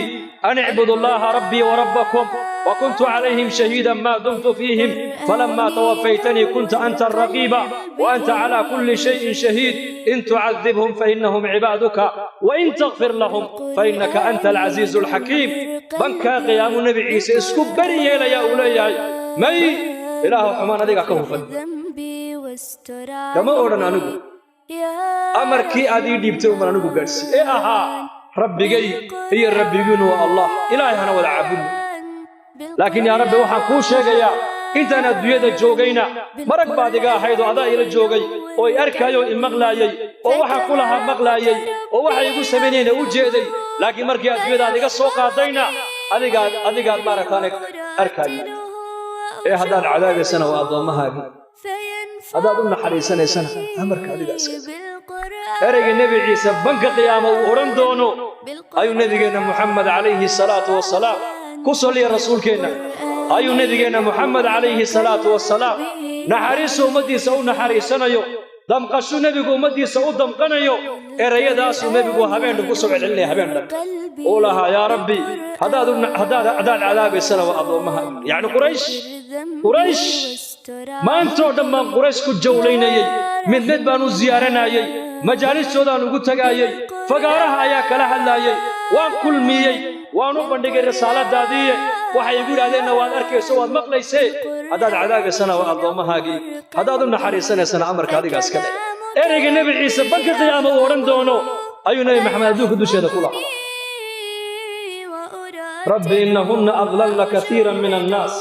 أن اعبدوا الله ربي وربكم، وكنت عليهم شهيدا ما دمت فيهم، فلما توفيتني كنت أنت الرقيب وأنت على كل شيء شهيد. إن تعذبهم فإنهم عبادك، وإن تغفر لهم فإنك أنت العزيز الحكيم. Bankaa qiyaamu Nebi Ciise isku beri yeelaya, uu leeyahay: "May, Ilaahu, xumaan adiga ka hufan." ذنبي واستر. Kama odhan anigu, يا amarkii aad ii dhiibtay uman anigu gaadhsii ee ahaa Rabbigay iyo Rabbigiinu waa Allah, Ilaahay hana wada caabudno. Laakiin yaa Rabbi, waxaan kuu sheegayaa intaan adduunyada joogayna marag baad iga ahayd oo adaa ila joogay oo i arkaayoo i maqlaayey oo waxaan ku lahaa maqlaayey oo waxay igu samaynayna u jeeday. Laakiin markii adduunyada aad iga soo qaadayna adigaad maaragtaane arkaayay. Ee haddaad cadaabaysana waa addoommahaagii, haddaad u naxariisanaysana amarka adiga iska. Ereyga Nebi Ciise banka qiyaama uu odhan doono ayuu nebigeenna Muxamed calayhi salaatu wasalaam ku saliya. Rasuulkeenna ayuu nebigeenna Muxamed calayhi salaatu wasalaam naxariisu ummaddiisa u naxariisanayo, damqashu nebigu ummaddiisa u damqanayo, erayadaasuu nebigu habeen dhan ku soo celcelinaya, habeen dhan uu lahaa: "Yaa Rabbi, haddaad cadaabaysana waa addoommaha." Yacni Quraysh, Quraysh maantoo dhan baan Quraysh ku jawlaynayey, mid mid baan u ziyaaranayey, majaalistoodaan ugu tagaayey, fagaaraha ayaa kala hadlaayey, waan kulmiyey, waan u bandhigay risaaladaadiiye. Waxay igu yidhahdeenna waad arkayso, waad maqlaysee. Haddaad cadaabaysana waa addoommahaagii, haddaad u naxariisanaysana amarka adiga iska leh. Ereyga Nebi Ciise banka qiyaama uu odhan doono ayuu Nebi Maxamed adduunka dusheeda ku lahaa: "Rabbi innahunna adlalna kaiiran min annaas."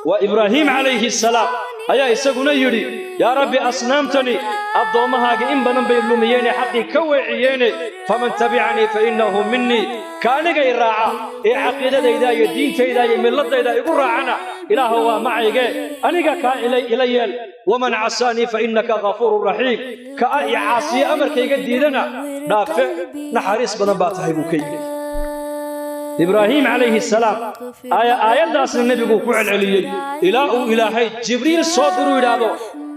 Waa Ibraahiim calayhi salaam ayaa isaguna yidhi: "Yaa Rabbi, asnaamtani addoommahaaga in badan bay lumiyeene, xaqii ka weeciyeene. Faman tabicanii fa innahu minnii, ka anigay raaca ee caqiidadayda iyo diintayda iyo milladayda igu raacana, Ilaahu waa macayge, aniga kaa ila yeel. Waman casaanii fa innaka ghafuurun raxiim, ka i caasiye, amarkayga diidana dhaafe, naxariis badan baa tahay," buu ka yidhi Ibraahiim calayhi salaam. Aayaddaasna nebiguu ku celceliyey ilaa uu Ilaahay Jibriil soo diruu yidhaahdo: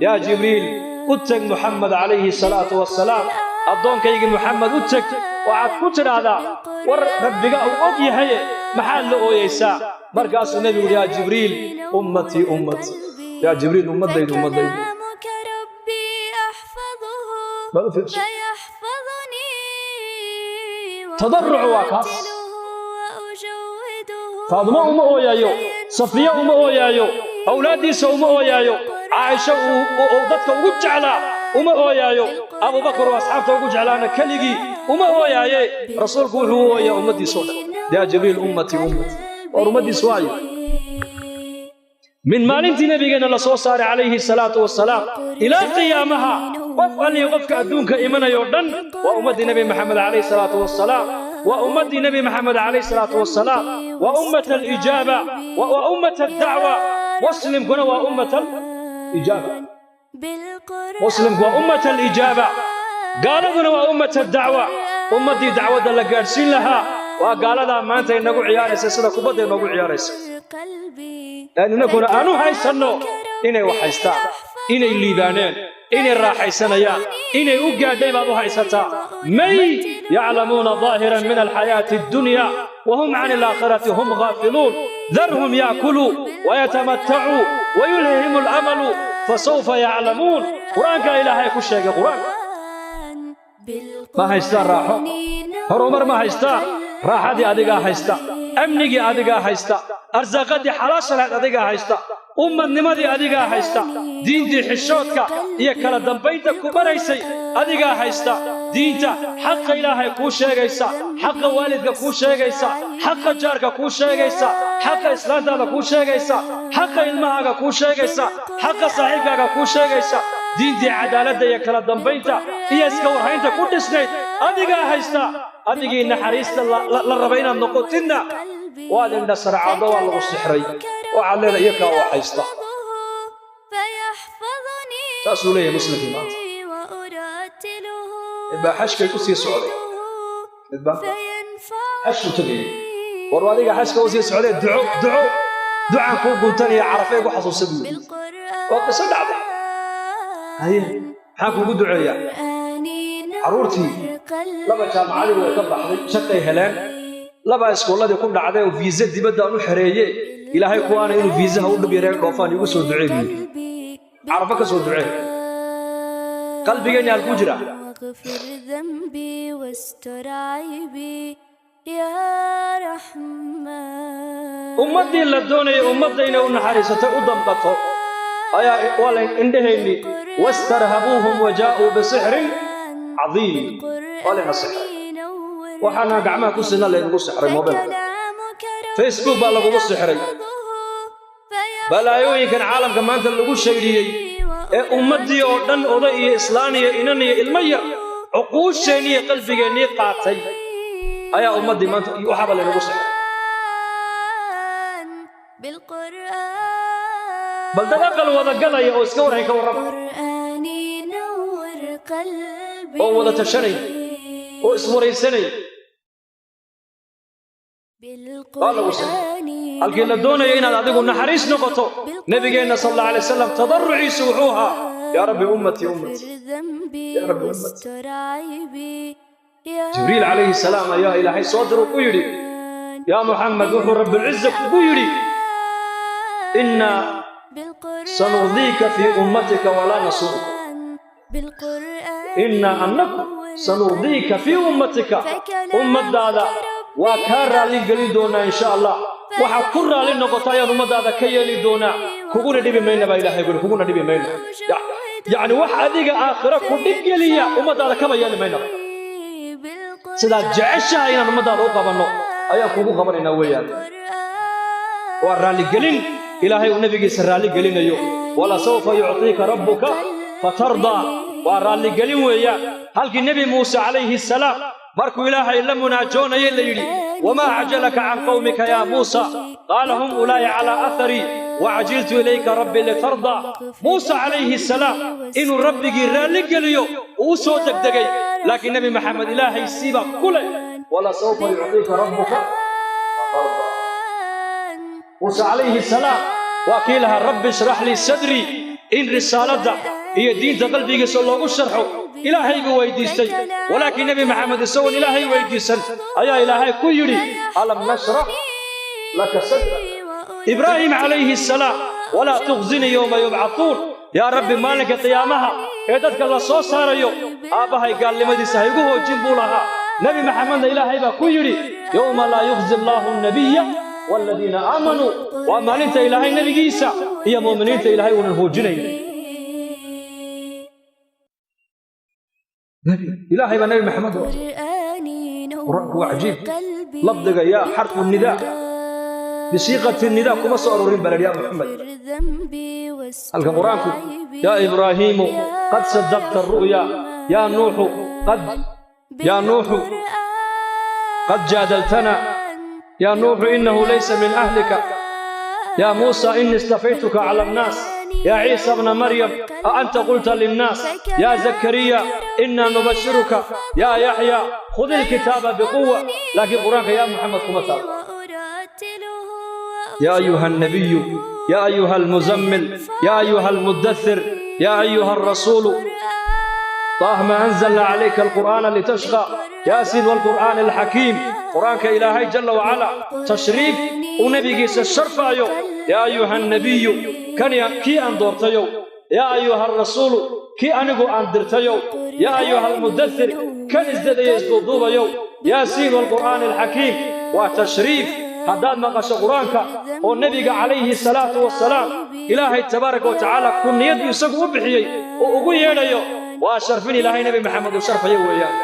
"Yaa Jibriil, u teg Muxamed calayhi salaatu wasalaam, addoonkaygii Muxamed u teg, waxaad ku tidhaahdaa: war Rabbiga uu og yahaye, maxaad la ooyeysaa?" Markaasuu nebigu yidhi: "Yaa Jibriil, ummatii, ummatii, yaa Jibriil, ummaddaydu, ummaddaydu." فكلامك ربي أحفظه Bal u fiirso. فيحفظني. Tadarucu waa kaas. وأرتله وأجوده. Faadimo uma ooyaayo, Safiya uma ooyaayo, awlaaddiisa uma ooyaayo, Caaisha uu dadka ugu jeclaa uma ooyaayo, Abubakar oo asxaabta ugu jeclaana keligii uma ooyaaye. Rasuulku wuxuu u ooyaa ummaddiisoo dhan. "Yaa Jibriil, ummatii, ummatii." War ummaddiis waayo. Min maalintii nabigeenna la soo saaray calayhi salaatu wasalaam ilaa qiyaamaha, qof allihi qofka adduunka imanayoo dhan waa ummaddii Nebi Maxamed calayhi salaatu wasalaam, waa ummaddii Nebi Maxamed calayhi salaatu wasalaam, waa ummat alijaaba, waa ummat addacwa. Muslimkuna waa ummat alijaaba, muslimku waa ummat alijaaba, gaaladuna waa ummat addacwa. Ummaddii dacwadda la gaadhsiin lahaa waa gaaladaa maanta inagu ciyaaraysa sida kubadda inoogu ciyaaraysa, innaguna aanu haysanno inay wax haystaan, inay liibaaneen, inay raaxaysanayaan, inay u gaadhay baad u haysataa. May yaclamuuna daahiran min alxayaati addunya wahum can alaakhirati hum ghaafiluun. Darhum yaakuluu wayatamatacuu wayulhihim alamalu fasawfa yaclamuun. Qur-aankaa Ilaahay ku sheegay. Qur-aanka ma haystaan raaxo, horumar ma haystaan. Raaxadii adigaa haysta, amnigii adigaa haysta, arsaaqadii xalaasha lahayd adigaa haysta. Ummadnimadii adigaa haysta. Diintii xishoodka iyo kala dambaynta ku baraysay adigaa haysta. Diinta xaqa Ilaahay kuu sheegaysa, xaqa waalidka kuu sheegaysa, xaqa jaarka kuu sheegaysa, xaqa islaantaada kuu sheegaysa, xaqa ilmahaaga kuu sheegaysa, xaqa saaxiibkaaga kuu sheegaysa, diintii cadaaladda iyo kala dambaynta iyo iska warhaynta ku dhisnayd adigaa haysta. Adigii naxariista la raba inaad noqotidna waad indhasarcaado, waa lagu sixray. Waxaad leedahay iyakaa oo haysta. فيحفظني Saasuu leeyahay muslimkii maanta. وأرتله Midbaa xajkay ku sii socday, midbaa فينفعني xajku tegayay. War adiga xajka u sii socday, duco, duco, ducaan kuu guntanaya, Carafay igu xasuusa, buu yidhi. Waa qiso dhacday. Haye, maxaan kuugu duceeyaa? Carruurtii laba jaamacadii way ka baxday, shaqay heleen. Laba iskoolladii ku dhacday oo fiisa dibadda aan u xereeye, Ilaahay kuwaana inuu fiisaha u dhib yareen dhoofaan iigu soo ducee, buu yidhi. Carafo ka soo ducee. Qalbigeenni halkuu jira? واغفر ذنبي واستر عيبي يا رحمن. Ummaddii la doonayay ummadda inay u naxariisatay, u damqato, ayaa waa la indhahayni. واسترهبوهم وجاءوا بسحر عظيم. Waa layna sixray. Waxaana gacmaha ku sina laynagu sixray mobilka. Facebook baa lagugu sixray. Balaayooyinkan caalamka maanta lagu shaydhiyey ee ummaddii oo dhan, oday iyo islaan iyo inan iyo ilmo yar, cuquusheennii iyo qalbigeennii qaatay ayaa ummaddii maanta waxaaba laynagu sixray. بالقرآن. Bal dad aqal wada gadaya oo iska warhayn ka warrama, القرآن نور قلبي. oo wada tashanay oo iswaraysanay, waa lagu sixray. بالقرآن. Halkii la doonaya inaad adigu naxariis noqoto, nabigeenna sal Allahu alayh wasalam tadarruciisu wuxuu ahaa: yaa Rabbi, ummatii, ummatii. اغفر ذنبي يا رب أمتي. واستر عيبي يا Jibriil calayhi salaam ayaa Ilaahay soo diru ku yidhi: yaa Muxamed, wuxuu Rabbilciza kugu yidhi: إنا بالقرآن. سنرضيك في أمتك ولا نسوءك. بالقرآن. إنا annaku سنرضيك في أمتك, ummaddaada waa kaa raalli gelin doonaa insha Allah. Waxaad ku raalli noqoto ayaan ummaddaada ka yeeli doonaa, kuguna dhibi mayna, baa Ilaahay guri. Kuguna dhibi mayna, yacni wax adiga aakhiro ku dhib geliya ummaddaada kama yeeli maynaba. Sidaad jeceshahay inaan ummaddaada u qabanno ayaan kugu qabanaynaa weeyaan. Waa raalligelin Ilaahay uu nebigiisa raalli gelinayo. ولسوف يعطيك ربك فترضى. Waa raalligelin weeyaan. Halkii Nebi Muuse calayhi salaam markuu Ilaahay la munaajoonayay la yidhi: وما أعجلك عن قومك يا موسى؟ قال هم أولئك على أثري وعجلت إليك ربي لترضى. Muuse calayhi salaam inuu Rabbigii raalli geliyo uu soo degdegay, laakiin Nebi Maxamed Ilaahay siibaa ku leh: ولسوف يعطيك ربك فترضى. Muuse calayhi salaam waa kii lahaa: رب اشرح لي صدري. In risaaladda iyo diinta qalbigiisa loogu sharxo Ilaahay buu weydiistay, walaakiin Nebi Maxamed isagoon Ilaahay weydiisan ayaa Ilaahay ku yidhi: ألم نشرح لك صدرك. Ibraahim calayhi salaam: ولا تخزني يوم يبعثون. Yaa Rabbi, maalinka qiyaamaha ee dadka la soo saarayo aabbahay gaalnimadiisa ha igu hoojin, buu lahaa. Nebi Maxamedna Ilaahay baa ku yidhi: يوم لا يخزي الله النبي والذين آمنوا. Waa maalinta Ilaahay nebigiisa iyo mu'miniinta Ilaahay uunan hoojinayn. Ilaahay baa Nebi Maxamed Qur-aanku waa cajiib. Lafdiga yaa, xarfu nidaa, بصيغة النداء kuma soo arorin baa la yidhi yaa Muxamed. Halkan Qur-aanku: يا إبراهيم قد صدقت الرؤيا، يا نوح قد، يا نوح قد جادلتنا، يا نوح إنه ليس من أهلك، يا موسى إني اصطفيتك على الناس، يا عيسى ابن مريم أأنت قلت للناس، يا زكريا إنا نبشرك، يا يحيى خذ الكتاب بقوة. لكن قرآنك يا محمد كما يا أيها النبي، يا أيها المزمل، يا أيها المدثر، يا أيها الرسول، طه ما أنزلنا عليك القرآن لتشقى، ياسين والقرآن الحكيم. قرآنك إلهي جل وعلا تشريف ونبيgiisa sharfaayo: يا أيها النبي, kan kii aan doortayow, يا أيها الرسول, kii anigu aan dirtayow, يا أيها المدثر, kan isdadaya isduuduubayow, ياسين والقرآن الحكيم. Waa tashriif. Haddaad maqasho Qur-aanka oo Nebiga calayhi salaatu wasalaam Ilaahay tabaaraka wa tacaala kuniyaddu isagu u bixiyey oo ugu yeedhayo, waa sharfin Ilaahay Nebi Maxamed uu sharfayo weeyaan.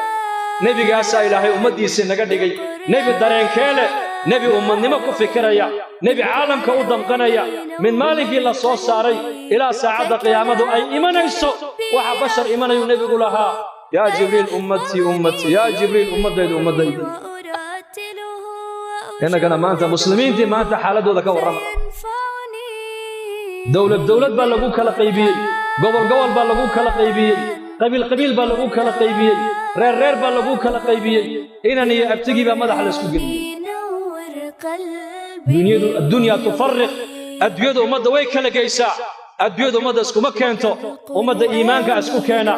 Nebigaasaa Ilaahay ummaddiisii naga dhigay. Nebi dareenkee leh, nebi ummadnimo ku fikiraya, nebi caalamka u damqanaya, min maalinkii la soo saaray ilaa saacadda qiyaamadu ay imanayso waxa bashar imanayuu nebigu lahaa: "Yaa Jibriil, ummatii, ummatii, yaa Jibriil, ummaddaydu, ummaddaydu." Innagana maanta, muslimiintii maanta xaaladdooda ka warrama. Dowlad dowlad baa lagu kala qaybiyey, gobol gobol baa lagu kala qaybiyey, qabiil qabiil baa lagu kala qaybiyey, reer reer baa lagu kala qaybiyey, inan iyo abtigii baa madaxa la isku geliyey. Dunyadu, الدنيا تفرق. Adduunyadu ummadda way kala geysaa. Adduunyadu ummadda iskuma keento. Ummadda iimaanka isku keena,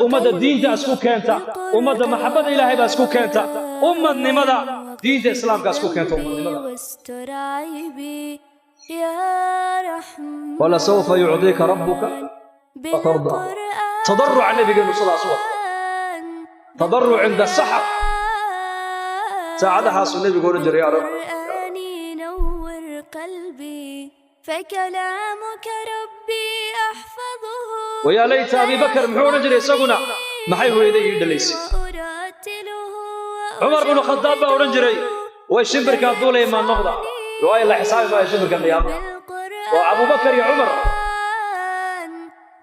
ummadda diinta isku keenta, ummadda maxabbada Ilaahay baa isku keenta, ummadnimada diinta Islaamka isku keenta ummadnimada. واستر عيبي يا رحمن. ولسوف يعطيك ربك فترضى. Tadaruca nabigeenu sidaas u wata, تضرع عند السحر. Saacadahaasuu nebigu odhan jiray: "Yaa Rabbi." بالقرآن نور قلبي، فكلامك ربي أحفظه. ويا ليت أبي بكر muxuu odhan jiray isaguna? "Maxay hooyaday ii dhalaysay?" وأرتله. Cumar binu Khadaab baa odhan jiray: "Way shimbirkaa duulaya maa noqda?" Waayo la xisaabi maayo shimbirka qiyaamaha. Waa Abubakar iyo Cumar.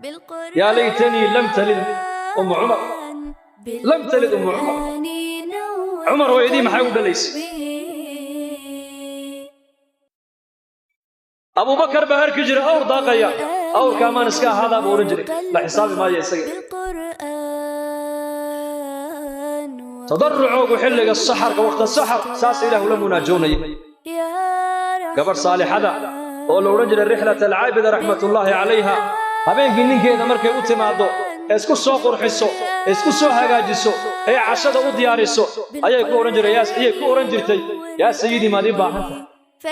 بالقرآن. يا ليتني لم تلد أم عمر، لم تلد أم عمر. بالقرآن نور Cumar hooyadii maxay u dhalaysay? قلبي. Abubakar baa arki jiray awr daaqaya. "Awrka amaan iska ahaadaa," buu odhan jiray, la xisaabi maayo isaga. بالقرآن. Tadarucoogu xilliga saxarka, وقت السحر, saas Ilaah ula munaajoonaya. يا Gabadh saalixada oo la odhan jiray Rixlat Alcaabida raxmatullaahi calayha, habeenkii ninkeeda markay u timaaddo ee isku soo qurxiso, ee isku soo hagaajiso, ee cashada u diyaariso, ayay ku odhan jiray ayay ku odhan jirtay: "Yaa sayidii, maad ii baahan tahay?"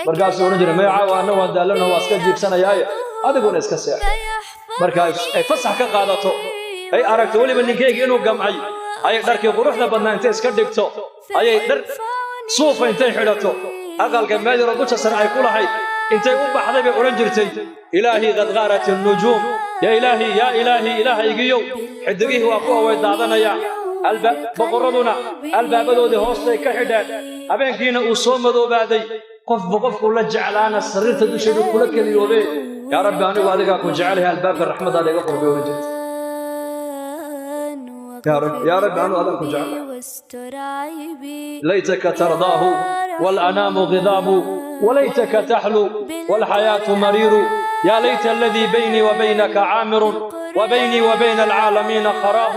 Markaasuu odhan jiray: "Maya, caawa anna waan daallano, waa iska jiibsanayaaye, adiguna iska seexo." Marka ay fasax ka qaadato, ay aragto weliba ninkeyga inuu gamcay, ayay dharkii quruxda badnaa intay iska dhigto, ayay dhar suufa intay xidhato, aqalka meel yaroo dusha sare ay ku lahayd intay u baxday bay odhan jirtay: "إلهي قد غارت النجوم، يا إلهي، يا إلهي, Ilaahaygiyow, xidigihii waa kuwa way daadanayaan, boqorraduna albaabadoodii hoostay ka xidheen, habeenkiina uu soo madoobaaday, qofba qofkuu la jeclaana sariirta dusheedu kula keliyoobe. Yaa Rabbi, anigu adigaa ku jecelahay, albaabka raxmadaada iga fur," bay odhan jirtay. "Yaa Rabbi, yaa Rabbi, anigu adaan ku jecelahay." واستر عيبي. ليتك ترضاه والأنام غضاب، وليتك تحلو والحياة مرير، يا ليت الذي بيني وبينك عامر، وبيني وبين العالمين خراب،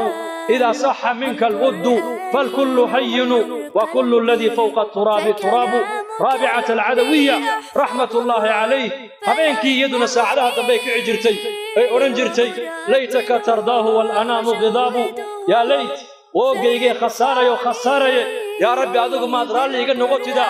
إذا صح منك الود فالكل هين، وكل الذي فوق التراب تراب. رابعة العدوية رحمة الله عليه habeenkii iyaduna saacadaha dambey kici jirtay, ay odhan jirtay: ليتك ترضاه والأنام غضاب، يا ليت, woogaygee khasaarayo, khasaaraye, yaa Rabbi, adigu maad raalli iga noqotida,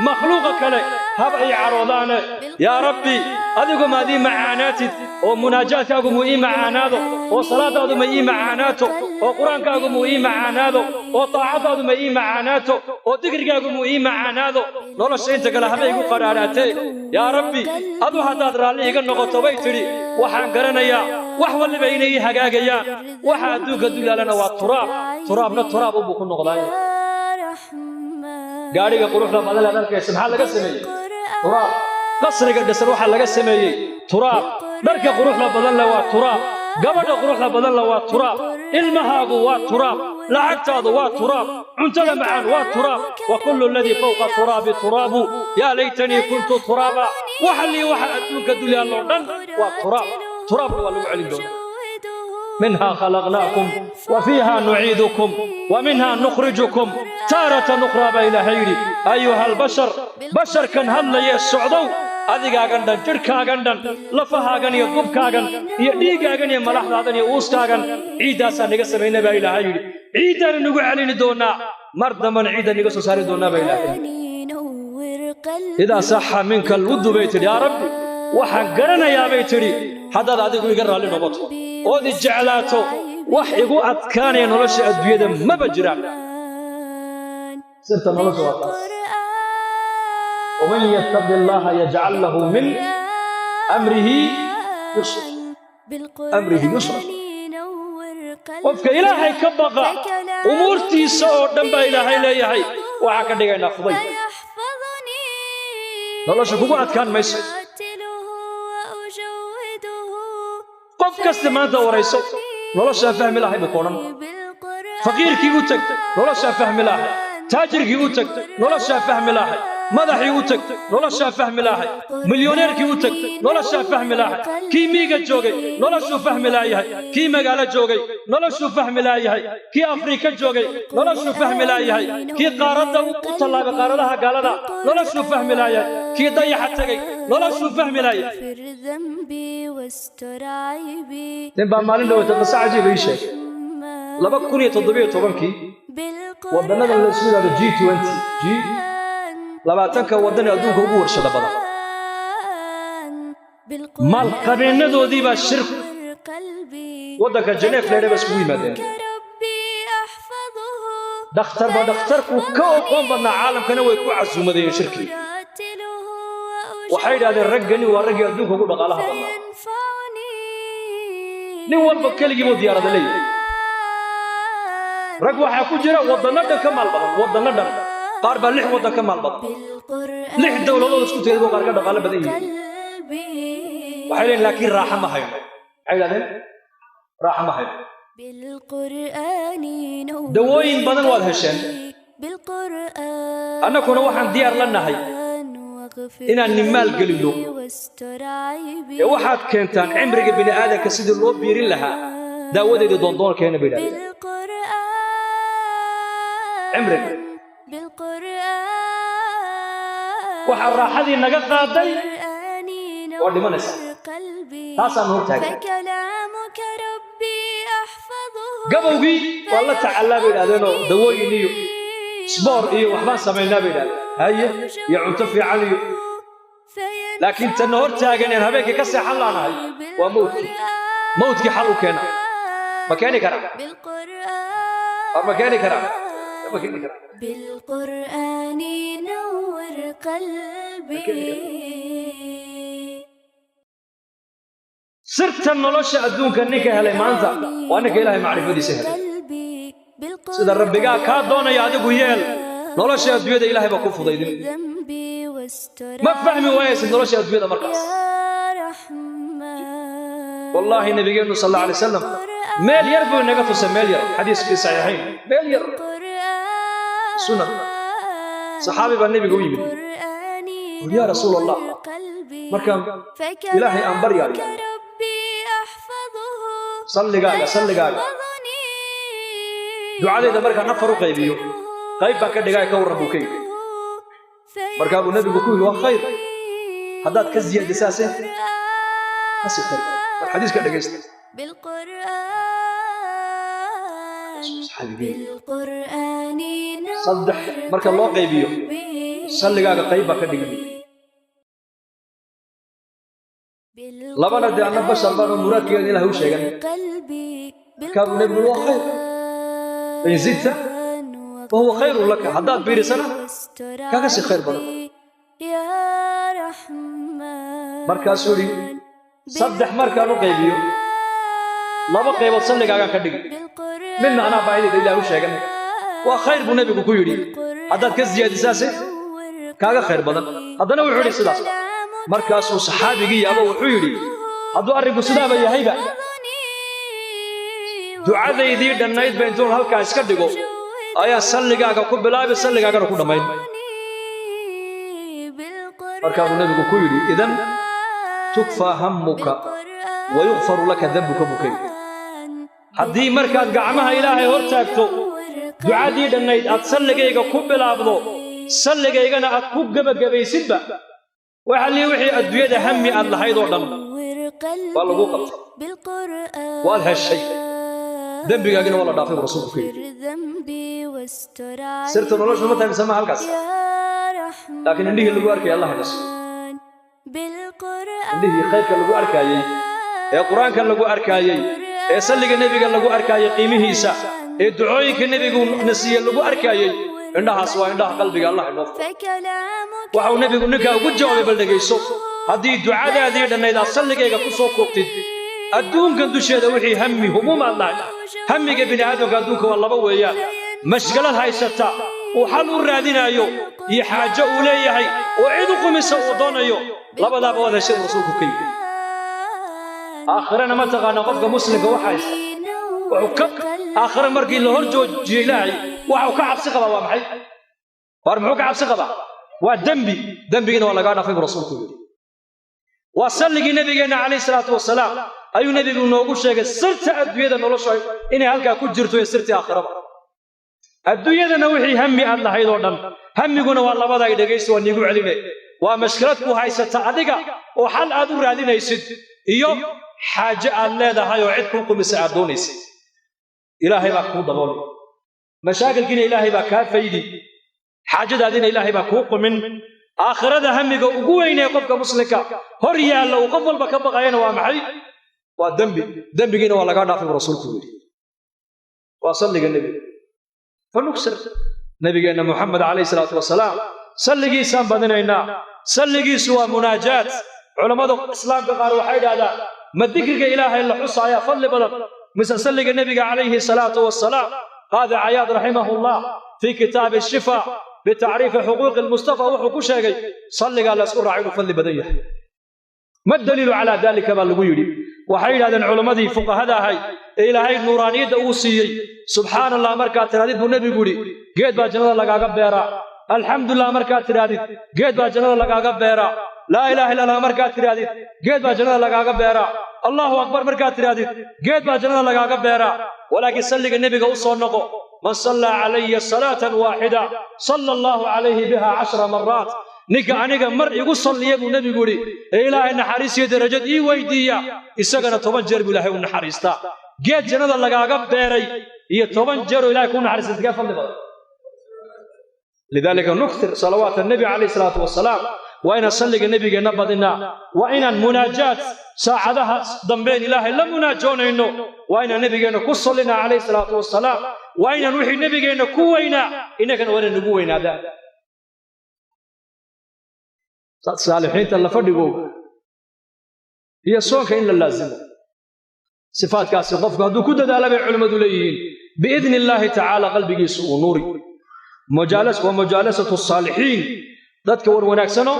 makhluuqa kale hab ay cadhoodaane, yaa Rabbi, adigu maad ii macaanaatid, oo munaajaadkaagu muu ii macaanaado, oo salaadaadu ma ii macaanaato, oo Qur-aankaagu muu ii macaanaado, oo taacadaadu ma ii macaanaato, oo dikrigaagu muu ii macaanaado, nolosha inta kale haba igu qadhaadhaatee, yaa Rabbi, adu haddaad raalli iga noqoto, bay tidhi, waxaan garanayaa wax waliba inay ii hagaagayaan. Waxa adduunka dulyaalana waa turaab, turaabna turaab unbuu ku noqdaay. يا رحمن. Gaadhiga quruxda badan aad arkaysa maxaa laga sameeyey? Turaab. Qasriga dhisan waxaa laga sameeyey turaab. Dharka quruxda badan leh waa turaab. Gabadha quruxda badan leh waa turaab. Ilmahaagu waa turaab. Lacagtaadu waa turaab. Cuntada macaan waa turaab. وكل الذي فوق التراب تراب، يا ليتني كنت ترابا. Waxa lii waxa adduunka dulyaaloo dhan waa turaab, turaabna waa lagu celin doonaa. منها خلقناكم وفيها نعيدكم ومنها نخرجكم تارة أخرى baa Ilaahay yidhi. أيها البشر, basharkan hadlaya socdow, adigaagan dhan, jidhkaagan dhan, lafahaagan iyo dubkaagan iyo dhiiggaagan iyo malaxdaadan iyo uuskaagan ciiddaasaa naga samayna baa Ilaahay yidhi. Ciiddaana nagu celini doonaa, mar dambana ciidda naga soo saari doonaa baa Ilaahay yidhi. نور قلبي. إذا صح منك الود, bay tidhi, yaa Rabbi, waxaan garanayaa, bay tidhi, haddaad adigu iga raalli noqoto ood i jeclaato, wax igu adkaanaya nolosha adduunyada maba jiraan. Sirta nolosha waa taas. Waman yattaqi Allaha yajcal lahu min amrihi yusra, amrihi yusra. Qofka Ilaahay ka baqa, umuurtiisa oo dhan baa Ilaahay leeyahay waxaa ka dhigaynaa fudayd. Nolosha kugu adkaan mayso. Qof kasta maanta warayso, noloshaa fahmi lahay buu ku odhan. Faqiirkii u teg, noloshaa fahmi lahay. Taajirkii u teg, noloshaa fahmi lahay. Madaxii u teg, noloshaa fahmi lahay. Milyoneerkii u teg, noloshaa fahmi lahay. Kii miiga joogay noloshuu fahmi laayahay, kii magaalo joogay noloshuu fahmi laayahay, kii Afrika joogay noloshuu fahmi laayahay, kii qaaradda u tallaabay qaaradaha gaalada noloshuu fahmi laayahay, kii dayaxa tegey noloshuu fahmi laayahay. Nin baa maalin dhawata qiso cajiiba ii sheegay. 2017-kii waddannada la isku yidhahdo G20, G20-ka waddan ee adduunka ugu warshada badan, maalqabeennadoodii baa shir waddanka Jeneef leedha ba iskugu yimaadeen. Dhakhtarba dhakhtarku ka oqoon badnaa caalamkana way ku casuumadeen shirkii. Waxay yidhahdeen, raggani waa raggii adduunka ugu dhaqaalaha badnaa, nin walba keligii buu diyaarada leeyahay. Rag waxaa ku jira waddanno dhan ka maal badan, waddanno dhan. Qaar baa lix waddan ka maal badan, lix dowladood isku tegay buu qaar ka dhaqaalo badan yihiin. Waxay leeyihin, laakiin raaxa ma hayno. Maxay yidhahdeen? Raaxa ma hayno. Dawooyin badan waad hesheen, annakuna waxaan diyaar la nahay inaan nin maal gelinno ee waxaad keentaan cimriga bini aadamka sidii loo biirin lahaa daawadeedii doondoonkeena, bay yidhahdeen. Cimriga waxaa raaxadii naga qaaday waa dhimanaysaa, taasaan hor taagan. Gabowgii waa la tacallaa, bay idhahdeenoo dawooyin iyo sboor iyo waxbaan samaynaa, bay idhahdeen, haye, iyo cunto fiican iyo, laakiin tanna hor taagan een habeenkii ka seexan laanahay waa mawdkii. Mawdkii xal u keena ma keeni karaa? War ma keeni karaa? Ma keeni karaa? بالقرآن نور قلبي. Sirta nolosha adduunka ninka helay maanta waa ninka Ilaahay macrifadiisa helay. قلبي. Sida Rabbigaa kaa doonaya adigu yeel, nolosha adduunyada Ilaahay baa ku fudaydin. ذنبي واستر. Ma fahmi waayaysid nolosha adduunyada markaas. يا رحمن. Wallaahi, nabigeennu sal Alla alay wasalam meel yar buu inaga tusay, meel yar, xadiis fi saxiixayn, meel yar, sunan. Saxaabi baa nebiga u yimid. بالقرآن. Qul yaa Rasuul Allah, قلبي. Markaan Ilaahay aan baryaayo, ربي أحفظه. salligaaga ducadayda markaan afar u qaybiyo, qayb baan ka dhigaya, ka warran, buu ka yidhi. Markaa buu nebigu ku yidhi, waa khayr, haddaad ka siyaadisaase kasii khayr. War xadiiska dhegaysta. بالقرآن. Saxaabigii. بالقرآن. Saddex marka loo qaybiyo, salligaaga qayb baa ka dhigmi. Labana dee anna bashar baan oo muraadkeeda Ilaah u sheegan. قلبي. Markaa buu nebigu, waa khayr, in zidta fahuwa khayrun laka, haddaad biirisana kaga sii khayr badan. يا رحمن. Markaasuu yidhi, saddex markaan u qaybiyo, laba qaybood salligaagaan ka dhigi, midna anaa baahidayda Ilaah u sheegan. Waa khayr, buu nebigu ku yidhi, haddaad ka siyaadisaase kaaga khayr badan. Haddana wuxuu yidhi sidaas. Markaasuu saxaabigii yaabo, wuxuu yidhi, hadduu arrinku sidaaba yahayba, ducadaydii dhannayd ba intuun halkaa iska dhigo ayaa salligaaga ku bilaabi, salligaagana ku dhammayn. Markaa buu nebigu ku yidhi, idan tukfaa hammuka wa yukfaru laka dambuka, buu ka yidhi. Haddii markaad gacmaha Ilaahay hor taagto ducadii dhannayd aad salligayga ku bilaabdo, salligaygana aad ku gebagabaysidba, waxa lii wixii adduunyada hammi aad lahayd oo dhan waa lagu qabtay, waad heshay, dembigaagina waa la dhaafay, buu rasuulku ka yidhi. Sirta noloshu ma tahay mise ma halkaas? Laakiin indhihii lagu arkaya Allah naso, indhihii khayrka lagu arkaayey, ee Qur-aanka lagu arkaayey, ee salliga nebiga lagu arkaayey qiimihiisa, ee ducooyinka nebigu nasiiye lagu arkaayey. Indhahaas waa indhaha qalbiga. Allah inoo furo. Waxau nebigu ninkaa ugu jawaabay, bal dhegayso: haddii ducadaadii dhannayd aad salligayga ku soo koobtid, adduunkan dusheeda wixii hammi humuum aad lahayd. Hammiga bini aadamka adduunka waa laba weeyaan: mashkalad haysata uu xal u raadinaayo iyo xaajo uu leeyahay oo cid u qumisa uu doonayo. Labadaaba waad heshay, uu rasuulku ka yidhi. Aakhirana ma taqaanaa qofka muslimka wax haysta wuxuu ka aakhire markii la hor joojiyo Ilaahay waxa uu ka cabsi qabaa waa maxay? Waar muxuu ka cabsi qabaa? Waa dembi. Dembigina waa lagaa dhaafay, buu rasuulku yidhi. Waa salligii nabigeenna calayhi salaatu wasalaam ayuu nebigu noogu sheegay sirta adduunyada nolosha inay halkaa ku jirto iyo sirtii aakhiraba. Adduunyadana wixii hammi aad lahayd oo dhan, hammiguna waa labada ay, dhegaysta, waa niigu celine: waa mashkilad ku haysata adiga oo xal aad u raadinaysid iyo xaaje aad leedahay oo cid kuu qumisa aad doonaysid. Ilaahay baa kuu dabooli mashaakilkiina, Ilaahay baa kaa faydi xaajadaadina, Ilaahay baa kuu qumin. Aakhirada hamiga ugu weynee qofka muslimka hor yaalla uu qof walba ka baqayana waa maxay? Waa dembi. Dembigiina waa lagaa dhaafay, buu rasuulku yidhi. Waa salliga nebiga. Fanuksir nabigeenna Muxamed calayhi salaatu wasalaam salligiisaan badinaynaa. Salligiisu waa munaajaat. Culammada islaamka qaar waxay idhahdaan, ma dikriga Ilaahay la xusaayaa fadli badan mise salliga nebiga calayhi salaatu wasalaam? Qaadi Cayaad raximahullah fii kitaabi Shifa bitacriifi xuquuqi lmustafa wuxuu ku sheegay salligaa la isku raacay inuu fadli badan yahay. Ma daliilu calaa dalika, baa lagu yidhi. Waxay yidhahdeen culammadii fuqahada ahay ee Ilaahay nuuraaniyadda uu siiyey, subxaana Allah markaad tidhahdid, buu nebigu yidhi, geed baa jannada lagaaga beeraa. Alxamdulilah markaad tidhahdid, geed baa jannada lagaaga beeraa. Laa ilaaha illa Allah markaad tidhahdid, geed baa jannada lagaaga beeraa. Allahu akbar markaad tidhahdid, geed baa jannada lagaaga beeraa. Walaakiin salliga nebiga u soo noqo: man sallaa calaya salaatan waaxida salla Allahu calayhi biha 10 maraat. Ninka aniga mar igu salliya, buu nebigu yidhi, ee Ilaahay naxariis iyo darajad ii weydiiya, isagana 10 jeer buu Ilaahay u naxariistaa. Geed jannada lagaaga beeray iyo 10 jeer oo Ilahay kuu naxariista, sidee fadli badan? Lidaalika nuktir salawaat annabi calayhi salaatu wasalaam. Waa inaan salliga nebigeenna badinaa, waa inaan munaajaat saacadaha dambeen Ilaahay la munaajoonayno, waa inaan nebigeenna ku sallinaa calayhi salaatu wasalaam, waa inaan wixii nebigeenna ku weynaa innagana waa inay nagu weynaadaan. Saalixiinta la fadhigooga iyo soonka in la laazimo, sifaadkaasi qofku hadduu ku dadaala, bay culimmadu leeyihiin, biidni Illaahi tacaala qalbigiisu uu nuuri. Wa mujaalasatu saalixiin, dadka war wanaagsano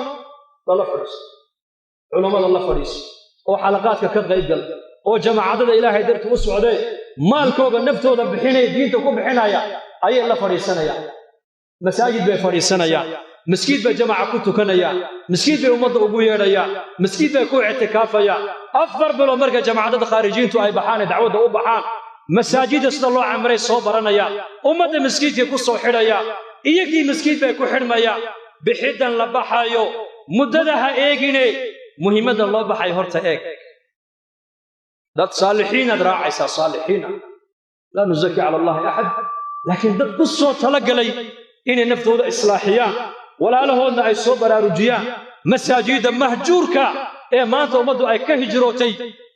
lala fadhiiso, culummada la fadhiiso oo xalaqaadka ka qaybgal oo jamaacadada Ilaahay darti u socdee maalkooga naftooda bixinaya, diinta ku bixinaya ayay la fadhiisanayaan. Masaajid bay fadhiisanayaan, maskiid bay jamaca ku tukanayaan, maskiid bay ummadda ugu yeedhayaan, maskiid bay ku ictikaafayaan. 4 bilood marka jamaacadada khaarijiintu ay baxaan ee dacwadda u baxaan, masaajidda sida loo camiray soo baranayaan, ummadda maskiidkay ku soo xidhayaan, iyagii maskiid bay ku xidhmayaan. Bixiddan la baxayo muddada ha eegine, muhiimadda loo baxayo horta eeg. Dad saalixiinaad raacaysaa, saalixiina, laa nuzaki cala Allahi axad, laakiin dad ku soo talagalay inay naftooda islaaxiyaan, walaalahoodna ay soo baraarujiyaan, masaajidda mahjuurka ee maanta ummaddu ay ka hijrootay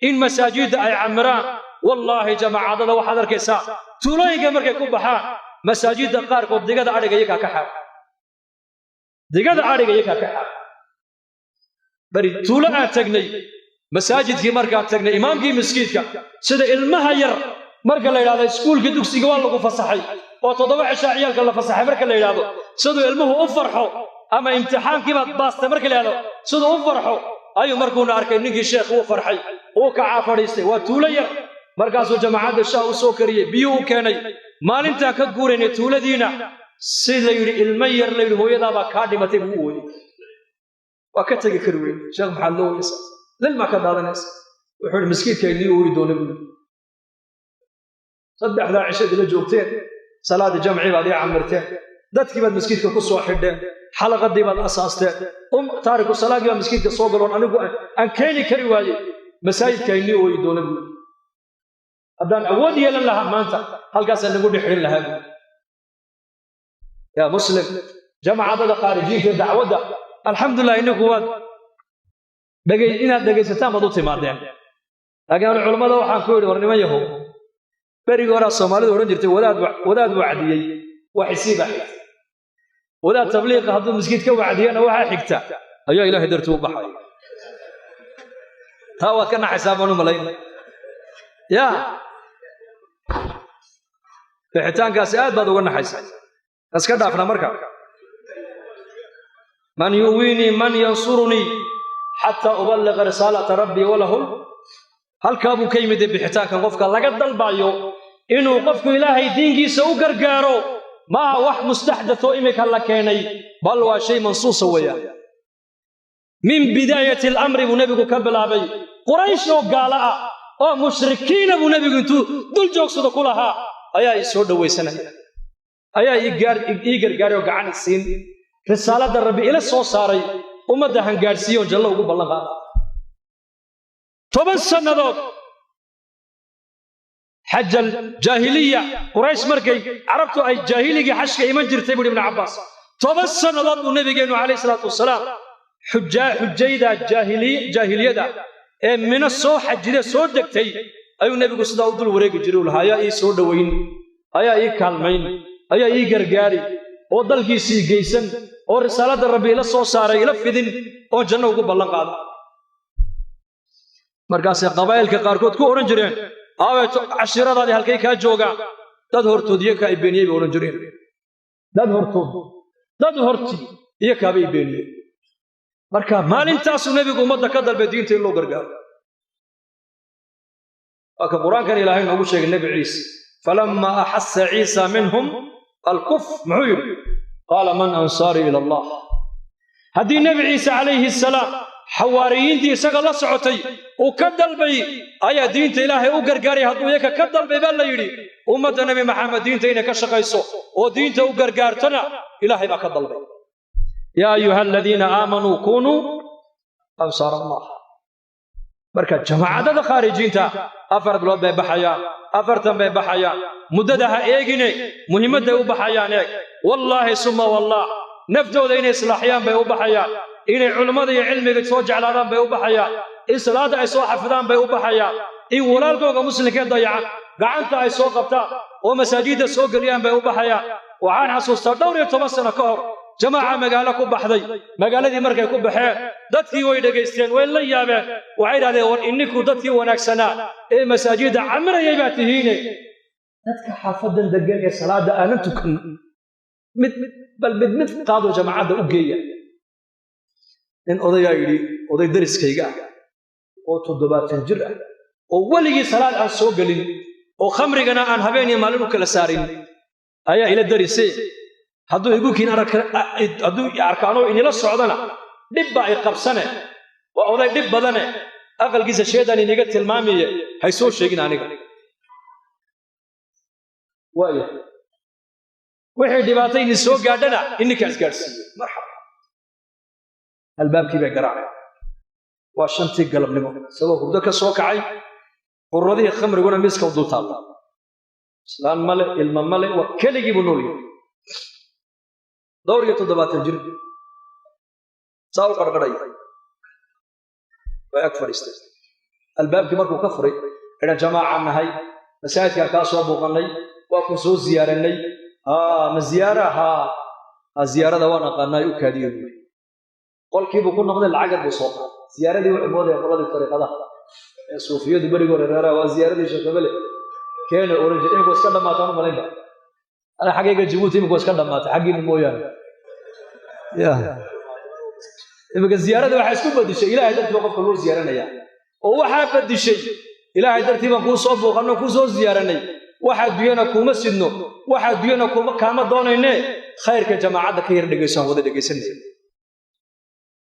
in masaajidda ay camiraan. Wallaahi, jamaacadada waxaad arkaysaa tuulooyinka markay ku baxaan, masaajidda qaarkood digada adhiga iyagaa ka xaaq, digada adhiga iyagaa ka xaaq. Bari tuulo aan tagnay, masaajidkii markaan tagnay, imaamkii maskiidka sida ilmaha yar marka la yidhahdo iskuulkii dugsiga waa lagu fasaxay oo 7 cishaa ciyaalka la fasaxay marka la yidhahdo siduu ilmuhu u farxo, ama imtixaankii baad baastay marka la yidhahdo siduu u farxo, ayuu markuuna arkay ninkii sheekh uu farxay, uu kacaa fadhiistay. Waa tuulo yar. Markaasuu jamaacadda shaah u soo kariyey, biyuu u keenay. Maalintaan ka guuraynay tuuladiina, si la yidhi ilmo yar la yidhi hooyadaabaa kaa dhimatay buu u ooyey. Waa ka tegi kari weyn. Sheekh, maxaad loo ooyeysaa? Lilmaa ka daadanaysa. Wuxuu yidhi, maskiidka inii ooyi doona, buu yidhi. Saddexdaa cishad ila joogteen, salaadii jamci baad ii camirteen, dadkii baad maskiidka ku soo xidheen, xalaqadii baad asaasteen, taariku salaadii baa maskiidka soo galoon anigu aan keeni kari waayey. Masaajidka inii ooyi doona, buu yidhi. Haddaan awood yeelan lahaa maanta halkaasaan nagu dhexrin lahaa, buu. Yaa muslim, jamacadada khaarijiinta ee dacwadda, alxamdulilah, ininku waad dhegay inaad dhegaysataan baad u timaadeen. Laakiin anu culammada waxaan ku yidhi, war niman yahow, berigii horaa Soomaalidu odhan jirtay, wadaad wadaad wacdiyey wax isii baa xigta. Wadaad tabliiqa hadduu maskiid ka wacdiyana waxaa xigta ayaa Ilaahay dartii u baxaya. Taa waad ka naxaysaa baan u malayn. Ya bixitaankaasi aad baad uga naxaysaa. Iska dhaafna marka. Man yuwiinii, man yansurunii xataa uballiqa risaalata rabbii walahu. Halkaa buu ka yimid bixitaankan qofka laga dalbayo inuu qofku Ilaahay diinkiisa u gargaaro. Maaha wax mustaxdath oo imika la keenay, bal waa shay mansuusa weeyaan. Min bidaayati alamri buu nebigu ka bilaabay. Quraysh oo gaala ah oo mushrikiina buu nebigu intuu dul joogsado ku lahaa, ayaa ii soo dhowaysanaya, ayaa ii gargaaray oo gacan i siin, risaaladda Rabbi ila soo saaray ummadda han gaadhsiiyo oon jallo ugu ballan qaada. 10 sannadood xaj aljaahiliya, Quraysh markay Carabtu ay jaahiligii xajka iman jirtay, buuri Ibnu Cabbaas, 10 sannadood buu nabigeennu calayhi salaatu wasalaam xujayda jaahiliyada ee Mino soo xajide soo degtay ayuu nebigu sidaa u dul wareegi jiray. U lahaa, ayaa ii soo dhowayn, ayaa ii kaalmayn, ayaa ii gargaari oo dalkiisii geysan oo risaaladda Rabbi ila soo saaray ila fidin oo janno ugu ballan qaada? Markaasay qabaa'ilka qaarkood ku odhan jireen, aaway cashiiradaadii, halkay kaa joogaan? Dad hortood iyo kaa i beeniyey bay odhan jireen. Dad hortood, dad hortii iyo kaabay beeniyey. Marka maalintaasuu nebigu ummadda ka dalbay diinta in loo gargaaro. Waa ka Qur-aankan Ilaahay noogu sheegay Nebi Ciise, فلما أحس عيسى منهم الكفر, muxuu yidhi? قال من أنصاري إلى الله. Haddii Nebi Ciise calayhi salaam xawaariyiintii isaga la socotay uu ka dalbay ayaa diinta Ilaahay u gargaaray, hadduu iyaka ka dalbay baa la yidhi, ummadda Nebi Maxamed diinta inay ka shaqayso oo diinta u gargaartana Ilaahay baa ka dalbay. يا أيها الذين آمنوا كونوا أنصار الله. Marka jamaacadada khaarijiinta 4 bilood bay baxayaan, 40 bay baxayaan. Muddada ha eegine, muhiimadday u baxayaan eeg. Wallaahi summa wallah, naftooda inay islaaxiyaan bay u baxayaan, inay culimmada iyo cilmiga soo jeclaadaan bay u baxayaan, in salaadda ay soo xafidaan bay u baxayaan, in walaalkooga muslimkee dayacan gacanta ay soo qabtaan oo masaajidda soo geliyaan bay u baxayaan. Waxaan xasuustaa dhowr iyo toban sano ka hor jamaaca magaalo ku baxday. Magaaladii markay ku baxeen, dadkii way dhegaysteen, way la yaabeen. Waxay idhahdeen, war inninku dadkii wanaagsanaa ee masaajidda camirayay baa tihiine, dadka xaafadan degan ee salaadda aanan tukan mid bal mid mid qaadoo jamaacadda u geeya. Nin odayaa yidhi, oday dariskayga ah oo 70 jir ah oo weligii salaad aan soo gelin oo khamrigana aan habeen iyo maalin u kala saarin ayaa ila darise. Hadduu igu kiin, hadduu arkaanoo inila socdana dhib baa i qabsane, waa oday dhib badane, aqalkiisa sheedaan iniga tilmaamiye, hay soo sheegin aniga. Waaya, wixii dhibaato idin soo gaadhana ininkaa isgaadhsiiye. Marxaba. Albaabkii bay garaacay. Waa 5-tii galabnimo, isagoo hurdo ka soo kacay, quradihii khamriguna miiska u dul taalla. Islaan male, ilma male, waa keligii buu nool yahay, dhowr iyo 70 jir, saa u qarqarhaya. Way ag fadhiistay. Albaabkii markuu ka furay, idhan, jamaacaan nahay, masaajidkaan kaa soo booqannay, waa ku soo ziyaaranay. Ma ziyaara? Haa, ziyaarada waan aqaanaa, u kaadiyo buuri. Qolkiibuu ku noqday, lacagad buu soo qaaday. Ziyaaradii wuxuu moodaya qoladii tariiqadaha ee suufiyadu berigii hore reeraha waa ziyaaradii sheekabele keena oran jir. Iminku iska dhammaataan u malaynba ana xaggayga Jabuuti, iminku iska dhammaatay, xaggiina mooyaane. Ya iminka ziyaarada waxaa isku bedishay Ilaahay dartii baa qofka loo ziyaaranaya, oo waxaa bedishay Ilaahay dartii baan kuu soo booqanno, kuu soo ziyaaranay, waxa adduunyana kuuma sidno, waxa adduunyana kuma kaama doonayne, khayrka jamaacadda ka yar dhegayso, aan wada dhegaysanay.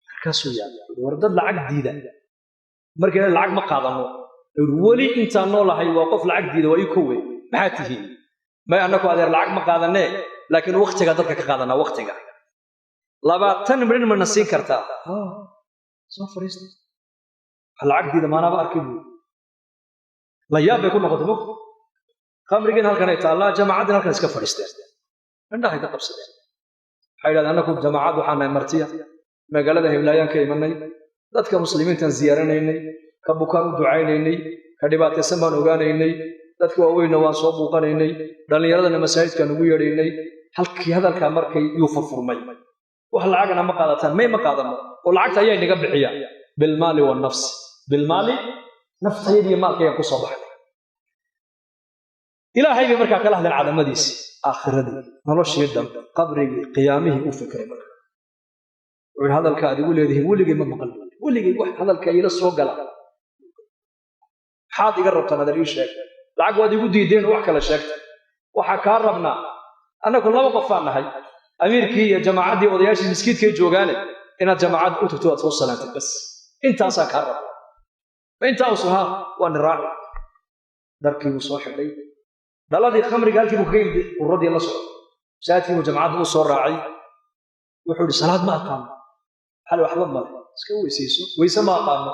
Markaasuu yaabay, war dad lacag diida markii lacag ma qaadano weli intaan noolahay, waa qof lacag diida waa ii kowe. Maxaa tihiin? May annaku adeer lacag ma qaadanee, laakiin waktiga dadka ka qaadanaa. Waktiga 20 midhin mana siin kartaa? Soo fariista. Lacag diida maanaaba arkay buu. La yaab bay ku noqotay. Mug khamrigiin halkan ay taallaa, jamaacaddiin halkan iska fadhiisteen, indhahay ka qabsadeen. Waxay yidhahdeen, annaku jamaacad waxaa nahay martiya, magaalada Heblaayaan ka imanay, dadka muslimiintaan ziyaaranaynay, ka bukaan u ducaynaynay, ka dhibaataysan baan ogaanaynay, dadka waaweynna waan soo buuqanaynay, dhallinyaradana masaajidkaan ugu yeedhaynay. Halkii hadalkaa markay yuu furfurmay. Wax lacagna ma qaadataan? May, ma qaadano. Oo lacagta ayaa inaga bixiya? Bilmaali wannafs, bilmaali, naftayada iyo maalkaygan ku soo baxnay. Ilaahay bay markaa kala hadleen cadamadiisii, aakhiradii, noloshii dambe, qabrigii, qiyaamihii. U fikray marka, wuxuu yidhi: hadalka aad igu leedihiin weligay ma maqal, weligay wax hadalka iila soo gala. Maxaad iga rabtaan? Adeer, ii sheeg. Lacag waad igu diideen oo wax kale sheegta. Waxaa kaa rabnaa, annagu laba qof baan nahay, amiirkii iyo jamaacaddii, odayaashii miskiidkay joogaane, inaad jamaacadda u tagto, aad soo salaantid, bas intaasaa kaa rabnaa. Ma intaa usu haa waa niraaci. Dharkii buu soo xidhay, dhaladii khamriga halkii buu kaga yimid, quradii la socdo, masaajidkii buu jamacadda u soo raacay. Wuxuu yidhi: salaad ma aqaano. Xal waxba male, iska weysayso. Weyse ma aqaano.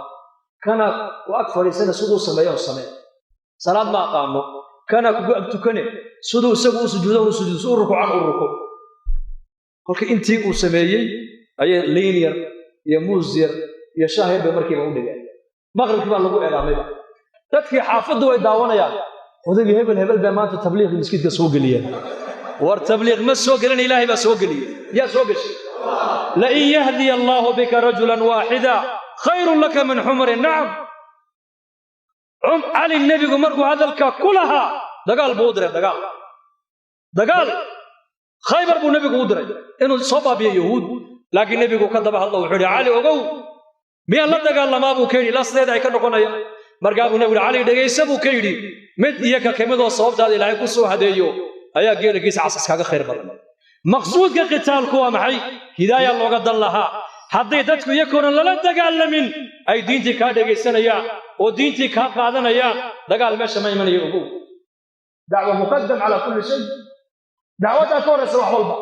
Kana ku ag fadhiisana, siduu sameeya u samee. Salaad ma aqaano. Kana kugu ag tukane, siduu isagu u sujuudo u sujuudo, u rukuucan u rukuuc. Kolka intii uu sameeyey ayay liin yar iyo muus yar iyo shaah yar bay markiiba u dhigeen. Maqribkii baa lagu eedaamayba. Dadkii xaafaddu way daawanayaan: odaygii hebel hebel baa maanta tabliiqii miskiidka soo geliyeen. War tabliiq ma soo gelin, Ilaahay baa soo geliyey. Yaa soo geshay? لئن يهدي الله بك رجلا واحدا خير لك من حمر النعم. Cali nebigu markuu hadalka ku lahaa, dagaal buu u diray, dagaal, dagaal Khaybar buu nebigu u diray inuu soo baabiyo Yahuud. Laakiin nebigu ka daba hadlo, wuxuu yidhi: Cali, ogow, miyaan la dagaalamaa buu ka yidhi, ilaa sideeda ay ka noqonayaan. Markaa buu nebigu yidhi: Cali, dhegaysa buu ka yidhi, mid iyo ka kamidoo sababtaada Ilaahay ku soo hadeeyo ayaa geelagiisa casas kaaga khayr badan. Maqsuudka qitaalku waa maxay? Hidaaya looga dan lahaa. Hadday dadku iyagoona lala dagaalamin ay diintii kaa dhegaysanayaan oo diintii kaa qaadanayaan, dagaal meesha ma imanayo, ogow. دعوة مقدم على كل شيء. Dacwaddaa ka horraysa wax walba.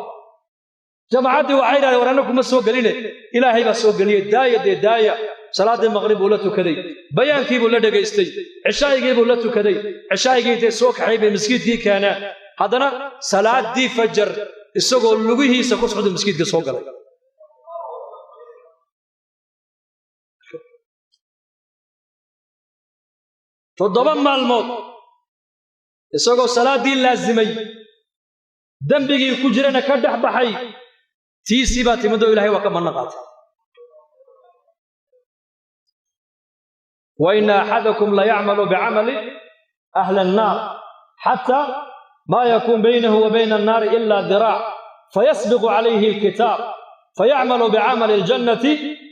Jamaacaddii waxay yidhahdeen: war annagu ma soo geline, Ilaahay baa soo geliyey, daaya dee, daaya. Salaaddii maqrib buu la tukaday, bayaankii buu la dhegaystay, cishaa'igii buu la tukaday. Cishaa'igii intay soo kaxay bay maskiidkii keeneen. Haddana salaaddii fajar isagoo lugihiisa ku socda maskiidka soo galay. 7 maalmood isagoo salaaddii laasimay, dembigii ku jirana ka dhex baxay, tiisii baa timid oo Ilahay waa ka manno qaatay. وإن أحدكم ليعمل بعمل أهل النار حتى ما يكون بينه وبين النار إلا ذراع فيسبق عليه الكتاب فيعمل بعمل الجنة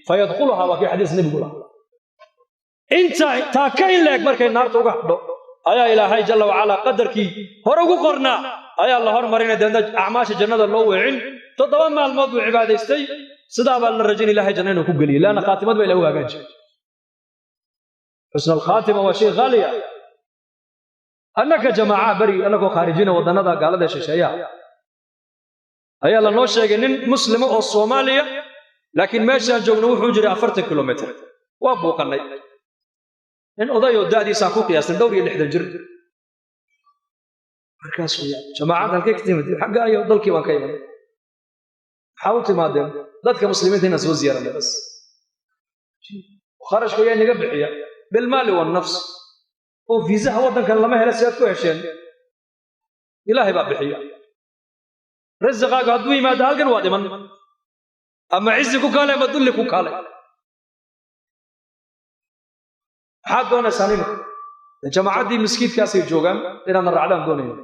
فيدخلها. Waa kii xadiis nebigu lahaa. Inta taa ka in leeg markay naarta uga hadho ayaa Ilaahay jalla wacalaa qadarkii hore ugu qornaa ayaa la hormarinay, deedna acmaasha jannada loo weecin. 7 maalmood buu cibaadaystay. Sidaa baa la rajayn Ilahay janna inuu ku geliyey, leanna khaatimad ba Ilahi u hagaajiyay. حسن الخاتمة waa shay qaaliya. Annaka jamaaca beri annagoo khaarijina waddannada gaalada shisheeyaha ayaa la noo sheegay nin muslima oo Soomaaliya, laakiin meeshaan joogno wuxuu jiray 40 kilomitir. Waa buuqannay. Nin oday oo da'diisaan ku qiyaasnay dhowr iyo 60 jir. Markaasuu: jamaacad halkay ka timid? Xagga ayo dalkii baan ka imanay. Maxaa u timaadeen? Dadka muslimiinta inaan soo ziyaaranay bas. Kharashka yaa naga bixiya? بالمال والنفس. Oo fiisaha waddankan lama hela, si aad ku hesheen? Ilaahay baa bixiya. Rasiqaagu hadduu yimaado halkan waa dhiman, ama cizi ku kaale ama dulli ku kaale. Maxaad doonaysaan imika? Jamaacaddii miskiidkaasay joogaan, inaadna raacdaan doonayna.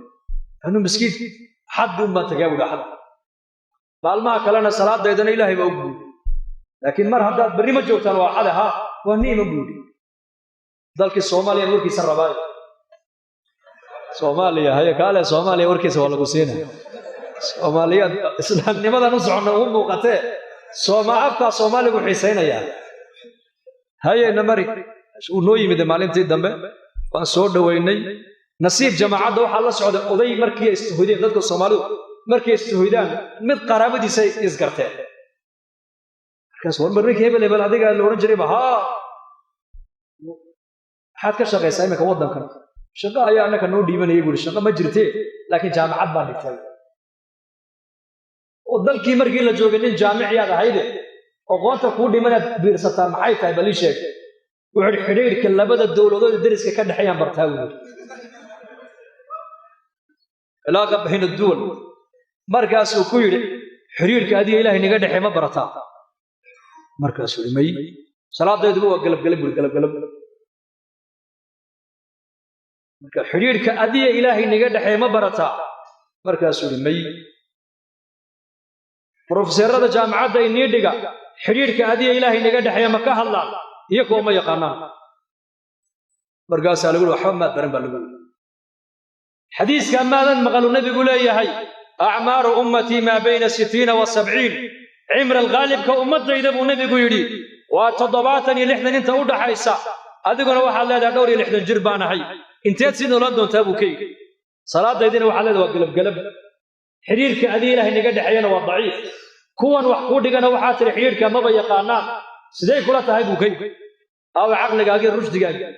Anu miskiid xaddi un baan tagaa buhi, axad maalmaha kalena salaadaydana Ilaahay baa og buuri. Laakiin mar haddaad berri ma joogtaan, waa axade, haa, waa niima buuri. Dalkii Soomaaliya warkiisa rabaayo, Soomaaliya haye, kaale, Soomaaliya warkiisa waa lagu siinaya. Soomaaliyaad islaamnimadan u soconna ugu muuqatee, sooma afkaa Soomaaligu xiisaynayaa. Hayena mari uu noo yimid maalintii dambe, waan soo dhoweynay. Nasiib jamaacadda waxaa la socday oday. Markii ay istuhoydeen, dadka Soomaalidu markay istuhoydaan mid qaraabadiisa isgarteen. Markaas: war marninkii hebel hebel adiga la odhan jirayba? Haa. Maxaad ka shaqaysaa iminka waddankan? Shaqo ayaa annaka noo dhiibanaya buuri. Shaqo ma jirtee, laakiin jaamacad baan dhigtay. Oo dalkii markii la joogay nin jaamiciyaad ahayde, aqoonta kuu dhimanaad biirsataa maxay tahay? Bal ii sheeg. Wuxuu idhi: xidhiidhka labada dowladood ee deriska ka dhexeeyaan bartaa buuri, علاقة بين الدول. Markaasuu ku yidhi, xiriirka adiga Ilaahay naga dhexey ma barataa? Markaasuu yidhi, may, salaadayduba waa galabgalab buri, galabgalab. Marka xidhiirka adiga Ilaahay naga dhexeey ma barataa? Markaasuu yidhi, may. Brofeseerada jaamacadda inii dhiga xidhiirka adiga Ilaahay naga dhexeeya ma ka hadlaan? Iyo kuwa ma yaqaanaan. Markaasaa lagu yidhi, waxba maad baran baa lagu yidhi. Xadiiska maadan maqalu nebigu leeyahay, acmaaru ummatii maa bayna 60 wa 70, cimra alghaalibka ummaddayda buu nebigu yidhi waa 70 iyo 60 inta u dhaxaysa. Adiguna waxaad leedahay dhowr iyo 60 jir baan ahay, inteed sii noolaan doontaa buu ka yidhi. Salaadaydina waxaad leedahay waa gelabgelab, xidhiirka adii Ilaahay naga dhexeeyana waa daciif, kuwan wax kuu dhigana waxaa tidhi xidhiirka maba yaqaanaan. Sidee kula tahay buu ka yidhi. Aawa caqligaagii, rushdigaagii?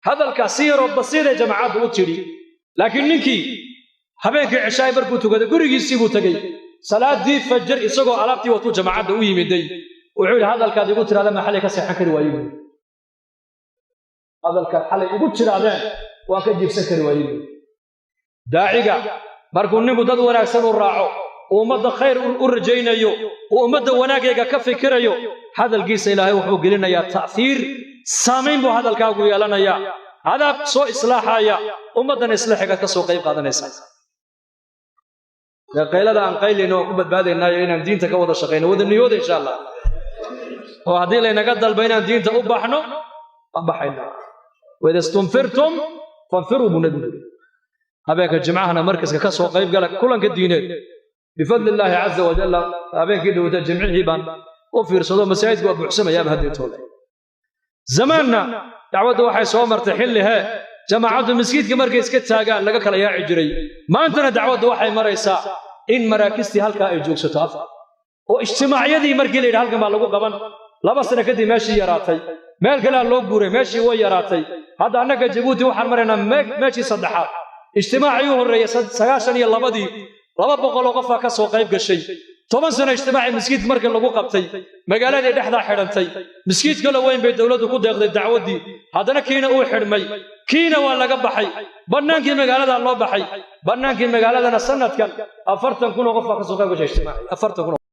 Hadalkaa si yaroo basiiday jamaacaddu u tidhi, laakiin ninkii habeenkii cishaay markuu tukaday gurigiisii buu tegey. Salaadii fajar isagoo alaabtii watuu jamaacadda u yimiday. Wuxuu yidhi, hadalkaad igu tiraada ma xalay ka seexan kari waaye buui. Hadalkaad xalay igu tiraadeen waan ka jiibsan kari waaye buui. Daaciga markuu ninku dad wanaagsan u raaco, uu ummadda khayr u rajaynayo, uu ummadda wanaagayga ka fikirayo, hadalkiisa Ilaahay wuxuu gelinayaa ta'hiir, saamayn buu hadalkaagu yeelanayaa. Adaab soo islaaxaya, ummaddan islaaxigaad ka soo qayb qaadanaysa. Dee qaylada aan qaylayno waan ku badbaadaynaayo inaan diinta ka wada shaqayno, wada niyooda insha Allah. Oo haddii laynaga dalba inaan diinta u baxno, waan baxaynaa. Waida stunfirtum fanfiruu buu nebigu yidhi. Habeenka jimcahana markaska ka soo qayb gala kulanka diineed bifadli illaahi caza wajalla. Habeenkii dhowta jimcihii baan u fiirsado, masaajidka waa buuxsamayaaba haddeetoole. Zamaanna dacwadda waxay soo martay xilli hee jamaacaddu maskiidka markay iska taagaan laga kala yaaci jiray. Maantana dacwaddu waxay maraysaa in maraakistii halkaa ay joogsato afka, oo ijtimaacyadii markii la yidhi halkan baa lagu qaban, 2 sano kadib meeshii yaraatay, meel kalea loo guuray, meeshii way yaraatay. Hadda annaga Jabuuti waxaan maraynaa meeshii saddexaad. Ijtimaacii u horreeyey 92-dii 200 oo qofaa ka soo qayb gashay. 10 sano ijtimaacii maskiidka markii lagu qabtay, magaaladii dhexdaa xidhantay, maskiid kale weyn bay dowladdu ku deeqday dacwaddii. Haddana kiina uu xidhmay, kiina waa laga baxay, bannaankii magaalada loo baxay. Bannaankii magaaladana sanadkan 40,000 oo qof baa ka soo qayb gashay ijtimaacii, 40,000.